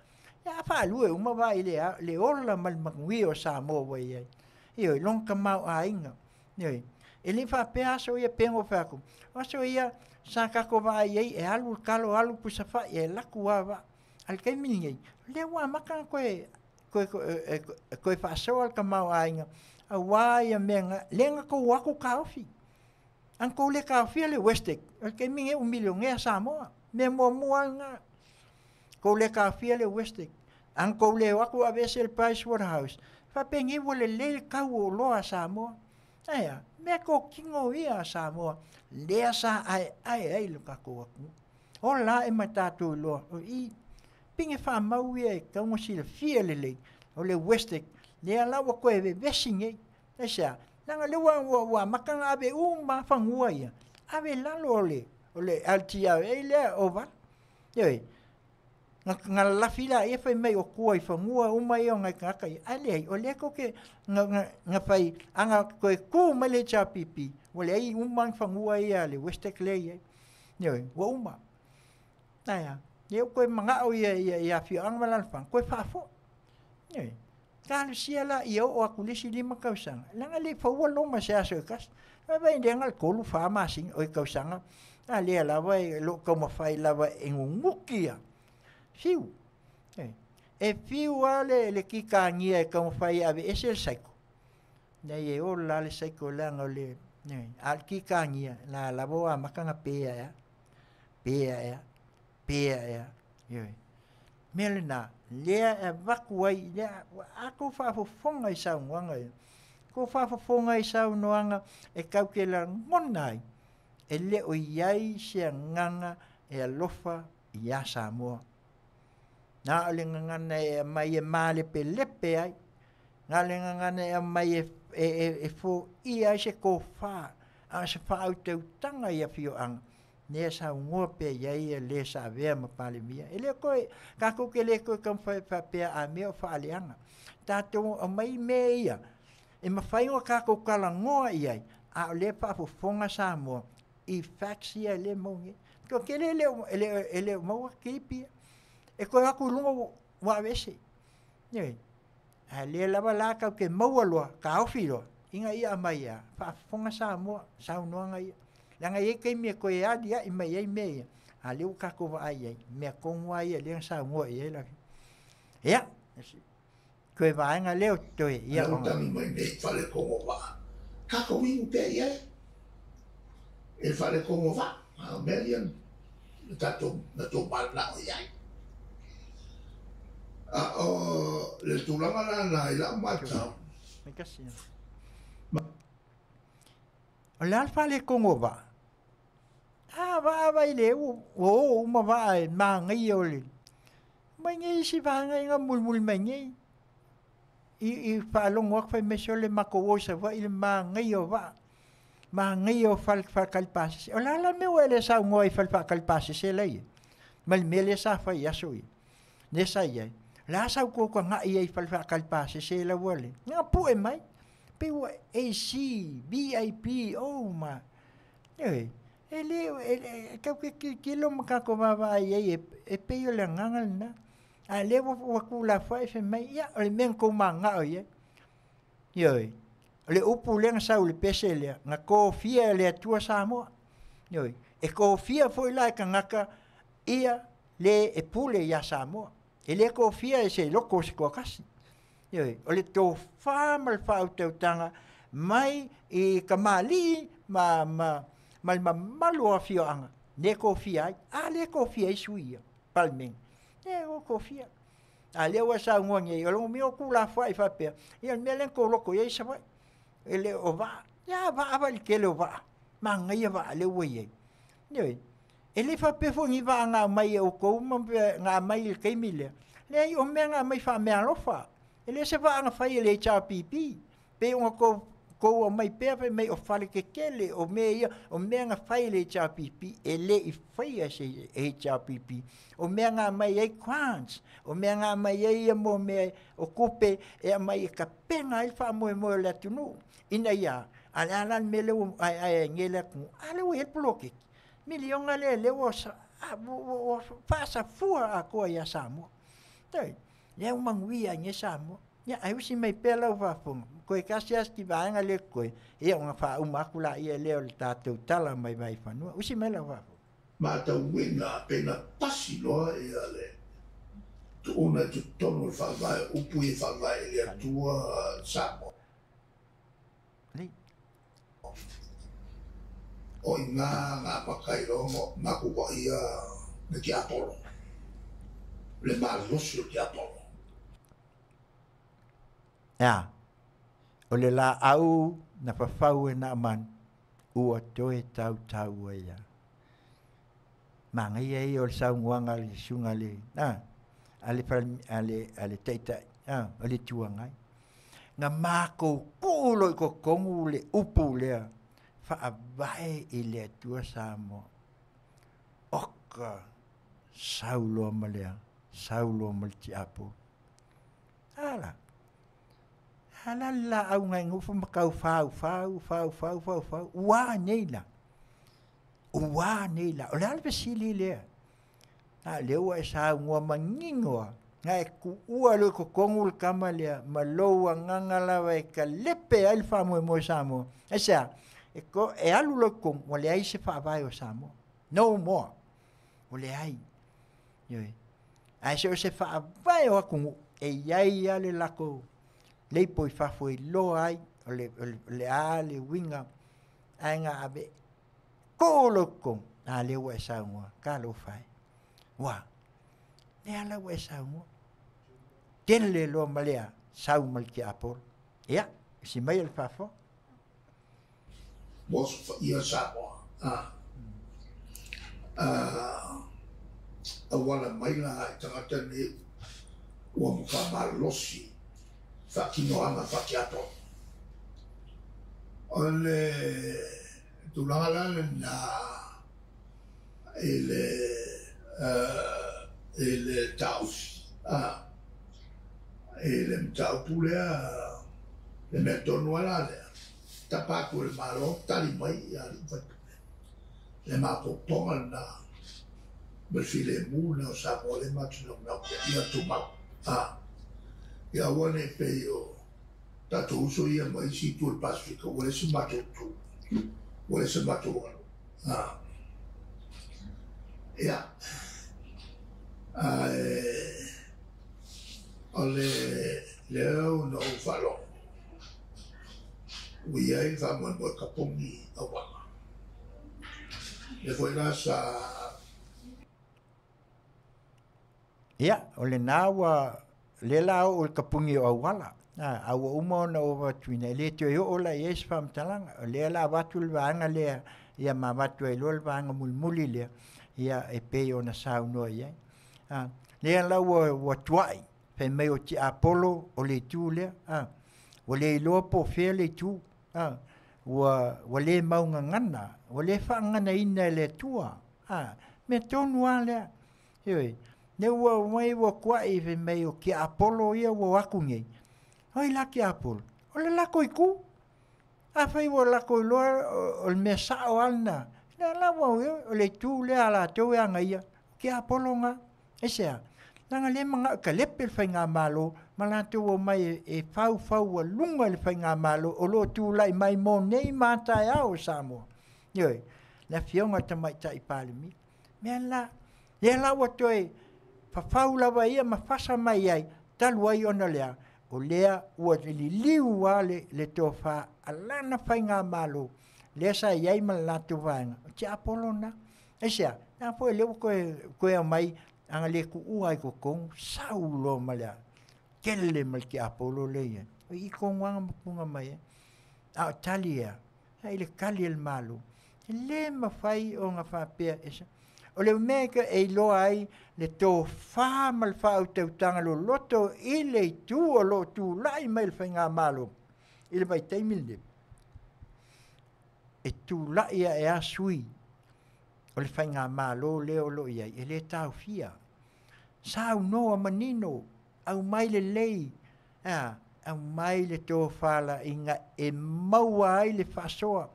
Ia a faalue uma vaa i le le ola ma le manuia o Samoa ua i ai. Ioe, lona tamaoaiga. Ioe. E le faapea aso ia pei ona ou fai atu, o aso ia sa tatou vaai ai e alu le talo alu pusafai e alu atu lava vaa. A o le taimi lenei, o lea ua amata ona toe toe toe faasoa le tamaoaiga aua ia mea na, lea na outou o atu taofi. A na tou le taofia le WESTEC, o le taimi lenei ua milionea Samoa. Mea muamua lava lena. Tou le taofia le WESTEC. A na tou le o atu aveese le Price Waterhouse, faapenei ua lelei le tau o oloa a Samoa. Ae a? Meatotino ia a Samoa lea sa aeae ai lo tatou atunuu. Ola ae ma tatou iloa, o i pine faamau ia e tatau ona silafia lelei, o le WESTEC lea la ua toe vevesi nei. Aisea? Leaga o lea ua, ua, ua amata ona ave uma lava fanua ia, ave i lalo o le, o le LTRA lea o Val. Ioe. Na, na lalafi laia fai mai o tua i fanua uma ia o nai tagata ia, ae leai, o lea tou te, na, na, na fai, a na toe tu mai le HRPP, ua leai uma ni fanua ia a le WESTEC lea e i ai. Ioe, ua uma. Ae a? Lea ua toe manao ia, ia, ia afioaga ma alaalafaga, toe faafoi. Ioe. Talosia la ia oo atu i le isi 5 tausaga, leaga e le i faua Roma i se aso e tasi. Vaai lea na o le 3, 4 masina, oi tausaga, a lea lava e lo o taumafai lava e nunuki ia. Fiu. E, e fiu lava le, le kikagia e taumafai e aveese le saiko. Leai e ola lava le saiko leaga o le, a o le kikagia, la lava ua amata ona pe ae a, pe ae a, pe ae a. Ioe. Mea lena, lea e avatu ai, lea, a tou faafofoga i saunoaga ia, tou faafofoga i saunoaga e tau te lagona ai, e le o i ai se agaga e alofa iā Samoa. Na o le gagana e aumai e malepelepe ai, na o le gagana e aumai e, e, e, e foia ai se tofa, a o se faautautaga i afioaga, lea saunoa pea i ai le sa avea ma Palemia. E le toe, tatou te le toe taumafai faapea a mea o faaleaga. Tatou aumai mea ia, e mafai ona tatou talanoa i ai, a o lea e faafofoga Samoa i facts ia e le mau nei. Toatele e le o, e le o, e le o maua kilipi ia. E toe atu i luga ua, ua aveese. Ioe. A lea lava la tatou te maua loa, taofi loa, ina ia aumai a faafofoga Samoa, saunoaga ia. Leaga e i ai taimi e toe aliae mai ai mea ia, a lea ua tatou vaai i ai, mea tonu lava ia lea na saunoa i ai le Afioga. Ia, toe vaega lea o toe, ia Lea ua tagi mai nei i fale kogo vaa. Tatou inu pea i ai e fale kogo vaa. A o mea ia na tatou na tou mananao i ai. A o le tulaga lena i lau matau. O le a le faaletonu o vaa? A vaa vai le ua o uma vaa e manaia o le mai nei isi vaega ia na mulimuli mai nei. I, i faalogo atu fai mai sole matou o i Savaii le manaia o vaa. Manaia o fale faatali pasese. O le a la le mea ua e le saunoa ai i fale faatali pasese la e i ai? Ma le mea lea sa fai i aso ia. Lea sa i ai. O le a sau tou tagai ai i fale faatali pasese la ua le. Na pue mai. Pei ua AC, VIP, oh my. Ioe, e le, e, e, tatou te tilotilo ma tatou vaavaai i ai, e, e pei o le agaga lena. A lea ua tuulafoai fai mai, ia, o le mea na tou mananao i ai. Ioe, o le upu lea na sau i le pese lea, na tofia e le Atua Samoa. Ioe, e tofia foi la e tagata ia le e pule ia Samoa. E le tofia e se loto o se toatasi. Ioe, o le tofa ma le faautautaga mai i tamalii ma le mamalu o afioaga lea e tofia ai. A lea e tofia ai sui ia, Palemene, e o tofia. A lea ua e saunoa nei, o lona uiga o tuulafoai faapea, ia o le mea lea na outou loto i ai Savaii, e le o vaa. Ia a vaa, vaai i le tele o vaa, manaia vaa lea ua i ai. Ioe, e le faapea foi o ni vaa na aumai e outou ma na aumai i le taimi lea. Leai, o mea na aumai faameaalofa. E le o se vaa na fai e le HRPP, pei ona outou aumai pea fai mai o fale tetele, o mea ia, o mea na fai e le HRPP, e le i faia e se HRPP. O mea na aumai ai grants, o mea na aumai ai ia mo mea o tupe e aumai e tapena ai le faamoemoe o le atunuu, ina ia, a o le a la le mea lea ua aeae ai nei le atunuu? A lea ua i ai le poloketi miliona lea lea ua faasafua atoa ia Samoa. Ioe, lea ua manuia ai nei Samoa. Ia, ae usi mai pea lau faafofoga, toe tasi lava si vaega lea e totoe, ia ona faauma atu laia lea o le tatou tala mai Vaifanua. Usi mai lau faafofoga. Matauina pe na pasi loa ia le tuuina i totonu o le Faavae o upu ia e faavae i le Atua Samoa. O i ina na amata ai loa ona matou vaaia le tiapolo, le malosi o le tiapolo. E a? O le laau na fafau e Naamani, ua toe tautau ai lava. Manaia ia o le saunoaga a le susuga i le, a, a le, a le, a le Taitai, a, o le Itu Agai. Na matou tuu loa i totonu le upu lea, faavae i le Atua Samoa. Oka, sau loa ma le a? Sau loa ma le tiapolo. A la, a la le laau na e nofo ma tau fau fau fau fau fau fau, ua nei la? Ua nei la? O le a le fesili lea? A lea ua e saunoa manino lava, na e tuua loa i totonu le tama lea ma lou agaga lava e talepe ai le faamoemoe o Samoa. Aisea? E, to, e alu loa i totonu, ua leai se faavae o Samoa. No more. Ua leai. Ioe. Ae so o se faavae o atunuu, e i ai lava le latou leipo i fafo e iloa ai o le, o le, o le a le uiga ae na ave tuu loa i totonu, a lea ua e saunoa, talofa e. Ua, lea la ua e saunoa. Tele loa ma lea sau ma le tiapolo. Ia, si mai o le faafofoga. Ua osofaia Samoa, a auala mai la i tagata nei ua matua malosi faatinoaga faatiapolo. O le tulaga la lena i le i le taofi i le mataupu lea, le mea tonu lava la lea, tapa atu e le Malo, tali mai i alii ma faipule. Le maopoopoga lena ma le filemu lena o Samoa lea matou te naunau i ai, ia tumau. Ia aua ne i pei o tatou uso ia mai isi itu o le Pasefika ua leai se matou tu, ua leai se matou alu. Ia, ae o le lea na ou faalogo ua i ai le faamoemoe kapogi auala. Lea foi la sa Ia, o lena ua, lea la oo i le tapuni o auala, a ua uma ona ou avatuina, e le toe oo la i ai se faamatalaga. O lea la avatu le vaega lea, ia ma avatu ai loa le vaega mulimuli lea, ia e pei ona saunoa i ai. A, lea la ua, ua tuai, fai mai o tiapolo o le itu lea, a, ua le iloa po o fea le itu, a, ua, ua le maugagana, ua le faagaganaina e le Atua, a, mea tonu lava lea. Ioe, lea ua omai ua tuai fai mai o tiapolo ia ua o atu nei. O ai la tiapolo? O le latou itu. Afai ua latou iloa o le mea sao lava lena, lea la ua o le itu lea a latou e agaia, o tiapolo na. Aisea? Leaga lea e manao e kalepe le faigamalo ma latou omai e faufaualuga le faigamalo o lo o tulai mai mo nei ma a taeao o Samoa. Ioe, le afioga i le Tamaitai Palemia. Mea la, lea la ua toe fafau lava ia ma fasa mai ai, talu ai ona o le a? O lea ua liliu lava le tofa a lana faigamalo lea sa i ai ma le latou vaega, o tiapolo na. Aisea? Leaga foi o lea ua toe aumai a na le tuua lava i totonu, sau loa ma le tele ma le tiapolo lea e i ai. O i tonu lava na mapuna mai ai. A o tali e a? I le tali a le Malo, e le mafai ona faapea e O le mea e iloa ai le tofa ma le faautautaga loloto i le itu o lo o tulai mai le faigamalo i le vaitaimi lenei, e tulai ae lava sui o le faigamalo lea o lo o i ai, e le taofia. Saunoa manino, aumai lelei, e a? Aumai le tofalaiga e maua ai le faasoa,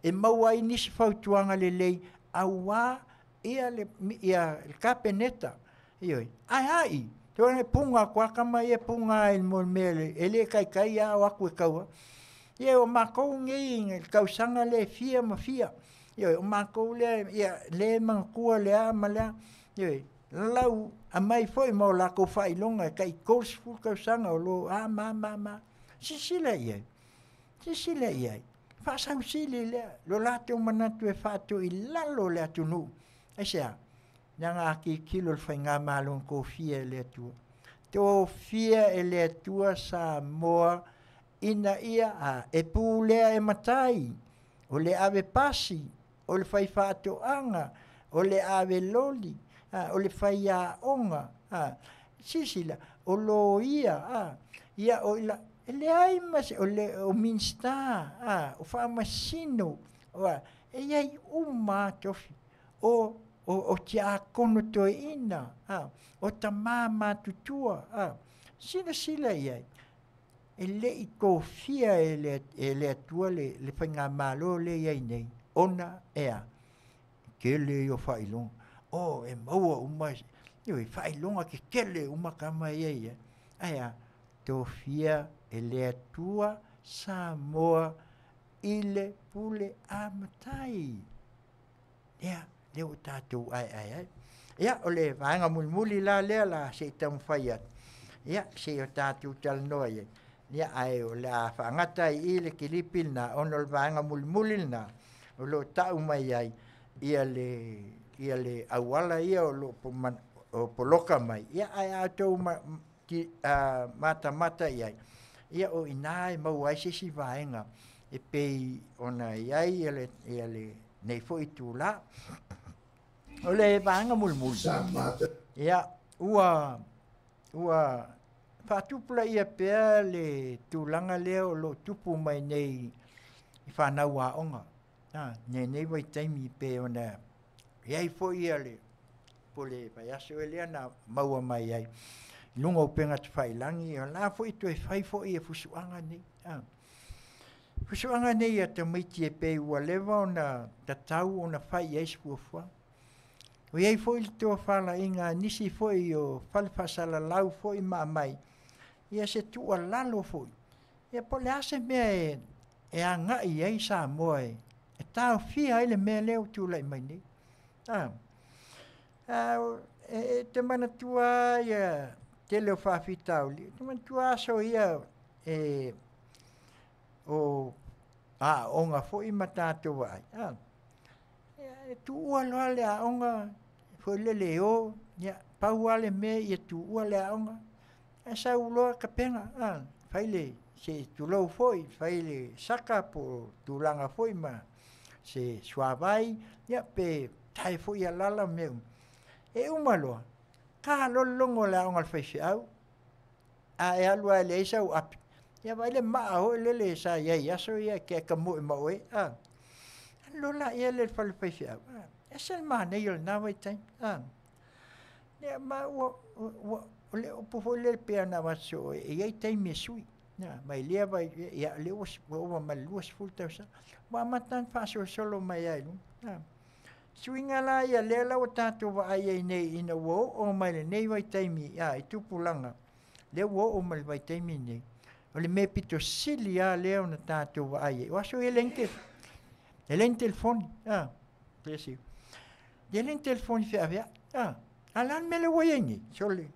e maua ai nisi fautuaga lelei aua ia le, ia le Kapeneta. Ioe. Ae a i? Toe puna atu lava tama ia, puna lava i le mea e le taitai lava o atu e taua. Ia o matou nei i le tausaga lea e fia ma fia. Ioe, o matou lea, ia, lea e manatua le a ma le a. Ioe, lau aumai foi ma o latou faailoga e tai 30 tausaga o lo o a ma ma ma. Silasila i ai, silasila i ai. Faasausili lea, lo latou manatu e faatoilalo le atunuu. Aisea? Leaga a tilotilo le faigamalo na tofia e le Atua. Tofia e le Atua Samoa ina ia a, e pulea e matai, o le ave pasi, o le fai faatoaga, o le ave loli, a, o le faiaoga, a, silasila, o loia, a, ia o ila, e leai ma se, o le o Minisita, a, o faamasino, o a, e i ai uma lava tofi. O, o, o tiakono toeaina, a, o tama matutua, a, silasila i ai, e le i tofia e le, e le Atua le, le faigamalo lea e i ai nei, ona e a? Tele ia o faailoga. O, e maua uma, ioe, faailoga tetele uma tama ia e i ai. Ae a? Tofia e le Atua Samoa i le pule a matai. Ia, lea ua tatou aeae ai. Ia, o le vaega mulimuli la lea la se i taumafai atu. Ia, se i o tatou talanoa i ai. Ia, ae o le a faagata ai i le kilipi lena, ona o le vaega mulimuli lena, o lo o tau mai ai ia le, ia le auala ia o lo o poloka mai. Ia, ae a outou ma, ki, a, matamata i ai, ia o i ina e maua ai se isi vaega e pei ona i ai ia le, ia lenei foi itulā. O le vaega mulimuli, ia, ua, ua faatupulaia pea le tulaga lea o lo o tupu mai nei i fanau aoga, a, lenei vaitaimi pei ona i ai foi ia le, po o le vaiaso ea lea na maua mai ai i luga o upega tafailagi, o la foi toe fai foi e fusuaga nei. A. Fusuaga nei a tamaiti e pei ua leva ona tatau ona fai i ai se fuafuaga. O i ai foi le tofalaiga a nisi foi o fale faasalalau foi ma aumai, ia se tuualalo foi, ia po o le a se mea e, e agai i ai Samoa e, e taofia ai le mea lea ua tulai mai nei. A, a, e, e te manatua ia tele o faafitauli, e te manatua aso ia e, o aoga foi ma tatou vaai. A, e tuua loa le aoga foi lele e o, ia, pau lava le mea ia tuua le aoga, ae sau loa tapena, a, fai le, se tulou foi, fai le saka po o tulaga foi ma se suavai, ia, pe tae foi alala ma mea uma. E uma loa, ta loa le logo o le aoga a le faifeau, a e alu lava e leai sau api, ia vaai le maa foi lele sa i ai i aso ia e te tamoe ma oe, a. Alu loa laia lea i le fale faifeau, a, ese le manaia o lena vaitaimi, a. Ia ma ua, ua, o le upu foi lele pei ona avatu soo, e i ai taimi e sui. Na, mai lea vai, ia, lea ua, ua ova ma le 20 tausaga. Ua amata ona faasolosolo mai lava i luga. A. Suiga la ia lea la ua tatou vaai ai nei ina ua oo mai lenei vaitaimi i tupulaga, lea ua oo mai le vaitaimi lenei, o le mea pito sili lava lea ona tatou vaai ai, o aso ia e leai ni telefoni, e leai ni telefoni feaveai, a o le a le mea lea ua i ai nei? Sole,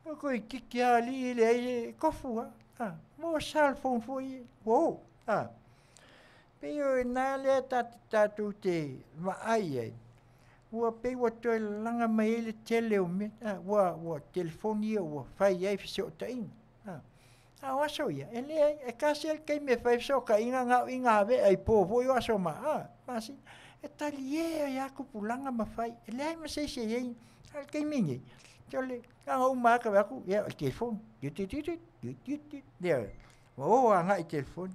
ua toeitiiti lava alii leai e tofu lava, maua se cell phone foi ia ua o. E pei o i ina lea tatou te vaai ai, ua pei ua toe lalaga mai ai le tele o mea, ua telefoni ia ua fai ai fesootaiga. A o aso ia, e leai, e tasi lava le taimi e fai ai fesootaiga na o i gavea i po foi o Aso Ma, masina. E talie ai lava tupulaga ma fai, e leai ma se isi e i ai. A o le taimi lenei, sole, na ona uma lava ta vaai atu, ia o le telefoni, tut tut tut tut, ioe, ua o agai i telefoni.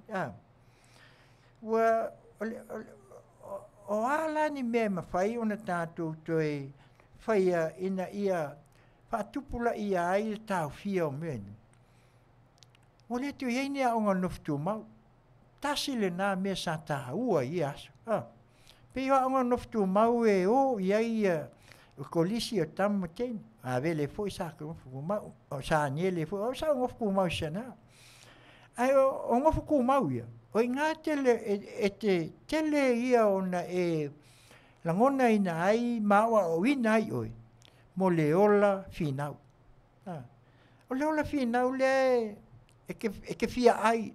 O a la ni mea e mafai ona tatou toe faia ina ia faatupulaia ai le taofia o mea nei? Ua le toe i ai ni aoga nofo tumau. Tasi lena mea sa taua i ia aso. Pei o aoga nofo tumau e o i ai o kolisi o tama ma teine. Avele foi sa nofo tumau, o Saniele foi, o au sa ou nofo tumau i Siana. Ae o nofo tumau ia, o i ina e te tele ia ona e lagonaina ai ma aoaoina ai oe mo le ola finau. O le ola finau lea e te fia ai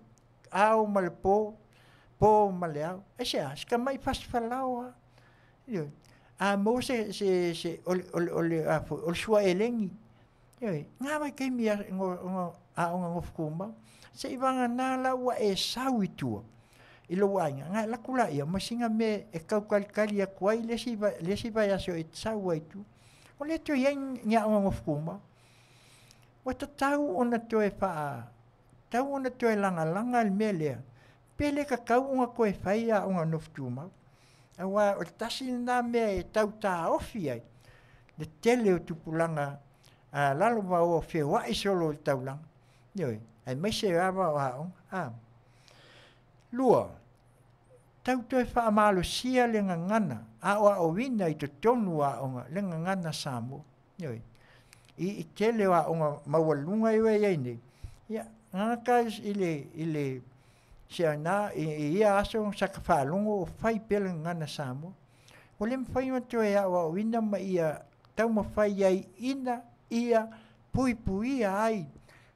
ao ma le po, po ma le ao. Aisea? Si tamai fasifalaoa lava. Ioe. A maua se o le suaelegi, ioe, na vaitaimi aoga nofo tumau. Seiavagana la ua e sau i tua i lou aiga, ona e alu atu lea ma sina mea e tau talitali atu ai le isi vaiaso e te sau ai i tua. Ua le toe i ai ni aoga nofo tumau. Ua tatau ona toe tatau ona toe lagalaga le mea lea, pe le tatau ona toe fai aoga nofo tumau. Aua o le tasi lena mea e tau taofi ai le tele o tupulaga lalovaoa o feoai solo i le taulaga, ioe, aemaise lava o aoga. Lua, tau toe faamalosia le gagana aoaoina i totonu o aoga le gagana Samoa. Ioe. I tele o aoga maualuluga ia ua i ai nei, ia, gata i le Siana i ia aso sa ta faalogo o fai pea le gagana Samoa. Ua le mafai ona toe aoaoina ma ia taumafai ai ina ia puipuia ai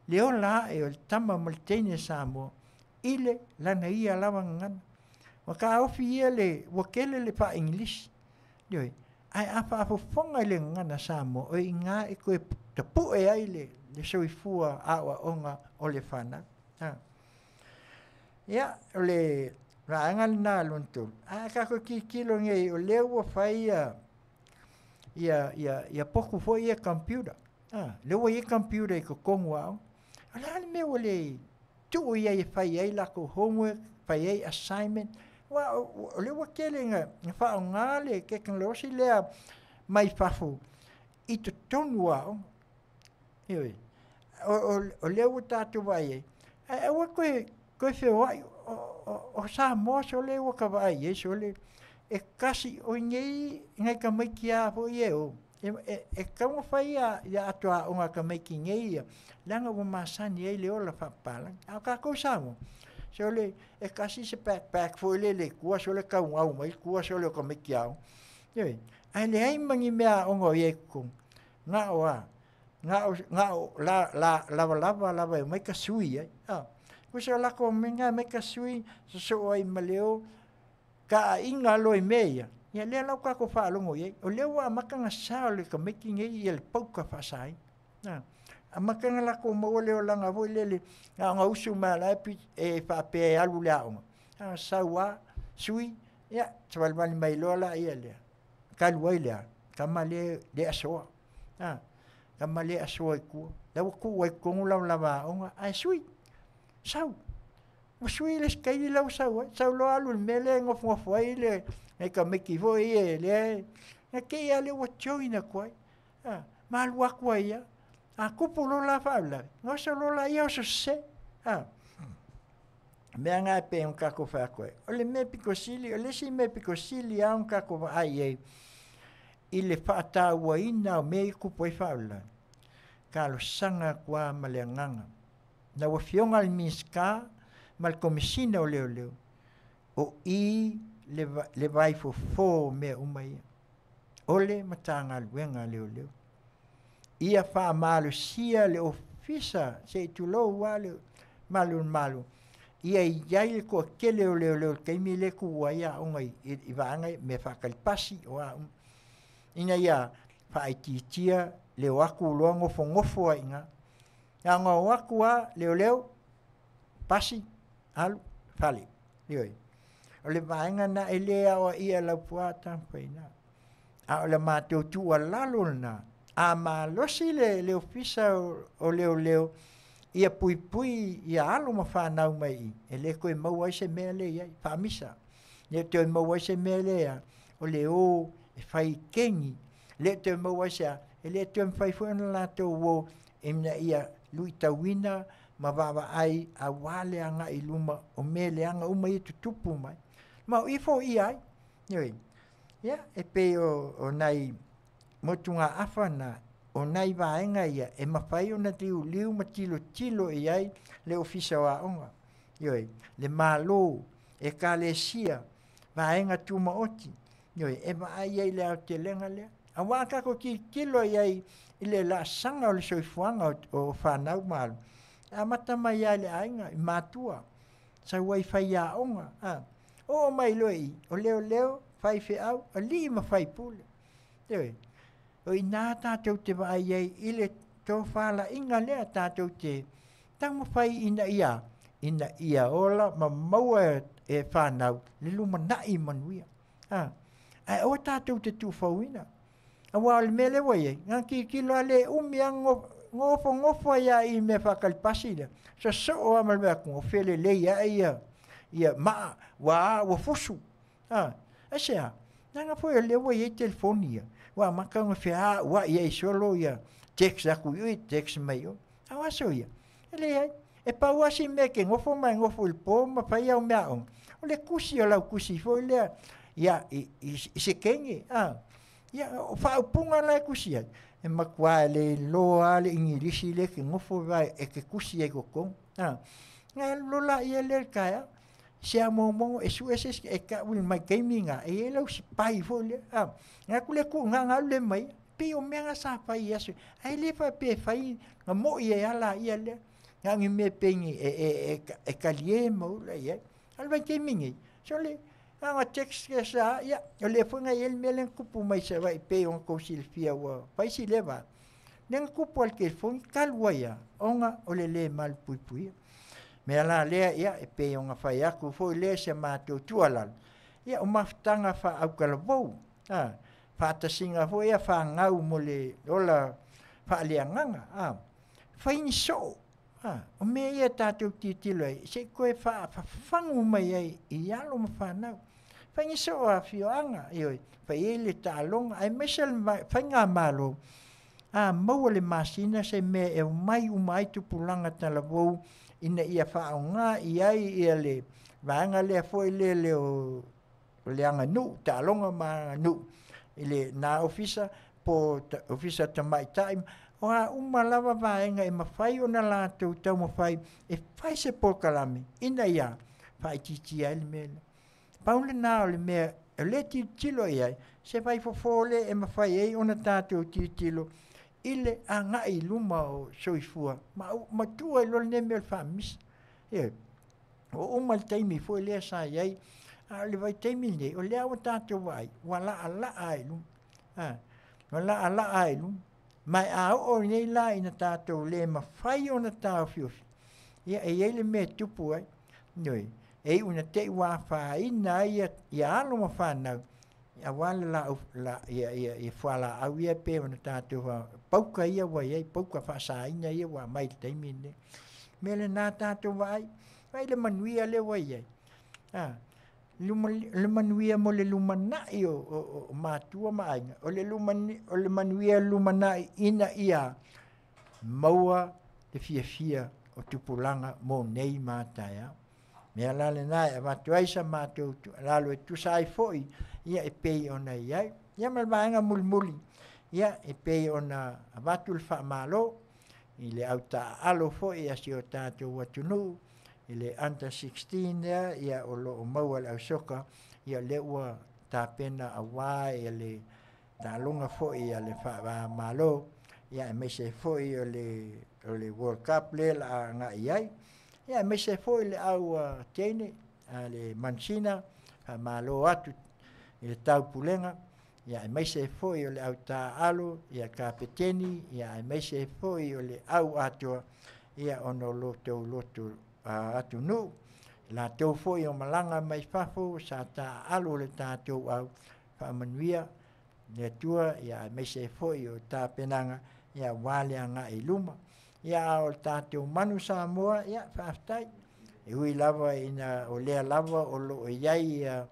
le ola ae o le tama ma le teine Samoa i le lana ia lava gagana. Ua taofi ia le ua tele le faa-Igilisi, ioe, ae a faafofoga i le gagana Samoa, o i ina e toe tapue ai le soifua aoaoga o le fanau. Ia, o le vaega lena lona tolu. Ae a tatou tilotilo nei, o lea ua fai ia potu foi ia computer. Lea ua i ai computer i totonu o aoga. O le a le mea ua le tuu i ai e fai ai latou homework, fai ai assignment? Aua o lea ua tele ina faaaoga le tekonolosi lea mai fafo i totonu o aoga. Ioe. O lea ua tatou vaai ai, ae aua toe feoai. O Samoa sole ua ta vaai i ai sole, e tasi, o i inei nai tamaiti lava foi ia e o, e tatau ona fai ia ato aoga a tamaiti nei ia, leaga ua masani ai le ola faapapalagi. A o tatou i Samoa, sole, e tasi se backpack foi lele i tua sole tau mai tua sole o tamaiti aoga. Ioe. Ae leai ma ni mea aoga o i ai i totonu. Na o a? Na o la lavalava lava e omai tasui ai. Tusa o latou mea e omai tasui, sosoo ai ma le o, taaiga loa i mea ia, ia lea la ua tatou faalogo i ai. O lea ua amata ona sa o le tamaiti nei ia le pauta faasaina. Amata ona latou maua le olaga foi lele, na ona usu mai lava la e faapea e alu i le aoga, a sau lava, sui, ia, savalivali mai loa laia lea, talu ai le a? Tama lea e asoa. Tama lea e asoa i tua. La ua tuu ai i totonu lavalava aoga, ae sui, sau. Ua sui le isi taimi la ua sau ai, sau loa alu i le mea lea e nofonofo ai le nai tamaiti foi ia lea na te i lava lea ua join atu ai. Ma alu atu ai lava. A tupu loa la faalavelave, ona oso loa laia oso sese. Mea na e pei ona tatou fai atu ai. O le mea pito sili, o le isi mea pito sili lava ona tatou vaai i ai i le faatauaina o mea ia e tupu ai faalavelave, talosaga atu lava ma le agaga. Lau Afioga i le Minisita ma le Komesina o Leoleo, o i le vaifofo o mea uma ia, o le Matagaluega a Leoleo. Ia faamalosia le ofisa, se i tulou lava le malu o le Malo, ia i ai le toatele o leoleo i le taimi lea e tuua ai aoga i vaega ia, mea faatalipasi, o a uma, ina ia faaitiitia le o atu loa nofonofo ai i ina. Na ona o atu lava leoleo, pasi, alu, fale. Ioe. O le vaega lena, e le aoaia e Laupua Tamafaiga. A o le matou tuualalo lena, a malosi le Ofisa o Leoleo ia puipui ia alo ma fanau mai i i, e le toe maua ai se mea lea e i ai, faamisa. E le toe maua ai se mea lea o le o e fai kegi, le toe maua ai se a, e le toe mafai foi ona latou o ina ia luitauina ma vaavaai aua le agai i luma o mea leaga uma ia e tutupu mai. Ma o i e foia ai. Ioe. Ia, e pei o nai motugaafa na, o nai vaega ia e mafai ona liuliu ma tilotilo i ai le Ofisa o Aoga, ioe, le Malo, Ekalesia, vaega tumaoti, ioe, e vaai ai i le aotelega lea. Aua a tatou tilotilo i ai i le laasaga o le soifuaga o fanau ma alo, e amata mai lava i le aiga, i matua, sau ai faiaoga, a, oo mai loa i i, o leoleo, faifeau, alii ma faipule. Ioe. O i ina tatou te vaai ai i le tofalaiga lea tatou te taumafai ina ia, ina ia ola ma maua e fanau le lumanai manuia. A, ae aua tatou te tuufauina. Aua o le mea lea ua i ai, na tilotilo lava le umi lava nofonofo ai lava i mea faatalipasi lea, sosoo lava ma le vaai atu ua felelei ae ia maa, ua a, ua fusu. A, aisea? Leaga foi o lea ua i ai telefoni ia, ua amata ona feauai ai solo ia text atu i i, text mai i o. A o aso ia, e leai. E pau lava si mea e te nofo ma e nofo i le po ma fai au meaaoga, o le tusi o lau tusi foi lea ia, i se teine, a. Ia, o faaupuga la e tusi ai, e matua le iloa lava le Igilisi lea e te nofo e te tusi ai i totonu, a. Ona alu loa lea i le taeao, se a muamua e sue se isi e tau mai taimi na e i ai lau sipai foi lea a na aku le ku na alu le mai pei o mea na sa fai i aso ae le faapea e fai na moi ai ala ia lea na ni mea pei ni e talie ma ula i ai a le vaitaimi nei so le na ona text ke sa ia o lea foi na i ai le mea lea na tupu mai Savaii pei ona tou silafia ua fai si leva lea na tupu lava i le telefoni talu ai lava ona o le le malupuipuia. Mea la lea, ia, e pei ona fai atu foi lea i si a matou tuualalo, ia o mafutaga faa-autalavou, a, faatasiga foi ia fanau mo le ola faaleagaga, a, fai ni soo, a, o mea ia tatou tilotilo ai, se i toe faafafagu mai ai i alo ma fanau. Fai ni soo a afioaga, ioe, fai ai le taaloga, aemaise le faigamalo, a maua le masina se mea e omai uma ai tupulaga talavou ina ia faaaoga i ai ia le vaega lea foi lele o le aganuu, taaloga ma aganuu i le na ofisa po o ofisa tamaitai, o a uma lava vaega e mafai ona latou taumafai e fai se polokalame ina ia faaitiitia ai le mea lea. Pau lena o le mea o lea e tilotilo i ai, se vaifofo lea e mafai ai ona tatou tilotilo i le agai i luma o soifua ma tuu ai loa lenei mea o le faamisa. Ioe. Ua uma le taimi foi lea sa i ai, a o le vaitaimi lenei, o lea ua tatou vaai, ua laalaa lava i luma. A, ua laalaa lava i luma. Ma a oo nei la ina tatou le mafai ona taofiofi, ia e i ai le mea e tupu ai. Ioe. E iu ina te i ua afaina ai ia alo ma fanau aua le laau la, ia, ia, ia fualaau ia pei ona tatou pauka ia ua i ai, pauka faasaina ia ua aumai i le taimi lenei. O le mea lena tatou vaai, vaai le manuia lea ua i ai. A, le manuia mo le lumanai o matua ma aiga, o le manuia lumanai ina ia maua le fiafia o tupulaga mo nei ma a taeao. Mea la lena e avatu ai sa matou tuualalo e tusa ai foi ia e pei ona i ai. Ia ma le vaega mulimuli, ia e pei ona avatu le faamalo i le au taaalo foi a si o tatou atunuu i le under 16 lea ia o lo o maua e le ausoka, ia lea ua tapena aua le taaloga foi a le faava-o-Malo, ia aemaise foi o le World Cup lea o le a agai i ai. Ia aemaise foi le au teine a le Mansina, faamalo atu i le taupulega, ia aemaise foi o le au taaalo, ia kapeteni, ia aemaise foi o le au atoa, ia ona o lo outou loto atunuu. Latou foi o malaga mai fafo sa taaalo le tatou au faamanuia le Atua, ia aemaise foi o tapenaga ia aua le agai i luma. Ia a o le tatou manu Samoa, ia faafetai. E ui lava ina o lea lava o lo o i ai ia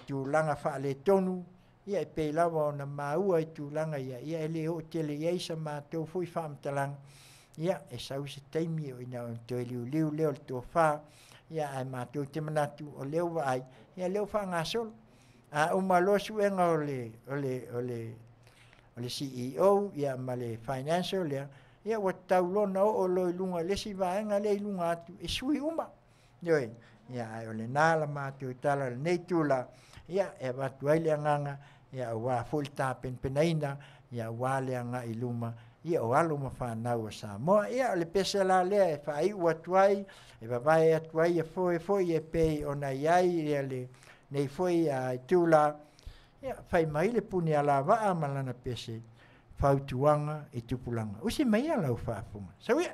tulaga faaletonu, ia e pei lava ona maua i tulaga ia, ia e le oo tele i ai sa matou foi faamatalaga, ia e sau se taimi o ina ona toe liuliu lea o le tofa, ia ae matou te manatu o lea ua vaai, ia lea ua faagasolo. A uma loa suega o le CEO ia ma le financial lea, ia ua tatau loa ona oo loa i luga i le isi vaega lea i luga atu e sui uma. Ioe, ia ae o lena la matou tala i lenei itula, ia e avatu ai le agaga ia aua foi le tapenapenaina ia aua le agai i luma ia o alo ma fanau a Samoa. Ia o le pese la lea e faaiu atu ai, e vavae atu ai ia foe foi e pei ona i ai ia lenei foi itula, ia fai mai le puni alavaa ma lana pese, fautuaga i tupulaga. Usi mai ia lau faafofoga. Sau ia!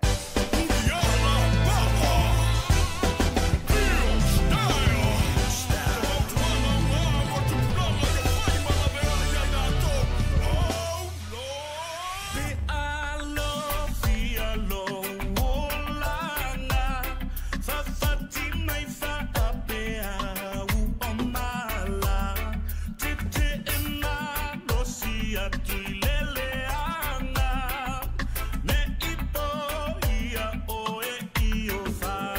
Ia oe i o.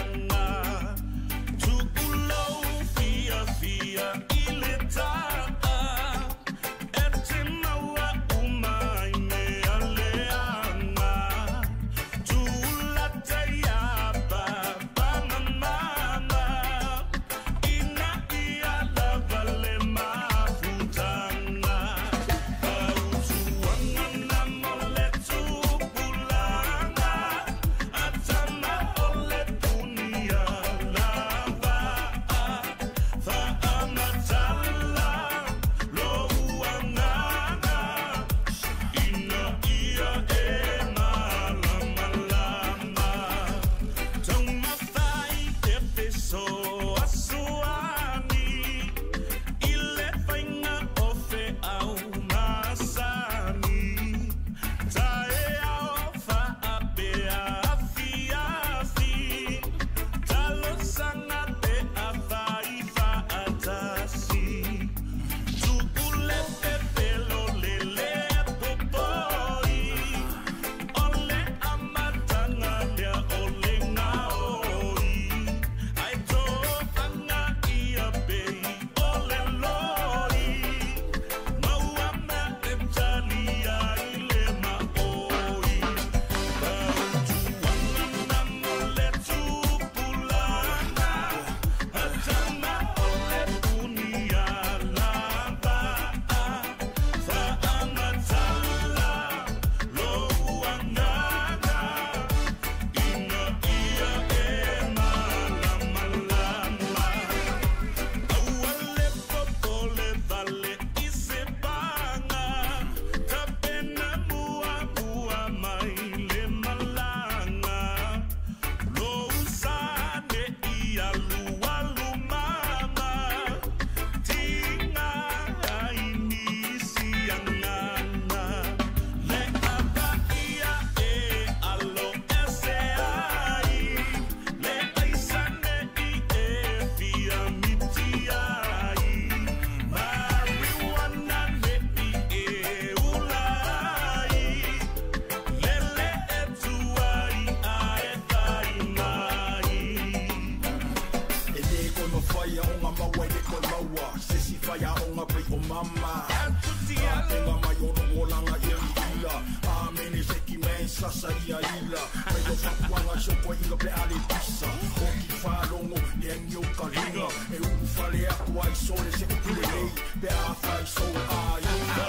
pula Mai lo fapuaga i sopoaiga pe a le pisa O ki faalogo le agi o ka luga E ulufale atu ai sole se upu lelei Pe afai sou aiga.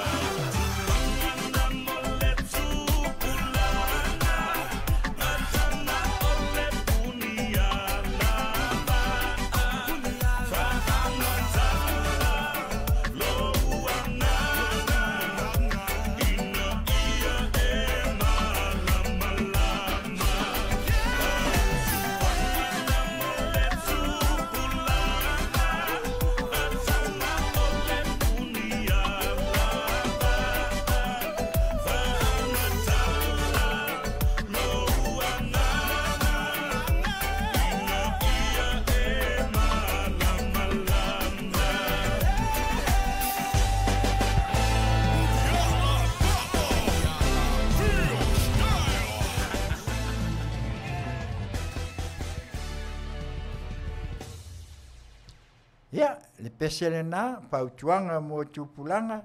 Ia, le pese lenā, fautuaga mo tupulaga,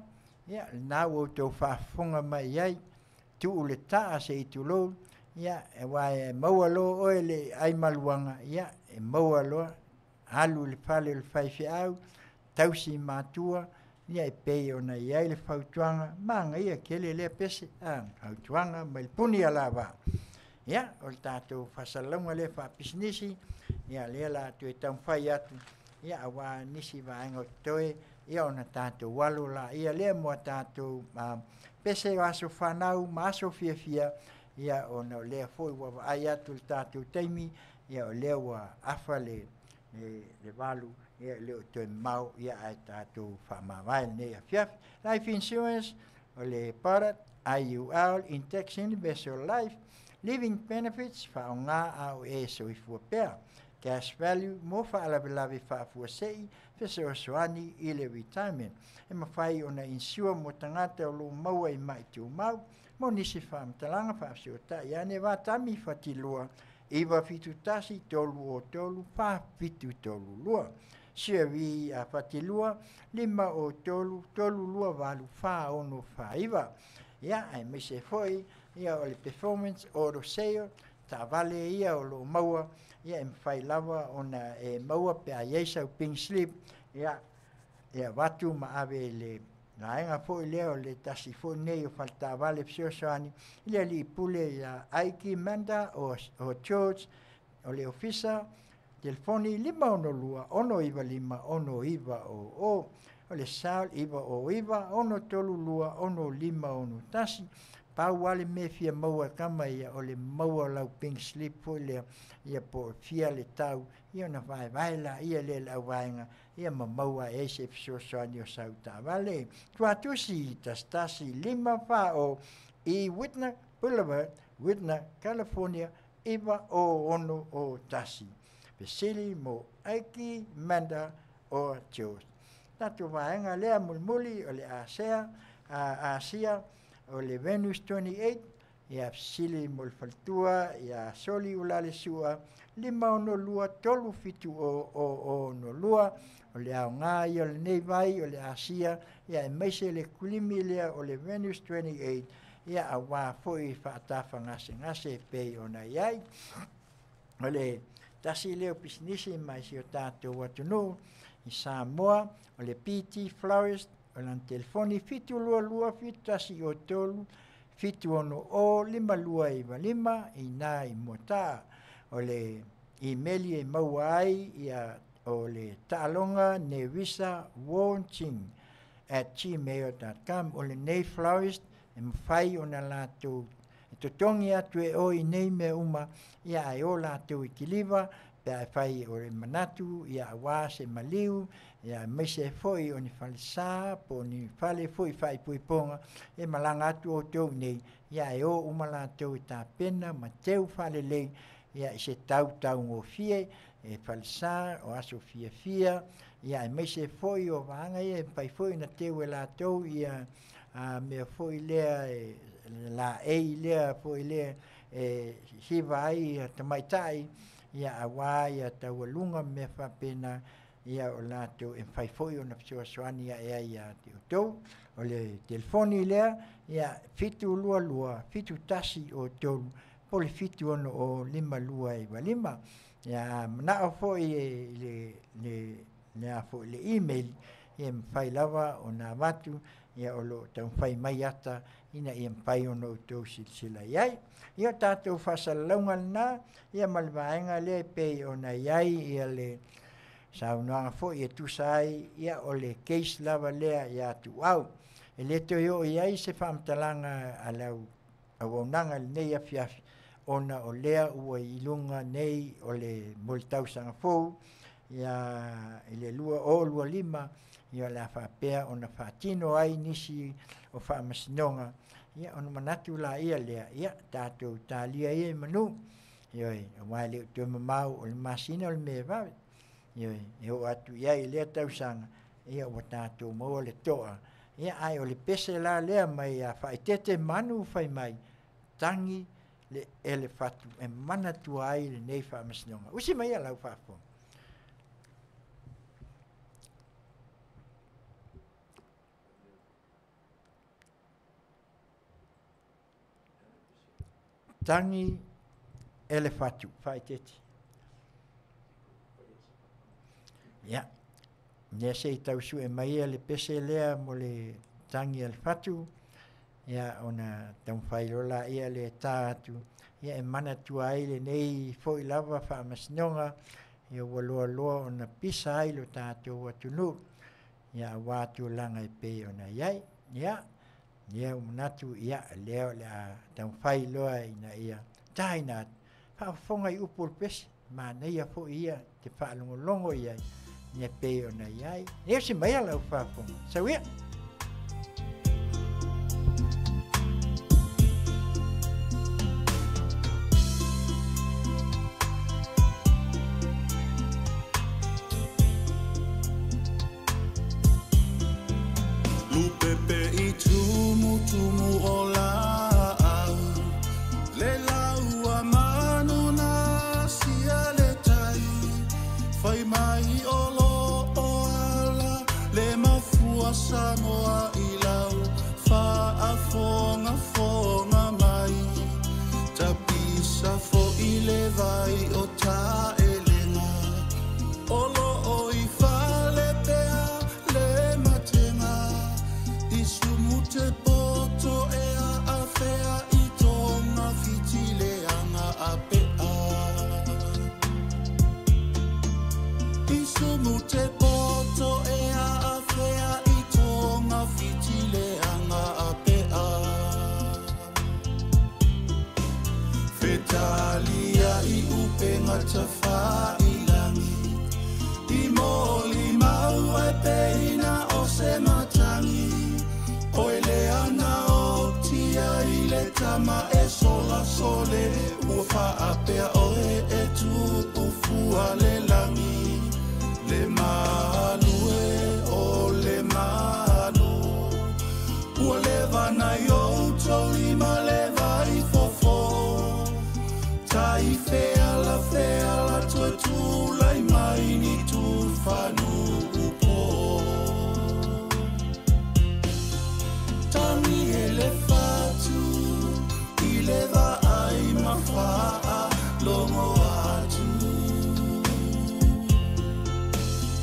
ia, lenā ua outou faafofoga mai ai, tuu le taa se i tulou, ia, aua e maua loa oe le ai maluaga, ia, e maua loa, alu i le fale o le faifeau, tausi matua, ia e pei ona i ai le fautuaga, manaia tele lea pese, a, fautuaga mai le puni alavaa. Ia, o le tatou faasalalauga lea faapisinisi, ia lea o le a toe taumafai atu, ia aua nisi vaega o totoe, ia ona tatou alo laia lea mo a tatou pese o aso fanau ma aso fiafia, ia ona o lea foi ua vaai atu i le tatou taimi, ia o lea ua afa le 8, ia e le o toe mamao, ia ae tatou faamavae i lenei afiafi. Life Insurance, o le product IUL, Index Universal Life, Living Benefits, faaaoga a o e soifua pea. Cash value mo faalavelave faafuasei fesoasoani i le retirement. E mafai ona insure mo tagata o lo o maua i mai tumau. Mo nisi faamatalaga faafesootai ane Vatami Fatilua 971 303 4732. Sherry Fatilua 503 328 4649. Ia, aemaise foi ia o le Performance Auto Sale, taavale ia o lo o maua, ia e mafai lava ona e maua pe a i ai sau pink slip, ia e avatu ma ave i le vaega foi lea o le tasi foi lenei o faletaavale fesoasoani i le alii pule ia Aiki Manda o George o le ofisa telefoni 562 695 6900 o le SAL 909 632 6561. Pau lava le mea e fia maua e tama ia o le maua o lau pink slip foi lea, ia po o fia le tau, ia ona vaevae laia lea e le auvaega, ia ma maua ai se fesoasoani o sau taavale. Tuatusi 1154 i Whitner Boulevard, Whitner, California 90601. Fesili mo Aiki Manda o George. Tatou vaega lea mulimuli o le Asia, Asia o le Venus 28, ia fesili mo le faletua ia Soli Ulalesua 562 370 062. O le aoga ia o lenei vai o le Asia, ia aemaise le kulimi lea o le Venus 28, ia aua foi faatafagasegase e pei ona i ai. O le tasi lea o pisinisi mai si o tatou atunuu i Samoa, o le PT Florist, o lana telefoni 722 7103 760 5295 i ina i Moataa. O le imeli e maua ai ia o le taaloga nerisa wonching@gmail.com. O lenei florist e mafai ona latou e totogi atu e oe i nei mea uma, ia ae o latou i kiliva pe a fai o le manatu, ia aua se maliu, ia aemaise foi o ni falesa po o ni fale foi faaipoipoga e malaga atu outou nei, ia ae o uma latou i tapena ma teu faalelei, ia i se tautaugofie e falesa o aso fiafia, ia aemaise foi o vaega ia e mafai foi ona teu e latou ia a mea foi lea e laei lea foi lea e siva ai ia tamaitai, ia aua ia taualuga ma mea faapena, ia o latou e mafai foi ona fesoasoani ae ai ia te outou. O le telefoni lea, ia 722 7103 po o le 760 52 95. Ia a mana'o fo'i i le le le a fo'i le email, ia e mafai lava ona avatu, ia o lo o taumafai mai ata ina ia mafai ona outou silasila i ai. Ia o tatou faasalalauga lena, ia ma le vaega lea e pei ona i ai ia le saunoaga foi e tusa ai, ia o le case lava lea ia Tuuau. E le toe oo i ai se faamatalaga a le auaunaga i lenei afiafi, ona o lea ua i luga nei o le mo le tausaga fou, ia i le 2025, ia o le a faapea ona faatino ai nisi o faamasinoga, ia ona manatu laia lea, ia tatou talia ia i manu, ioe, aua e le o toe mamao o le masina o le Me e vave, ioe, e oo atu i ai i lea tausaga, ia ua tatou maua le toa, ia ae o le pese la lea mai ia faaeteete manu fai mai, tagi le elefatu e manatua ai lenei faamasinoga. Usi mai ia lau faafofoga. Tagi elefatu, faaeteete. Ia, lea se i tau sue mai ia le pese lea mo le tagi a le fatu, ia ona taumafai loa laia lea e ta atu, ia e manatua ai lenei foi lava faamasinoga, ia ua loaloa ona pisa ai lo tatou atunuu, ia aua tulaga e pei ona i ai. Ia, lea ua manatu, ia, lea o le a taumafai loa ina ia taina atu, faafofoga i upu o le pese, manaia foi ia te faalogologo i ai, ia pei ona i ai. Ia usi maia lau faafofoga. Sau ia! Lupepe i tumutumu o laau, le lau a manu na asia le tai, fai mai o lo o ala le mafua Samoa i lau faafogafoga mai, tapisa fo'i le vai o taelega, o lo o i fale pea le matega, i sumu te poto e aafea i toga fitileaga a pea. I sumu te poto e aafea i toga fitileaga a pea. Fetalia i upega tafailangi, i moli mau e peina o se matangi, o e lea na o tia i le tama e sola sole, ua faapea oe e tuufua le lagi, le malu e o le malu, ua leva nai outou lima le vai fofo, tai feala feala toe tulai mai ni tufanu upo. Tangi e le fatu i le vaai mafaa logo atu.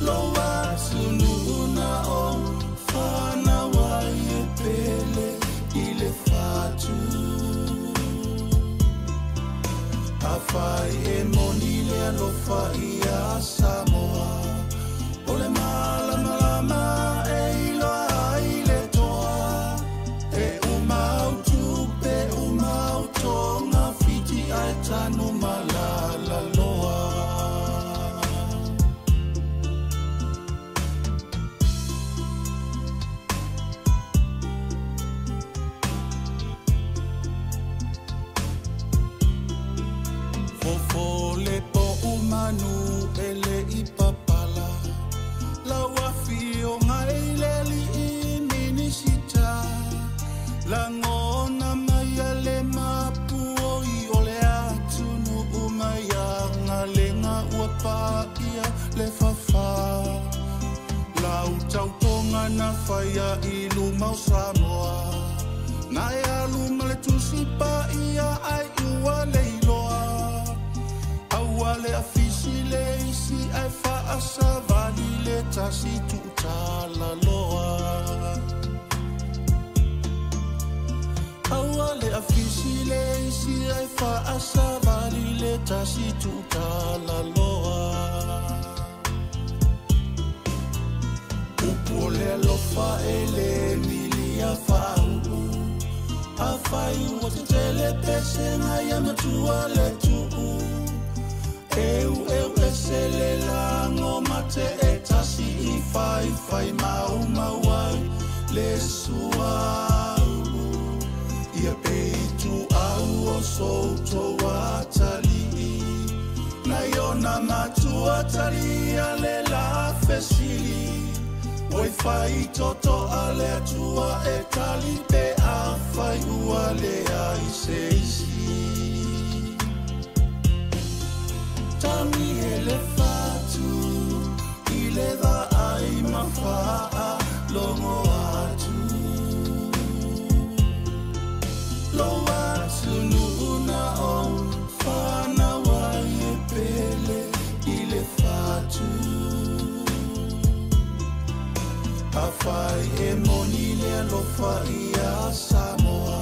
Lo atu nuna o whanau ai e pele i le fatu. A fai e moni le alofa ia Samoa, o le malamalama e iloa ai le toa, e umau tupe umau tonga fiti ae tanu malala loa. Fofo le po umanu e le i papala, lau afioga i le alii minisita, lagona mai a le mapuoi o le atunuu mai agalega ua paia le fafa. Lau tautoga na faia i luma o Samoa, na e alu ma le tusi paia ai ua le faasavali le tasi tuutalaloa. Aua le afisi le isi ai faasavali le tasi tuutalaloa. Upu o le alofa e le milia faauu. Afai ua tetele pesega ia matua le tuu. Eu eu ese le lago mate e tasi i fai fai mau mau ai le suaulu. Ia peitu au o soutou atalii. Na iona matua talia le la fesili. Oi fai toto a le atua e tali pe a fai ua le ai se isi. Tangi e le fatu i le vaai mafaa longo atu. Lo atu nuuna o whānau ai e pele i le fatu. Afai e moni le alofa ia Samoa.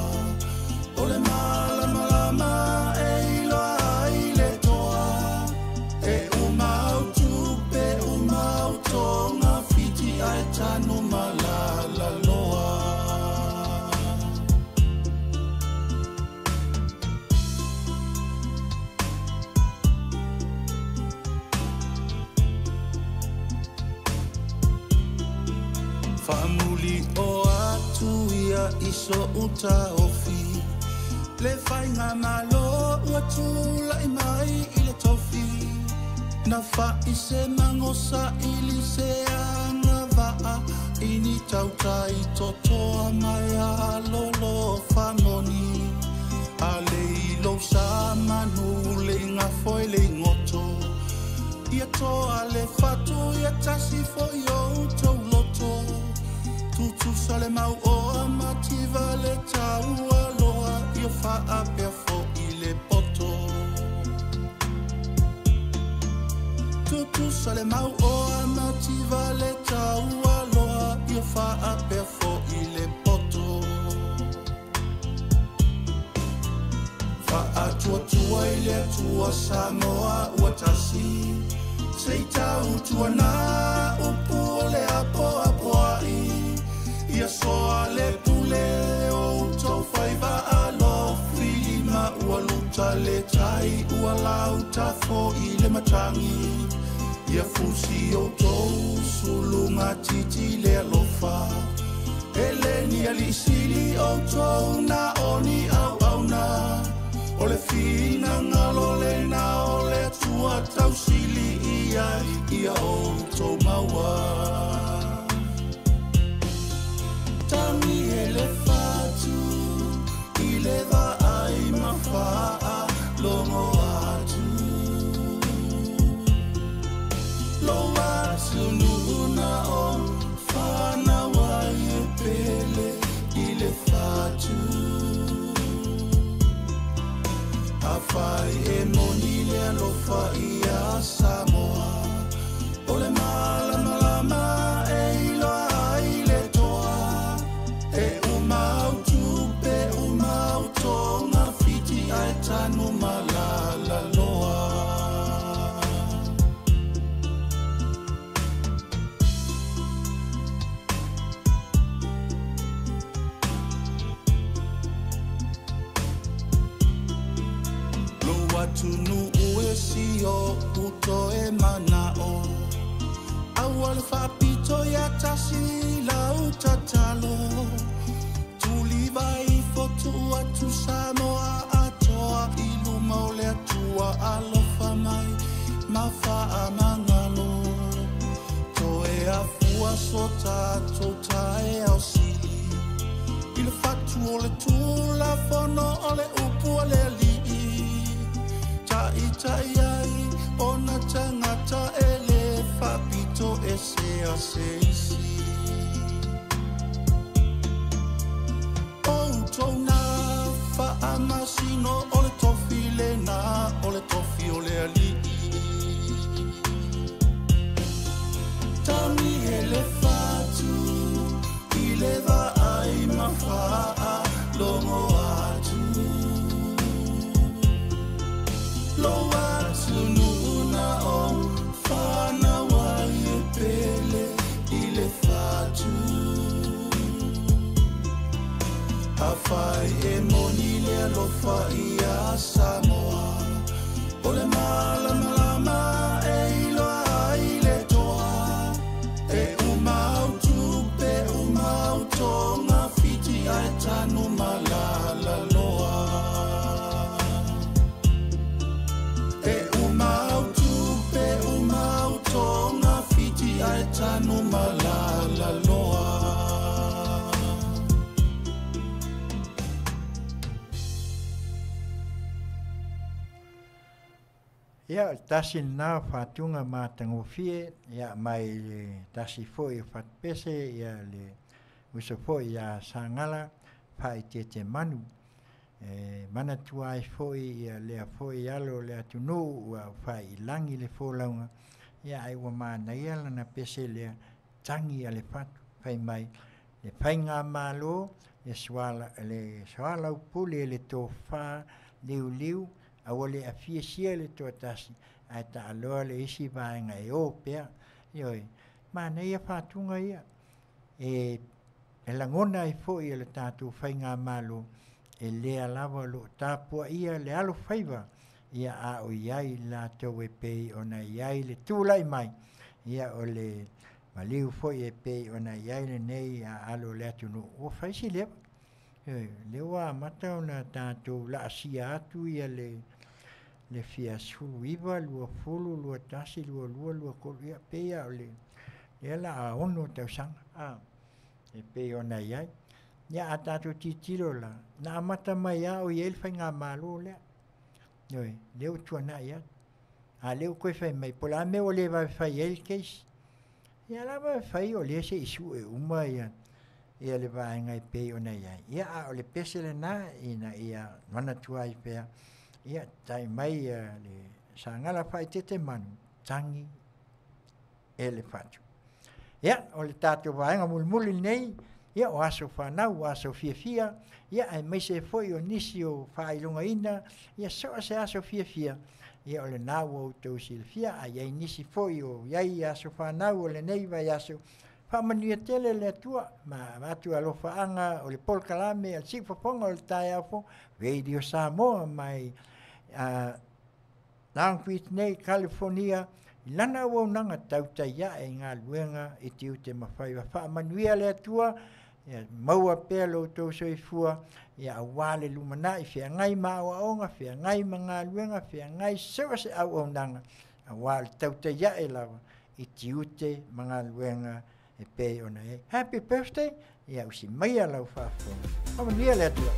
O le malamalama e iloa ai le toa. E umau tupe umau tonga fiti ai tanu malala loa. Faamuli o atu ia i so uta ofi. Le whainga malo ua tūlai mai i le tofi. Na whai se mangosa ili se anga vaa. Ini tautai totoa mai a lolo whamoni. A le ilo sa manu le ngā foi le ngoto. Ia toa le whatu ia tasi fo i o tau loto. Tutu sa le mau o a mativa le tau aloa. Ia wha pea fo i le poto. Tutu sa le mau o a mativa le tau aloa. Ia wha pea fo i le poto. Wha atua tua i le atua Samoa ua tasi. Sei tau tua nā upu o le apo apo ai. Ia soa le pule o tau whaiva alo. Filima ua luta le tai ua lauta fo i le matangi. Ia fusi o tau sulunga titi le alofa. Eleni alisili o tau na oni au au na. O le fina ngalo le na o le tua tausili ia ia o tau maua. Tangi e le fatu i le vaai mafaa longo atu. Lo atu nuuna o whanau ai e pele i le fatu. Afai e moni le alofa ia Samoa. O le malamalama e iloa ai le toa. E umau tupe umau tonga fiti ai tanu malala loa. Lo atu nuu e sio uto e manao. Aua le faapito ia tasi lau tatalo. Tuli vai fotu atu Samoa atoa i luma o le Atua alofa mai ma faamagalo. Toe afua so tatou taeao sili. I le fatu o le tulafono o le upu a le alii. Taitai ai ona tagata e le faapito e se a se isi. O tona faamasino o le tofi lena o le tofi o le alii. fai e moni le alofa ia Samoa. O le malamalama e iloa ai le toa. E umau tupe, umau tonga, fiti ai tanu malala loa. E umau tupe, umau tonga, fiti ai tanu malala loa. Ia, o le tasi lenā o faatuga matagofie, ia mai le tasi foi o fatupese, ia le uso foi ia Sagala Faaeteetemanu. E manatua ai foi ia lea foi alo o le atunuu ua faiilagi le folauga, ia ae ua manaia lana pese lea, tagi a le fatu, fai mai le faigamalo, le soalaupule le tofa liuliu, aua le afia sia le toatasi, ae taaloa le isi vaega e o pea. Ioe, manaia faatuga ia, e lagona ai foi e le tatou faigamalo, e lea lava o lo o tapuaia le alofaiva, ia a o i ai latou e pei ona i ai le tulai mai, ia o le maliu foi e pei ona i ai lenei alo o le atunuu, ua fai si leva. Ioe, lea ua amata ona tatou laasia atu ia le fia 19, 20, 21, 22, 23, ia pei lava o le lea o le a 6 tausaga, e pei ona i ai. Ia a tatou tilotilo la, na amata mai lava o i ai le faigamalo lea. Ioe, lea ua tuanai atu. A o lea ua toe fai mai, po o le a le mea ua le vave fai ai le case. Ia o la e vave fai o lea se i sue uma ia le vaega e pei ona i ai. Ia a o le pese lena ina ia manatua ai pea, ia tai mai le Sagala Faaeteetemanu, tagi e le fatu. Ia, o le tatou vaega mulimuli lenei, ia o aso fanau, o aso fiafia, ia aemaise foi o nisi o faailogaina, ia so o se aso fiafia, ia o lena ua outou silafia, a i ai nisi foi o i ai aso fanau o lenei vaiaso, faamanuia tele le Atua, ma avatu alofaaga o le polokalame a le Siufofoga o le taeao fou, Radio Samoa mai Long Beach nei, California, i lana auaunaga tautai ae i galuega i tiute ma faiva. Faamanuia le Atua, ia maua pea lo outou soifua, ia aua le lumanai, feagai ma aoaoga, feagai ma galuega, feagai so o se auaunaga, aua le tautai ae lava i tiute ma galuega e pei ona i ai. Happy birthday, ia usi maia lau faafofoga. Faamanuia le Atua.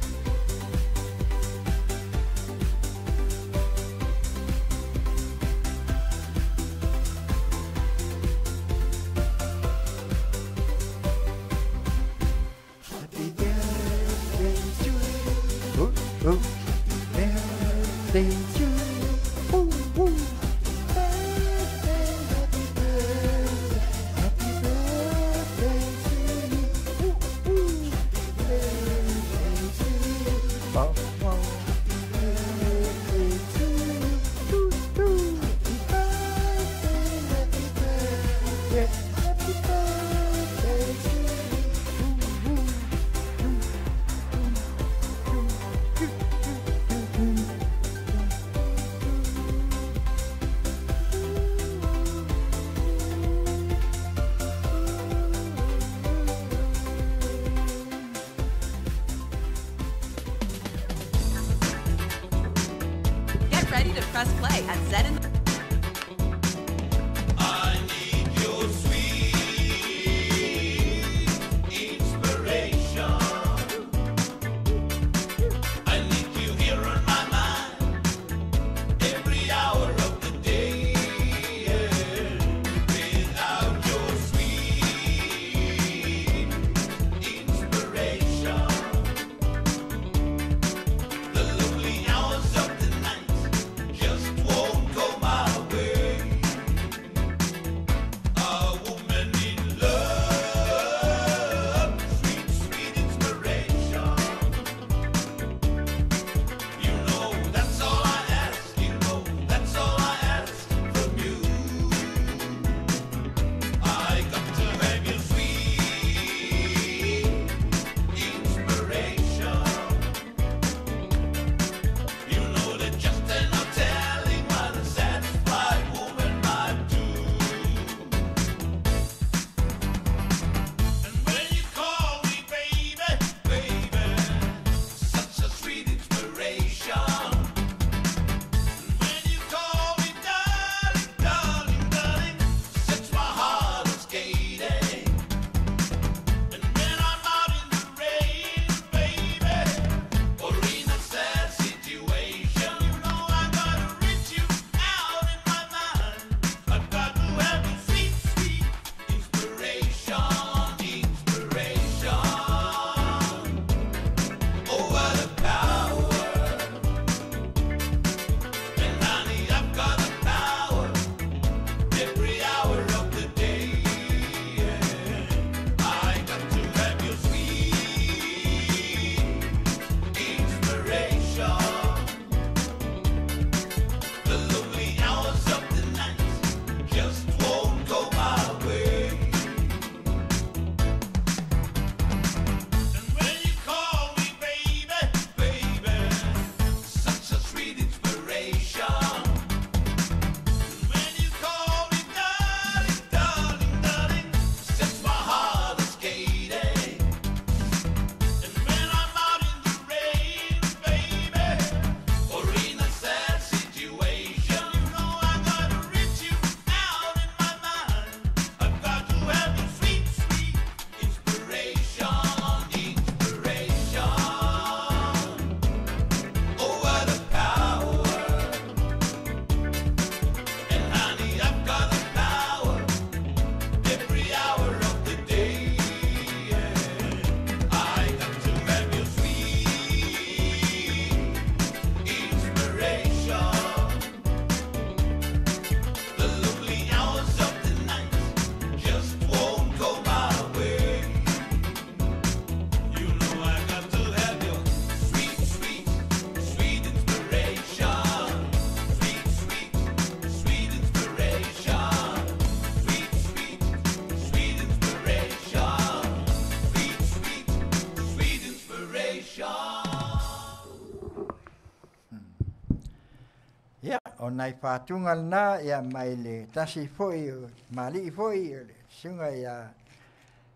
Happy birthday to you. Ooh, ooh. Birthday to you. Ooh, ooh. Birthday, happy birthday. Happy birthday to you. Ooh, ooh. Birthday to you. Bow, bow. Birthday to you. Doo, doo. Happy birthday, happy birthday. Happy birthday to you. Ooh, ooh. Get ready to press play at Zed and I need your sweet inspiration. I need you here on my mind every hour of the day. Without your sweet inspiration, the lonely hours of the night just won't go my o nai fa'atuga lenā ia mai le tasi fo'i o mali'i fo'i o le susuga iā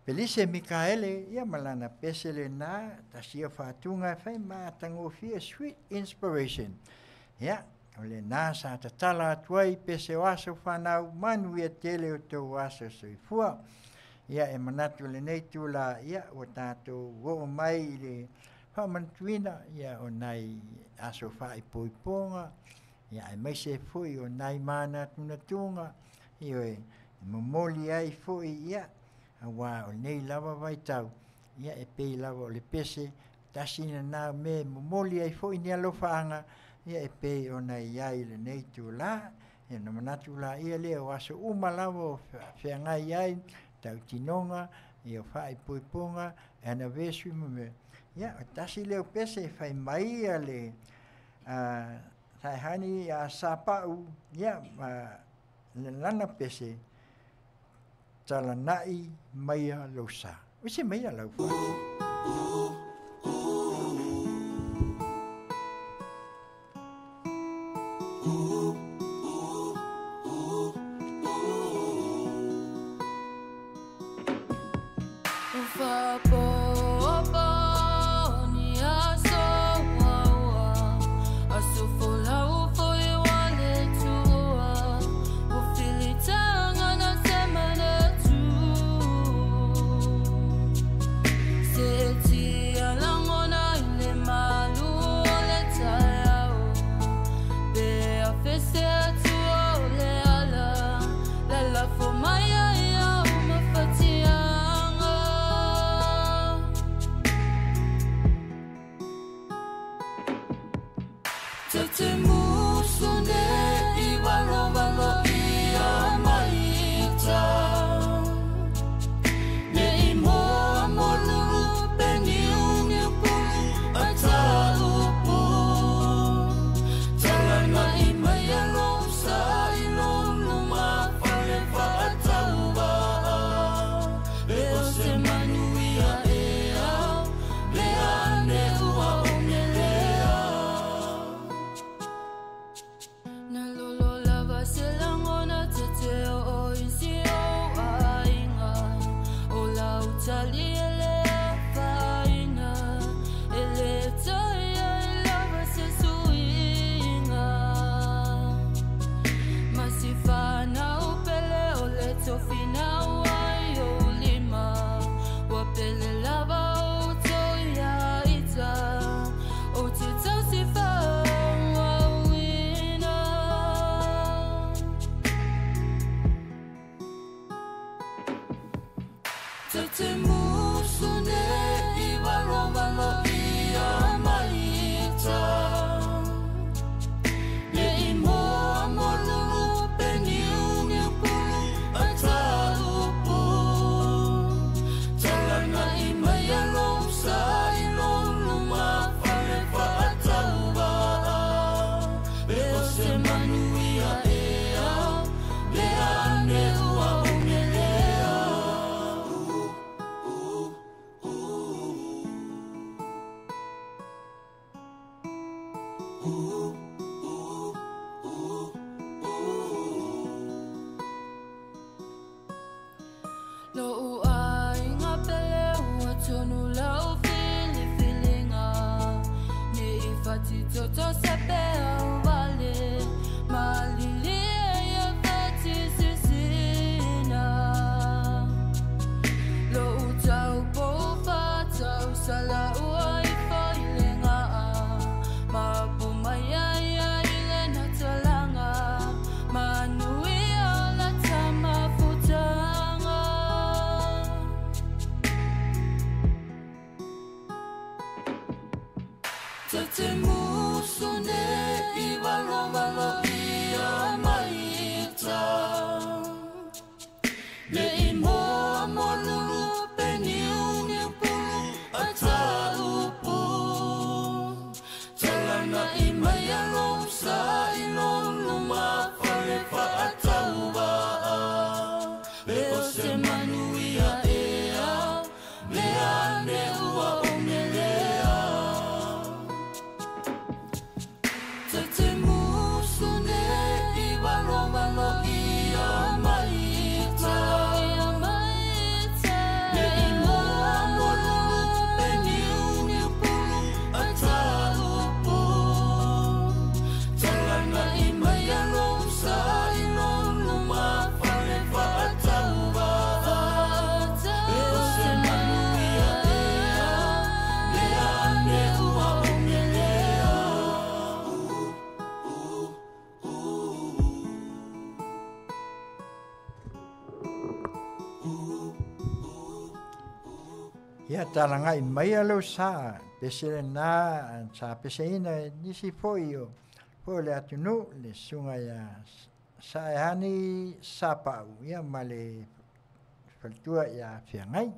Pelise Mikaele ia ma lana pese lenā tasi ia fa'atuga e fai ma atagofie Sweet Inspiration. Ia o lenā sa tatala atu ai pese o aso fanau manuia tele o tou aso soifua. Ia e manatu lenei tula ia ua tatou o'o mai i le fa'amanatuina ia o nai aso fa'aipoipoga ia aemaise fo'i o nai manatunatuga ioe e momoli ai fo'i ia auā o lenei lava vaitau ia e pei lava o le pese tasi lenā mea e momoli ai fo'i ni alofa'aga ia e pei ona iai i lenei itulā. Ia ona manatu laia lea o aso uma lava o feagai ai tautinoga ia o faaipoipoga anniversary ma mea ia o tasi lea o pese e fai mai ia le saehani ia Sapa'u ia ma lana pese talana'i maia lou sa. Usi maia lau fa. Toto se pe au vale ma Ia talagai mai lou sa pese lena sa peseina nisi foi o foi le atunuu le susuga ia Saehani Sapau ia ma le faletua ia Feagai.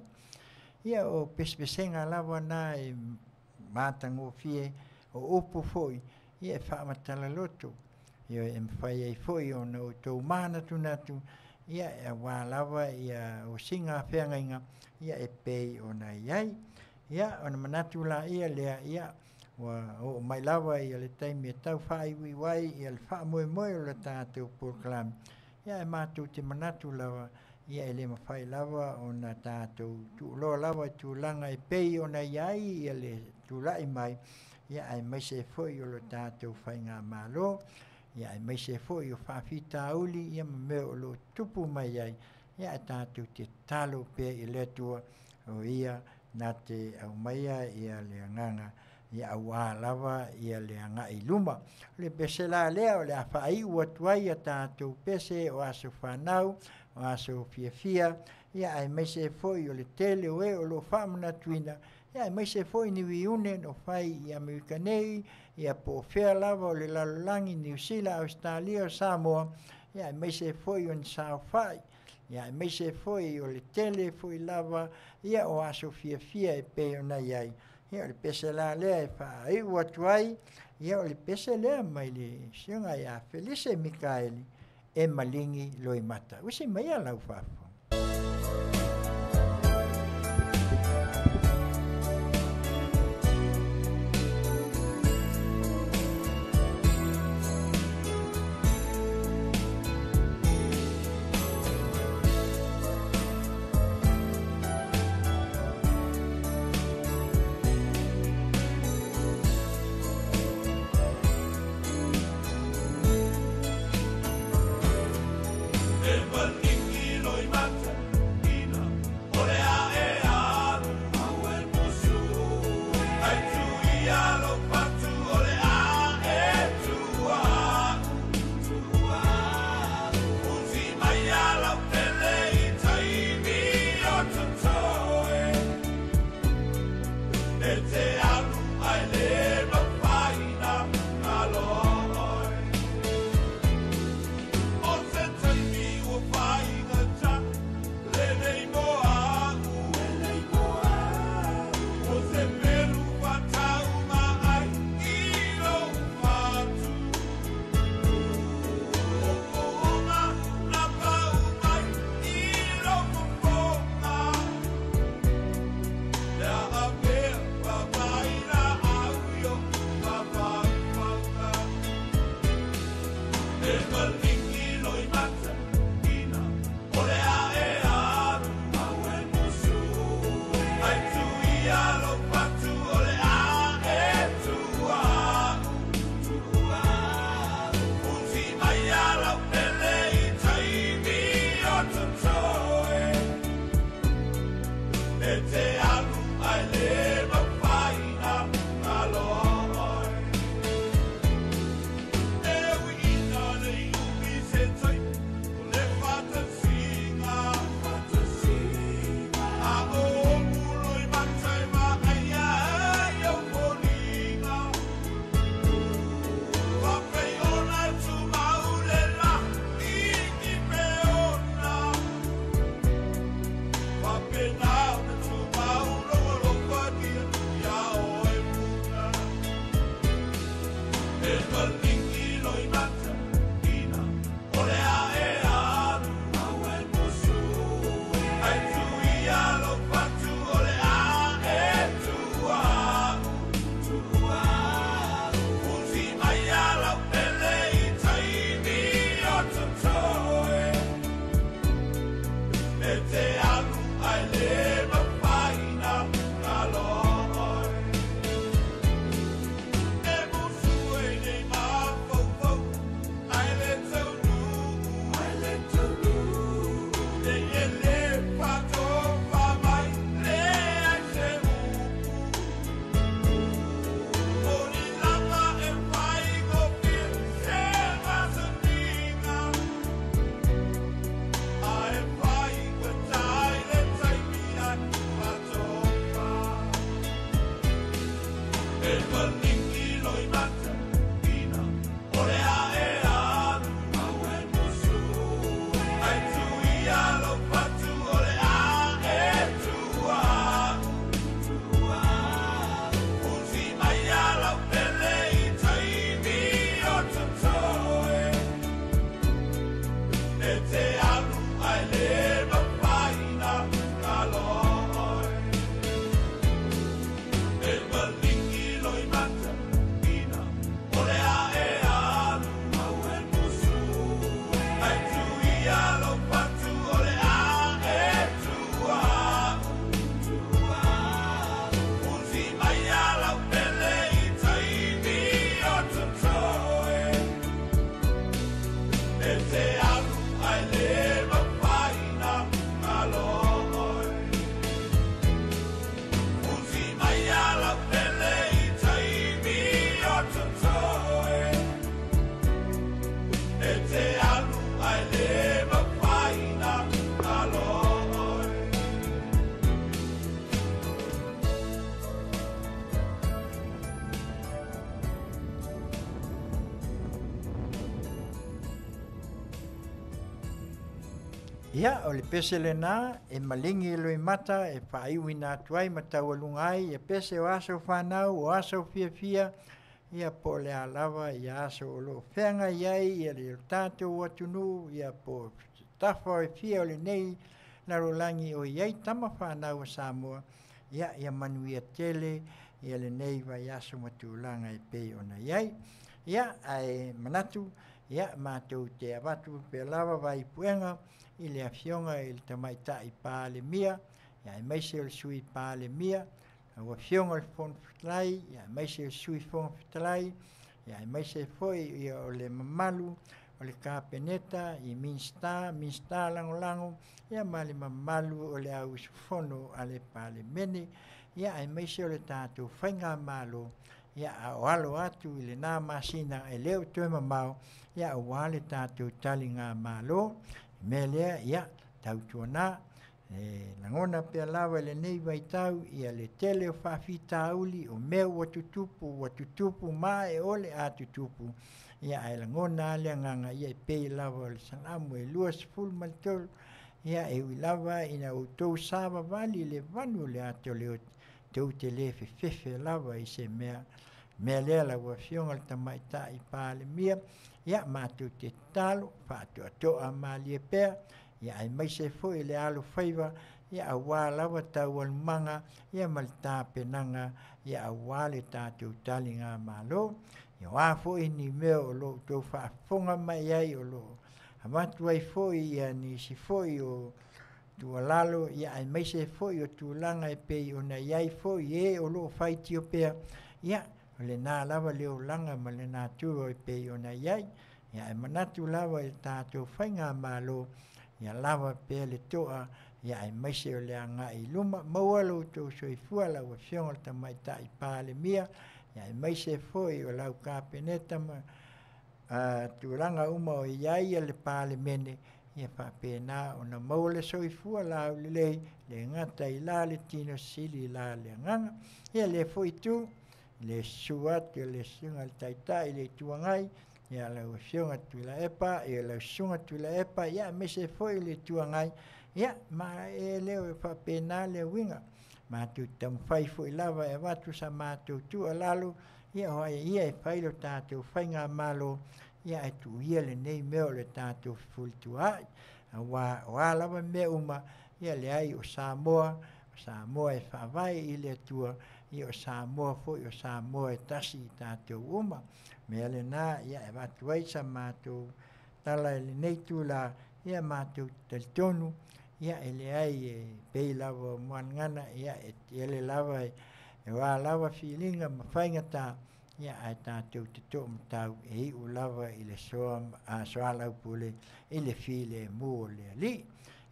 Ia o pesepesega lava na e matagofie o upu foi ia e faamatala loto ia e mafai ai foi ona outou manatunatu ia e auā lava ia osiga feagaiga ia e pei ona i ai. Ia ona manatu laia lea ia ua oo mai lava ia le taimi e tau faaiuiu ai ia le faamoemoe o le tatou polokalame ia e matou te manatu lava ia e le mafai lava ona tatou tuuloa lava i tulaga e pei ona i ai ia le tula'i mai ia aemaise foi o lo tatou faigamālō ia aemaise foi o faafitauli ia ma mea o loo tupu mai ai ia e tatou te tatalo pea i le Atua o ia na te aumaia ia le agaga ia auā lava ia le aga'i i luma. O le pese la lea o le a faai'u atu ai ia tatou pese o aso fanau o aso fiafia ia aemaise foi o le tele o e o loo faamanatuina ia aemaise foi ni iune na fai i Amerika nei ia po o fea lava o le lalolagi Niu Sila, Ausetalia, Samoa ia aemaise foi o ni saofa'i ia aemaise foi o le tele foi lava ia o aso fiafia e pei ona i ai. Ia o le pese la lea e faai'u atu ai ia o le pese lea mai le susuga ia Felise Mikaeli e maligi loimata. Usi maia lau faafofoga. E maligi loimata ina o le ae alu au e musu ai tuia lo patu o le ae tua tua uti mai ala tele i taimi o totoe e te alu ai le mafaina aloe o se taimi ua faiga ta lenei mo au lenei mo au o se pelu fatau ma ai i lou fatu o puʻuga na pau mai i lou fofoga le aapea papai la au i o mafaufauga e maligi loimata ina o le ae alu au e musu ai tuia lou fatu o le ae tua tua uti mai ala pele i taimi o totoe e te alu ai le mafaina aloe e uiina le Ia, o le pese lenā e maligi e loimata e faaiuina atu ai ma taualuga ai ia pese o aso fanau, o aso fiafia, ia po o le a lava ia aso o lo o feagai ai ia le tatou atunuu, ia po o tafa e fia o lenei lalolagi o i ai tama fanau a Samoa, ia ia manuia tele ia lenei vaiaso ma tulaga e pei ona i ai. Ia, ae manatu, ia matou te avatu pea lava vaipuega i le Afioga i le Tamaitai Palemia, ia aemaise o le Sui Palemia, lau Afioga i le Fofoga Fetalai, ia aemaise o le Sui Fofoga Fetalai, ia aemaise foi ia o le mamalu o le Kapeneta, i Minisita, Minisita Lagolago, ia ma le mamalu o le auusufono a le Palemene, ia aemaise o le tatou faigamalo, ia a o alo atu i lena masina e le o toe mamao, ia aua le tatou taligamalo. O le mea lea, ia tautuana, e lagona pea lava i lenei vaitau ia le tele o faafitauli, o mea ua tutupu, ua tutupu ma e o le a tutupu, ia ae lagona lava le agaga, ia e pei lava o le Salamo e 23, ia e ui lava ina outou savavali i le vanu o le ata o le oti, tou te le fefefe lava i se mea. Mea lea lau Afioga i le Tamaitai Palemia, ia matou te tatalo, faatoatoa malie pea, ia aemaise foi le alofaiva, ia aua lava taualumaga, ia ma le tapenaga, ia aua le tatou taligamalo. Ia o a foi ni mea o lo o outou faafofoga mai ai, o lo o avatu ai foi ia nisi foi o tuualalo, ia aemaise foi o tulaga e pei ona i ai foi e o lo o faitio pea, ia o lena lava le olaga ma le natura e pei ona i ai. Ia ae manatu lava i le tatou faigamalo, ia lava pea le toa, ia aemaise o le agai i luma. Maua lo outou soifua lau Afioga i le Tamaitai Palemia, ia aemaise foi o lau Kapeneta ma tulaga uma o i ai le Palemene, ia faapena ona maua le soifua laulelei, le gata i la le tino sili la le agaga. Ia lea foi itu, le susu atu o le susuga i le Taitai i le Itu Agai, ia lau Afioga Tuilaepa, ia lau Susuga Tuilaepa, ia aemaise foi le Itu Agai, ia ma e leo e faapena le uiga. Matou te taumafai foi lava e avatu sa matou tuualalo, ia o ai ia e fai lo tatou faigamalo, ia ae tuu ia lenei mea o le tatou fefulituaai. Aua o a lava mea uma, ia leai o Samoa, o Samoa e faavae i le Atua, ia o Samoa foi o Samoa e tasi i tatou uma. Mea lena, ia e avatu ai sa matou tala i lenei itula, ia matou te talitonu, ia e leai e pei lava o Moanagana, ia e tele lava e o a lava filiga ma faigata, ia ae tatou te toomatau e iu lava i le soalaupule i le filemu o le Alii.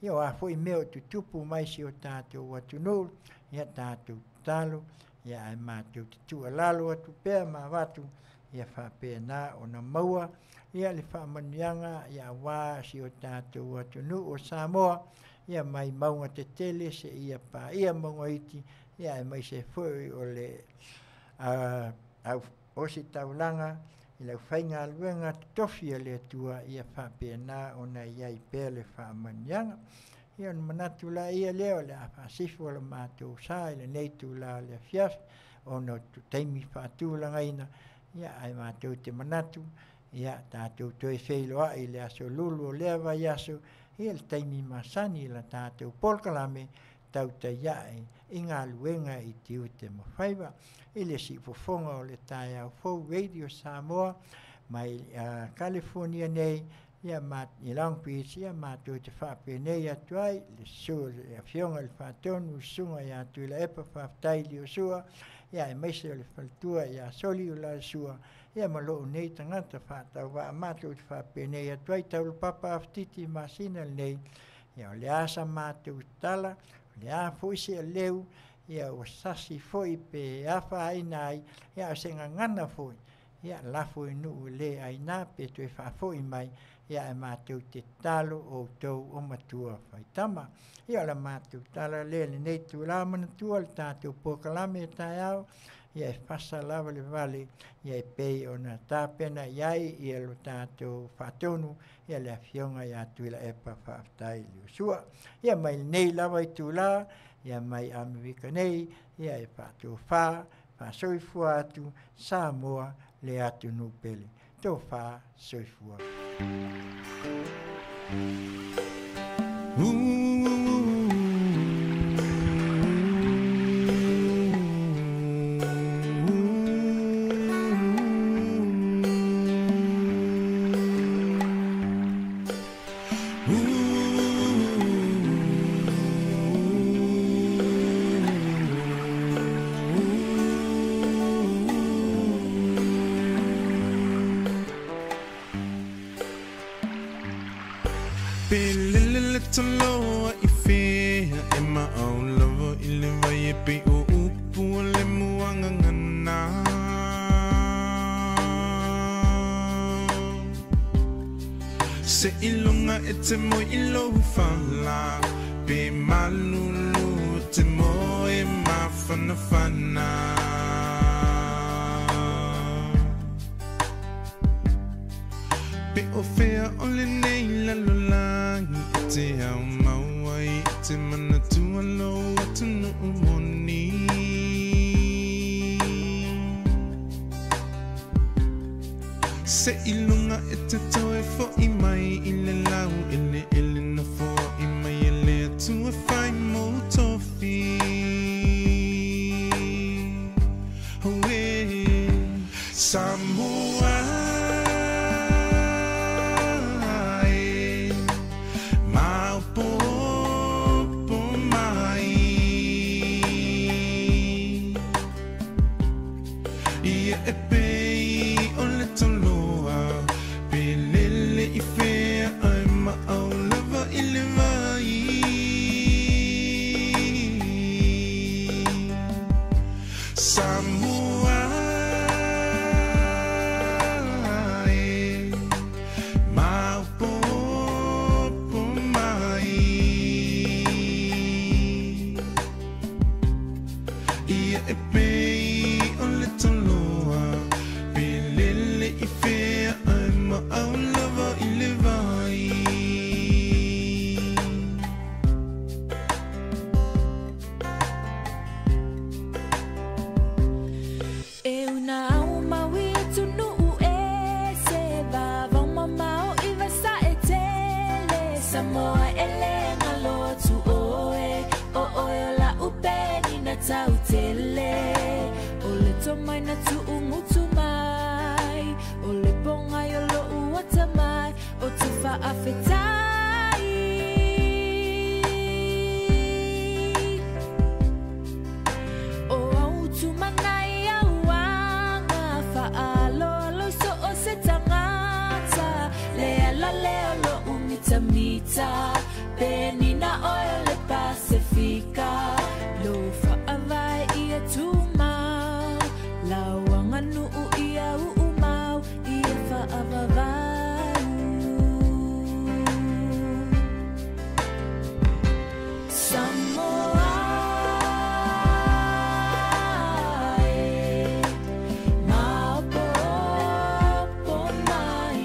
Ia o a foi mea o tutupu mai si o tatou atunuu, ia tatou tatalo, ia ae matou te tuualalo atu pea ma avatu, ia faapena ona maua ia le faamanuiaga, ia aua si o tatou atunuu o Samoa, ia mai mauga tetele seia paia mauga iti, ia aemaise foi o le ositaulaga i le aufaigaluega totofi a le Atua, ia faapena ona i ai pea le faamanuiaga. Ia ona manatu laia lea o le a faasifo le matou sa i lenei itula o le afiafi, ona o taimi faatulagaina, ia ae matou te manatu, ia tatou toe feiloai i le aso Lulu o lea vaiaso, ia le taimi masani i la tatou polokalame tautai ae i galuega i tiute ma faiva. I le siufofoga o le taeao fou Radio Samoa mai California nei, ia ma i Long Beach, ia matou te faapenei atu ai le susu o le Afioga i le Faatonu, le Susuga ia Tuilaepa Faafetai Liosua, ia aemaise o le faletua ia Soli Ulalasua, ia ma lou nei tagata faatauvaa, matou te faapenei atu ai taulapapa afititi masina lenei, ia o le a sa matou tala, o le a foi se aleu, ia ua sasi foi pe afaina ai, ia o se gagana foi, ia lafo i nuu le aina pe toe faafoi mai, ia ae matou te tatalo outou o matua faitama. Ia o la matou tala lea lenei itula manatua le tatou polokalame taeao, Ia e fasa lava le vale, ia e pei ona tapena i ai ia lo tatou faatonu, ia le afioga ia Tuilaepa. Faafetai i le Iosua. Ia mai lenei lava itulā, ia mai Amerika nei, ia e faatofā faasoifua atu Samoa le atunuu pele. Tofā soifua. Pelele toloa i fea e maau lava i le vai e pe o upu o le muangangana. Se ilunga e te moi i lou fala, pe malulu te moe mafanafana. Pe o fea o le nei lalolagi e te au maua i te manatua lou atunuu moni. Se ilunga e te toe fo'i mai i le lau ele ele na fo'i mai e le atua fai mo tofi. Oe, Samoa e, maopopo mai. Ia e pei o le toloa, pe lele i fea ai maau lava i le vai. Samoa e, maopopo mai. Ia e pei o le toloa, pe lele i fea ai maau lava i le vai. E una au maui e tunuu e se vavau mamao i vasa e tele. Samoa e le ngalo atu oe, o oe o la upeni na tau tele. O le tomai na tuungutu mai, o le pongai o lo uata mai, o te faafetai. O au tumanai au anga, whaaloalo so o se tangata. Le ala leo lo umita mita, penina oe o le Pasifika. Lo whaavai ia tumau, lauanga nuu ia uumau, ia whaavavau. Samoa e, maopopo mai.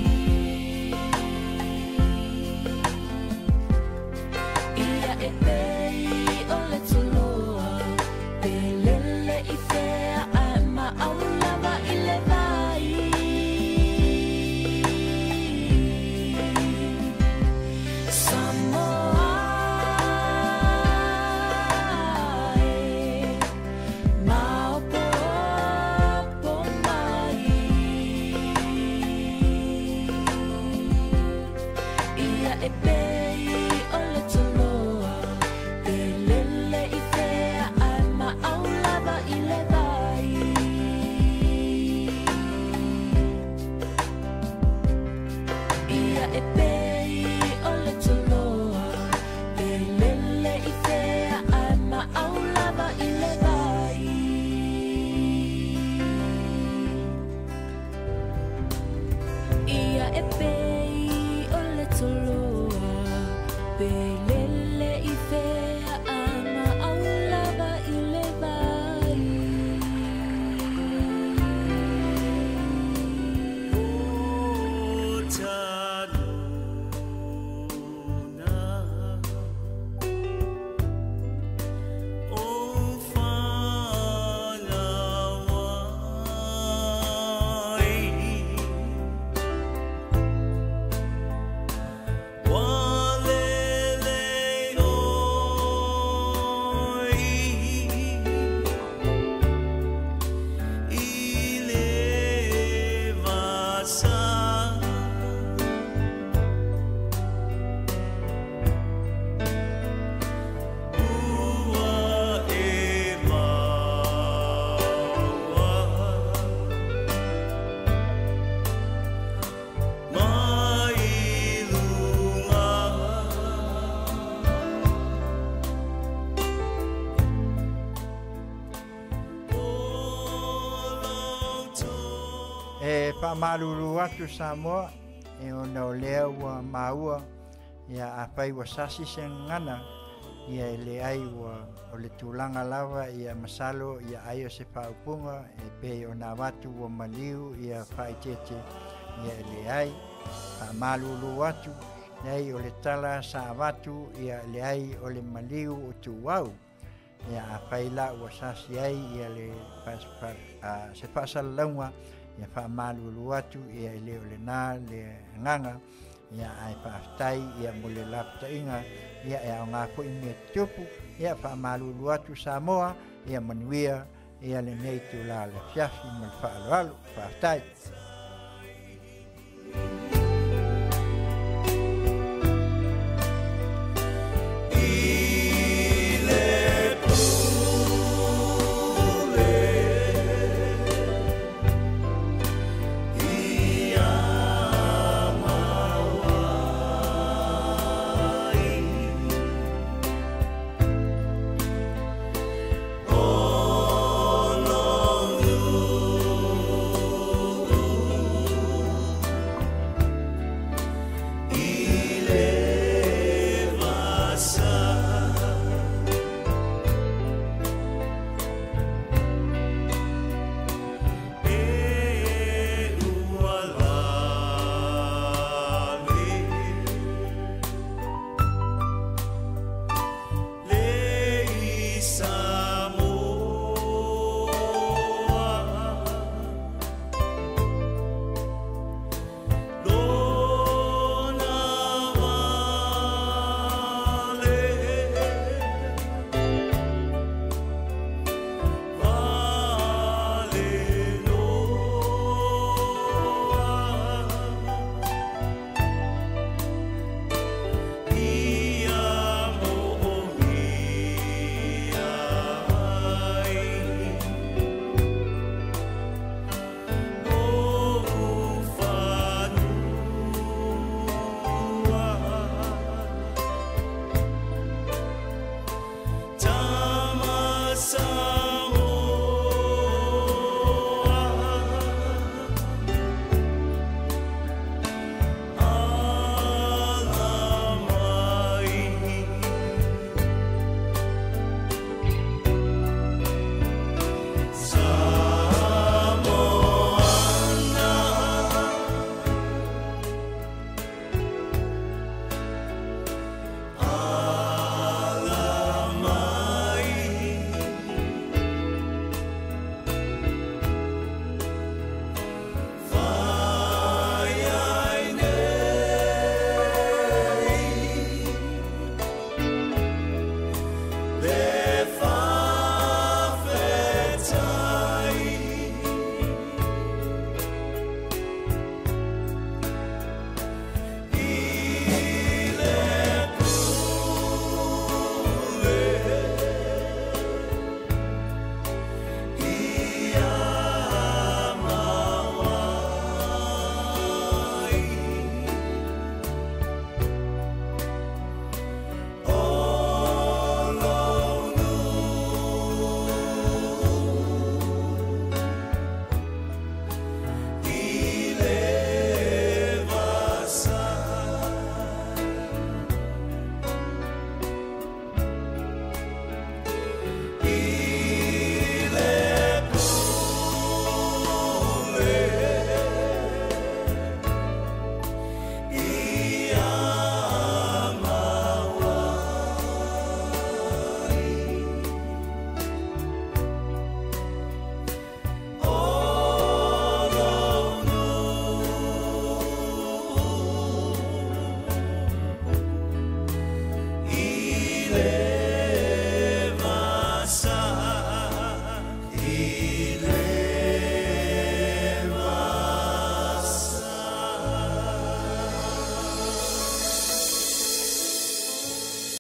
Ia e pei o le toloa, pe lele i fea ai maau lava i le vai. Samoa e, maopopo mai. Ia e pei o le toloa, pe lele i fea ai maau lava i le vai. Ia e pei o le toloa, pe lele i fea ai maau lava i le vai. Ia e pei o le toloa, pe lele i fea ai maau lava i le vai. Faamalulu atu Samoa, e ona o lea ua maua, ia afai ua sasi se gagana, ia e leai ua o le tulaga lava, ia masalo ia ai o se faaupuga e pei ona avatu ua maliu ia faaeteete, ia e leai. Faamalulu atu, leai o le tala sa avatu, ia leai o le maliu o tuau. Ia afai la ua sasi ai ia le se faasalalauga, ia faamalulu atu, ia e le o lena le agaga, ia ae faafetai ia mo le lapataiga, ia e aoga foi mea tutupu. Ia faamalulu atu Samoa, ia manuia ia lenei itulā o le afiafi ma le faaaloalo. Faafetai.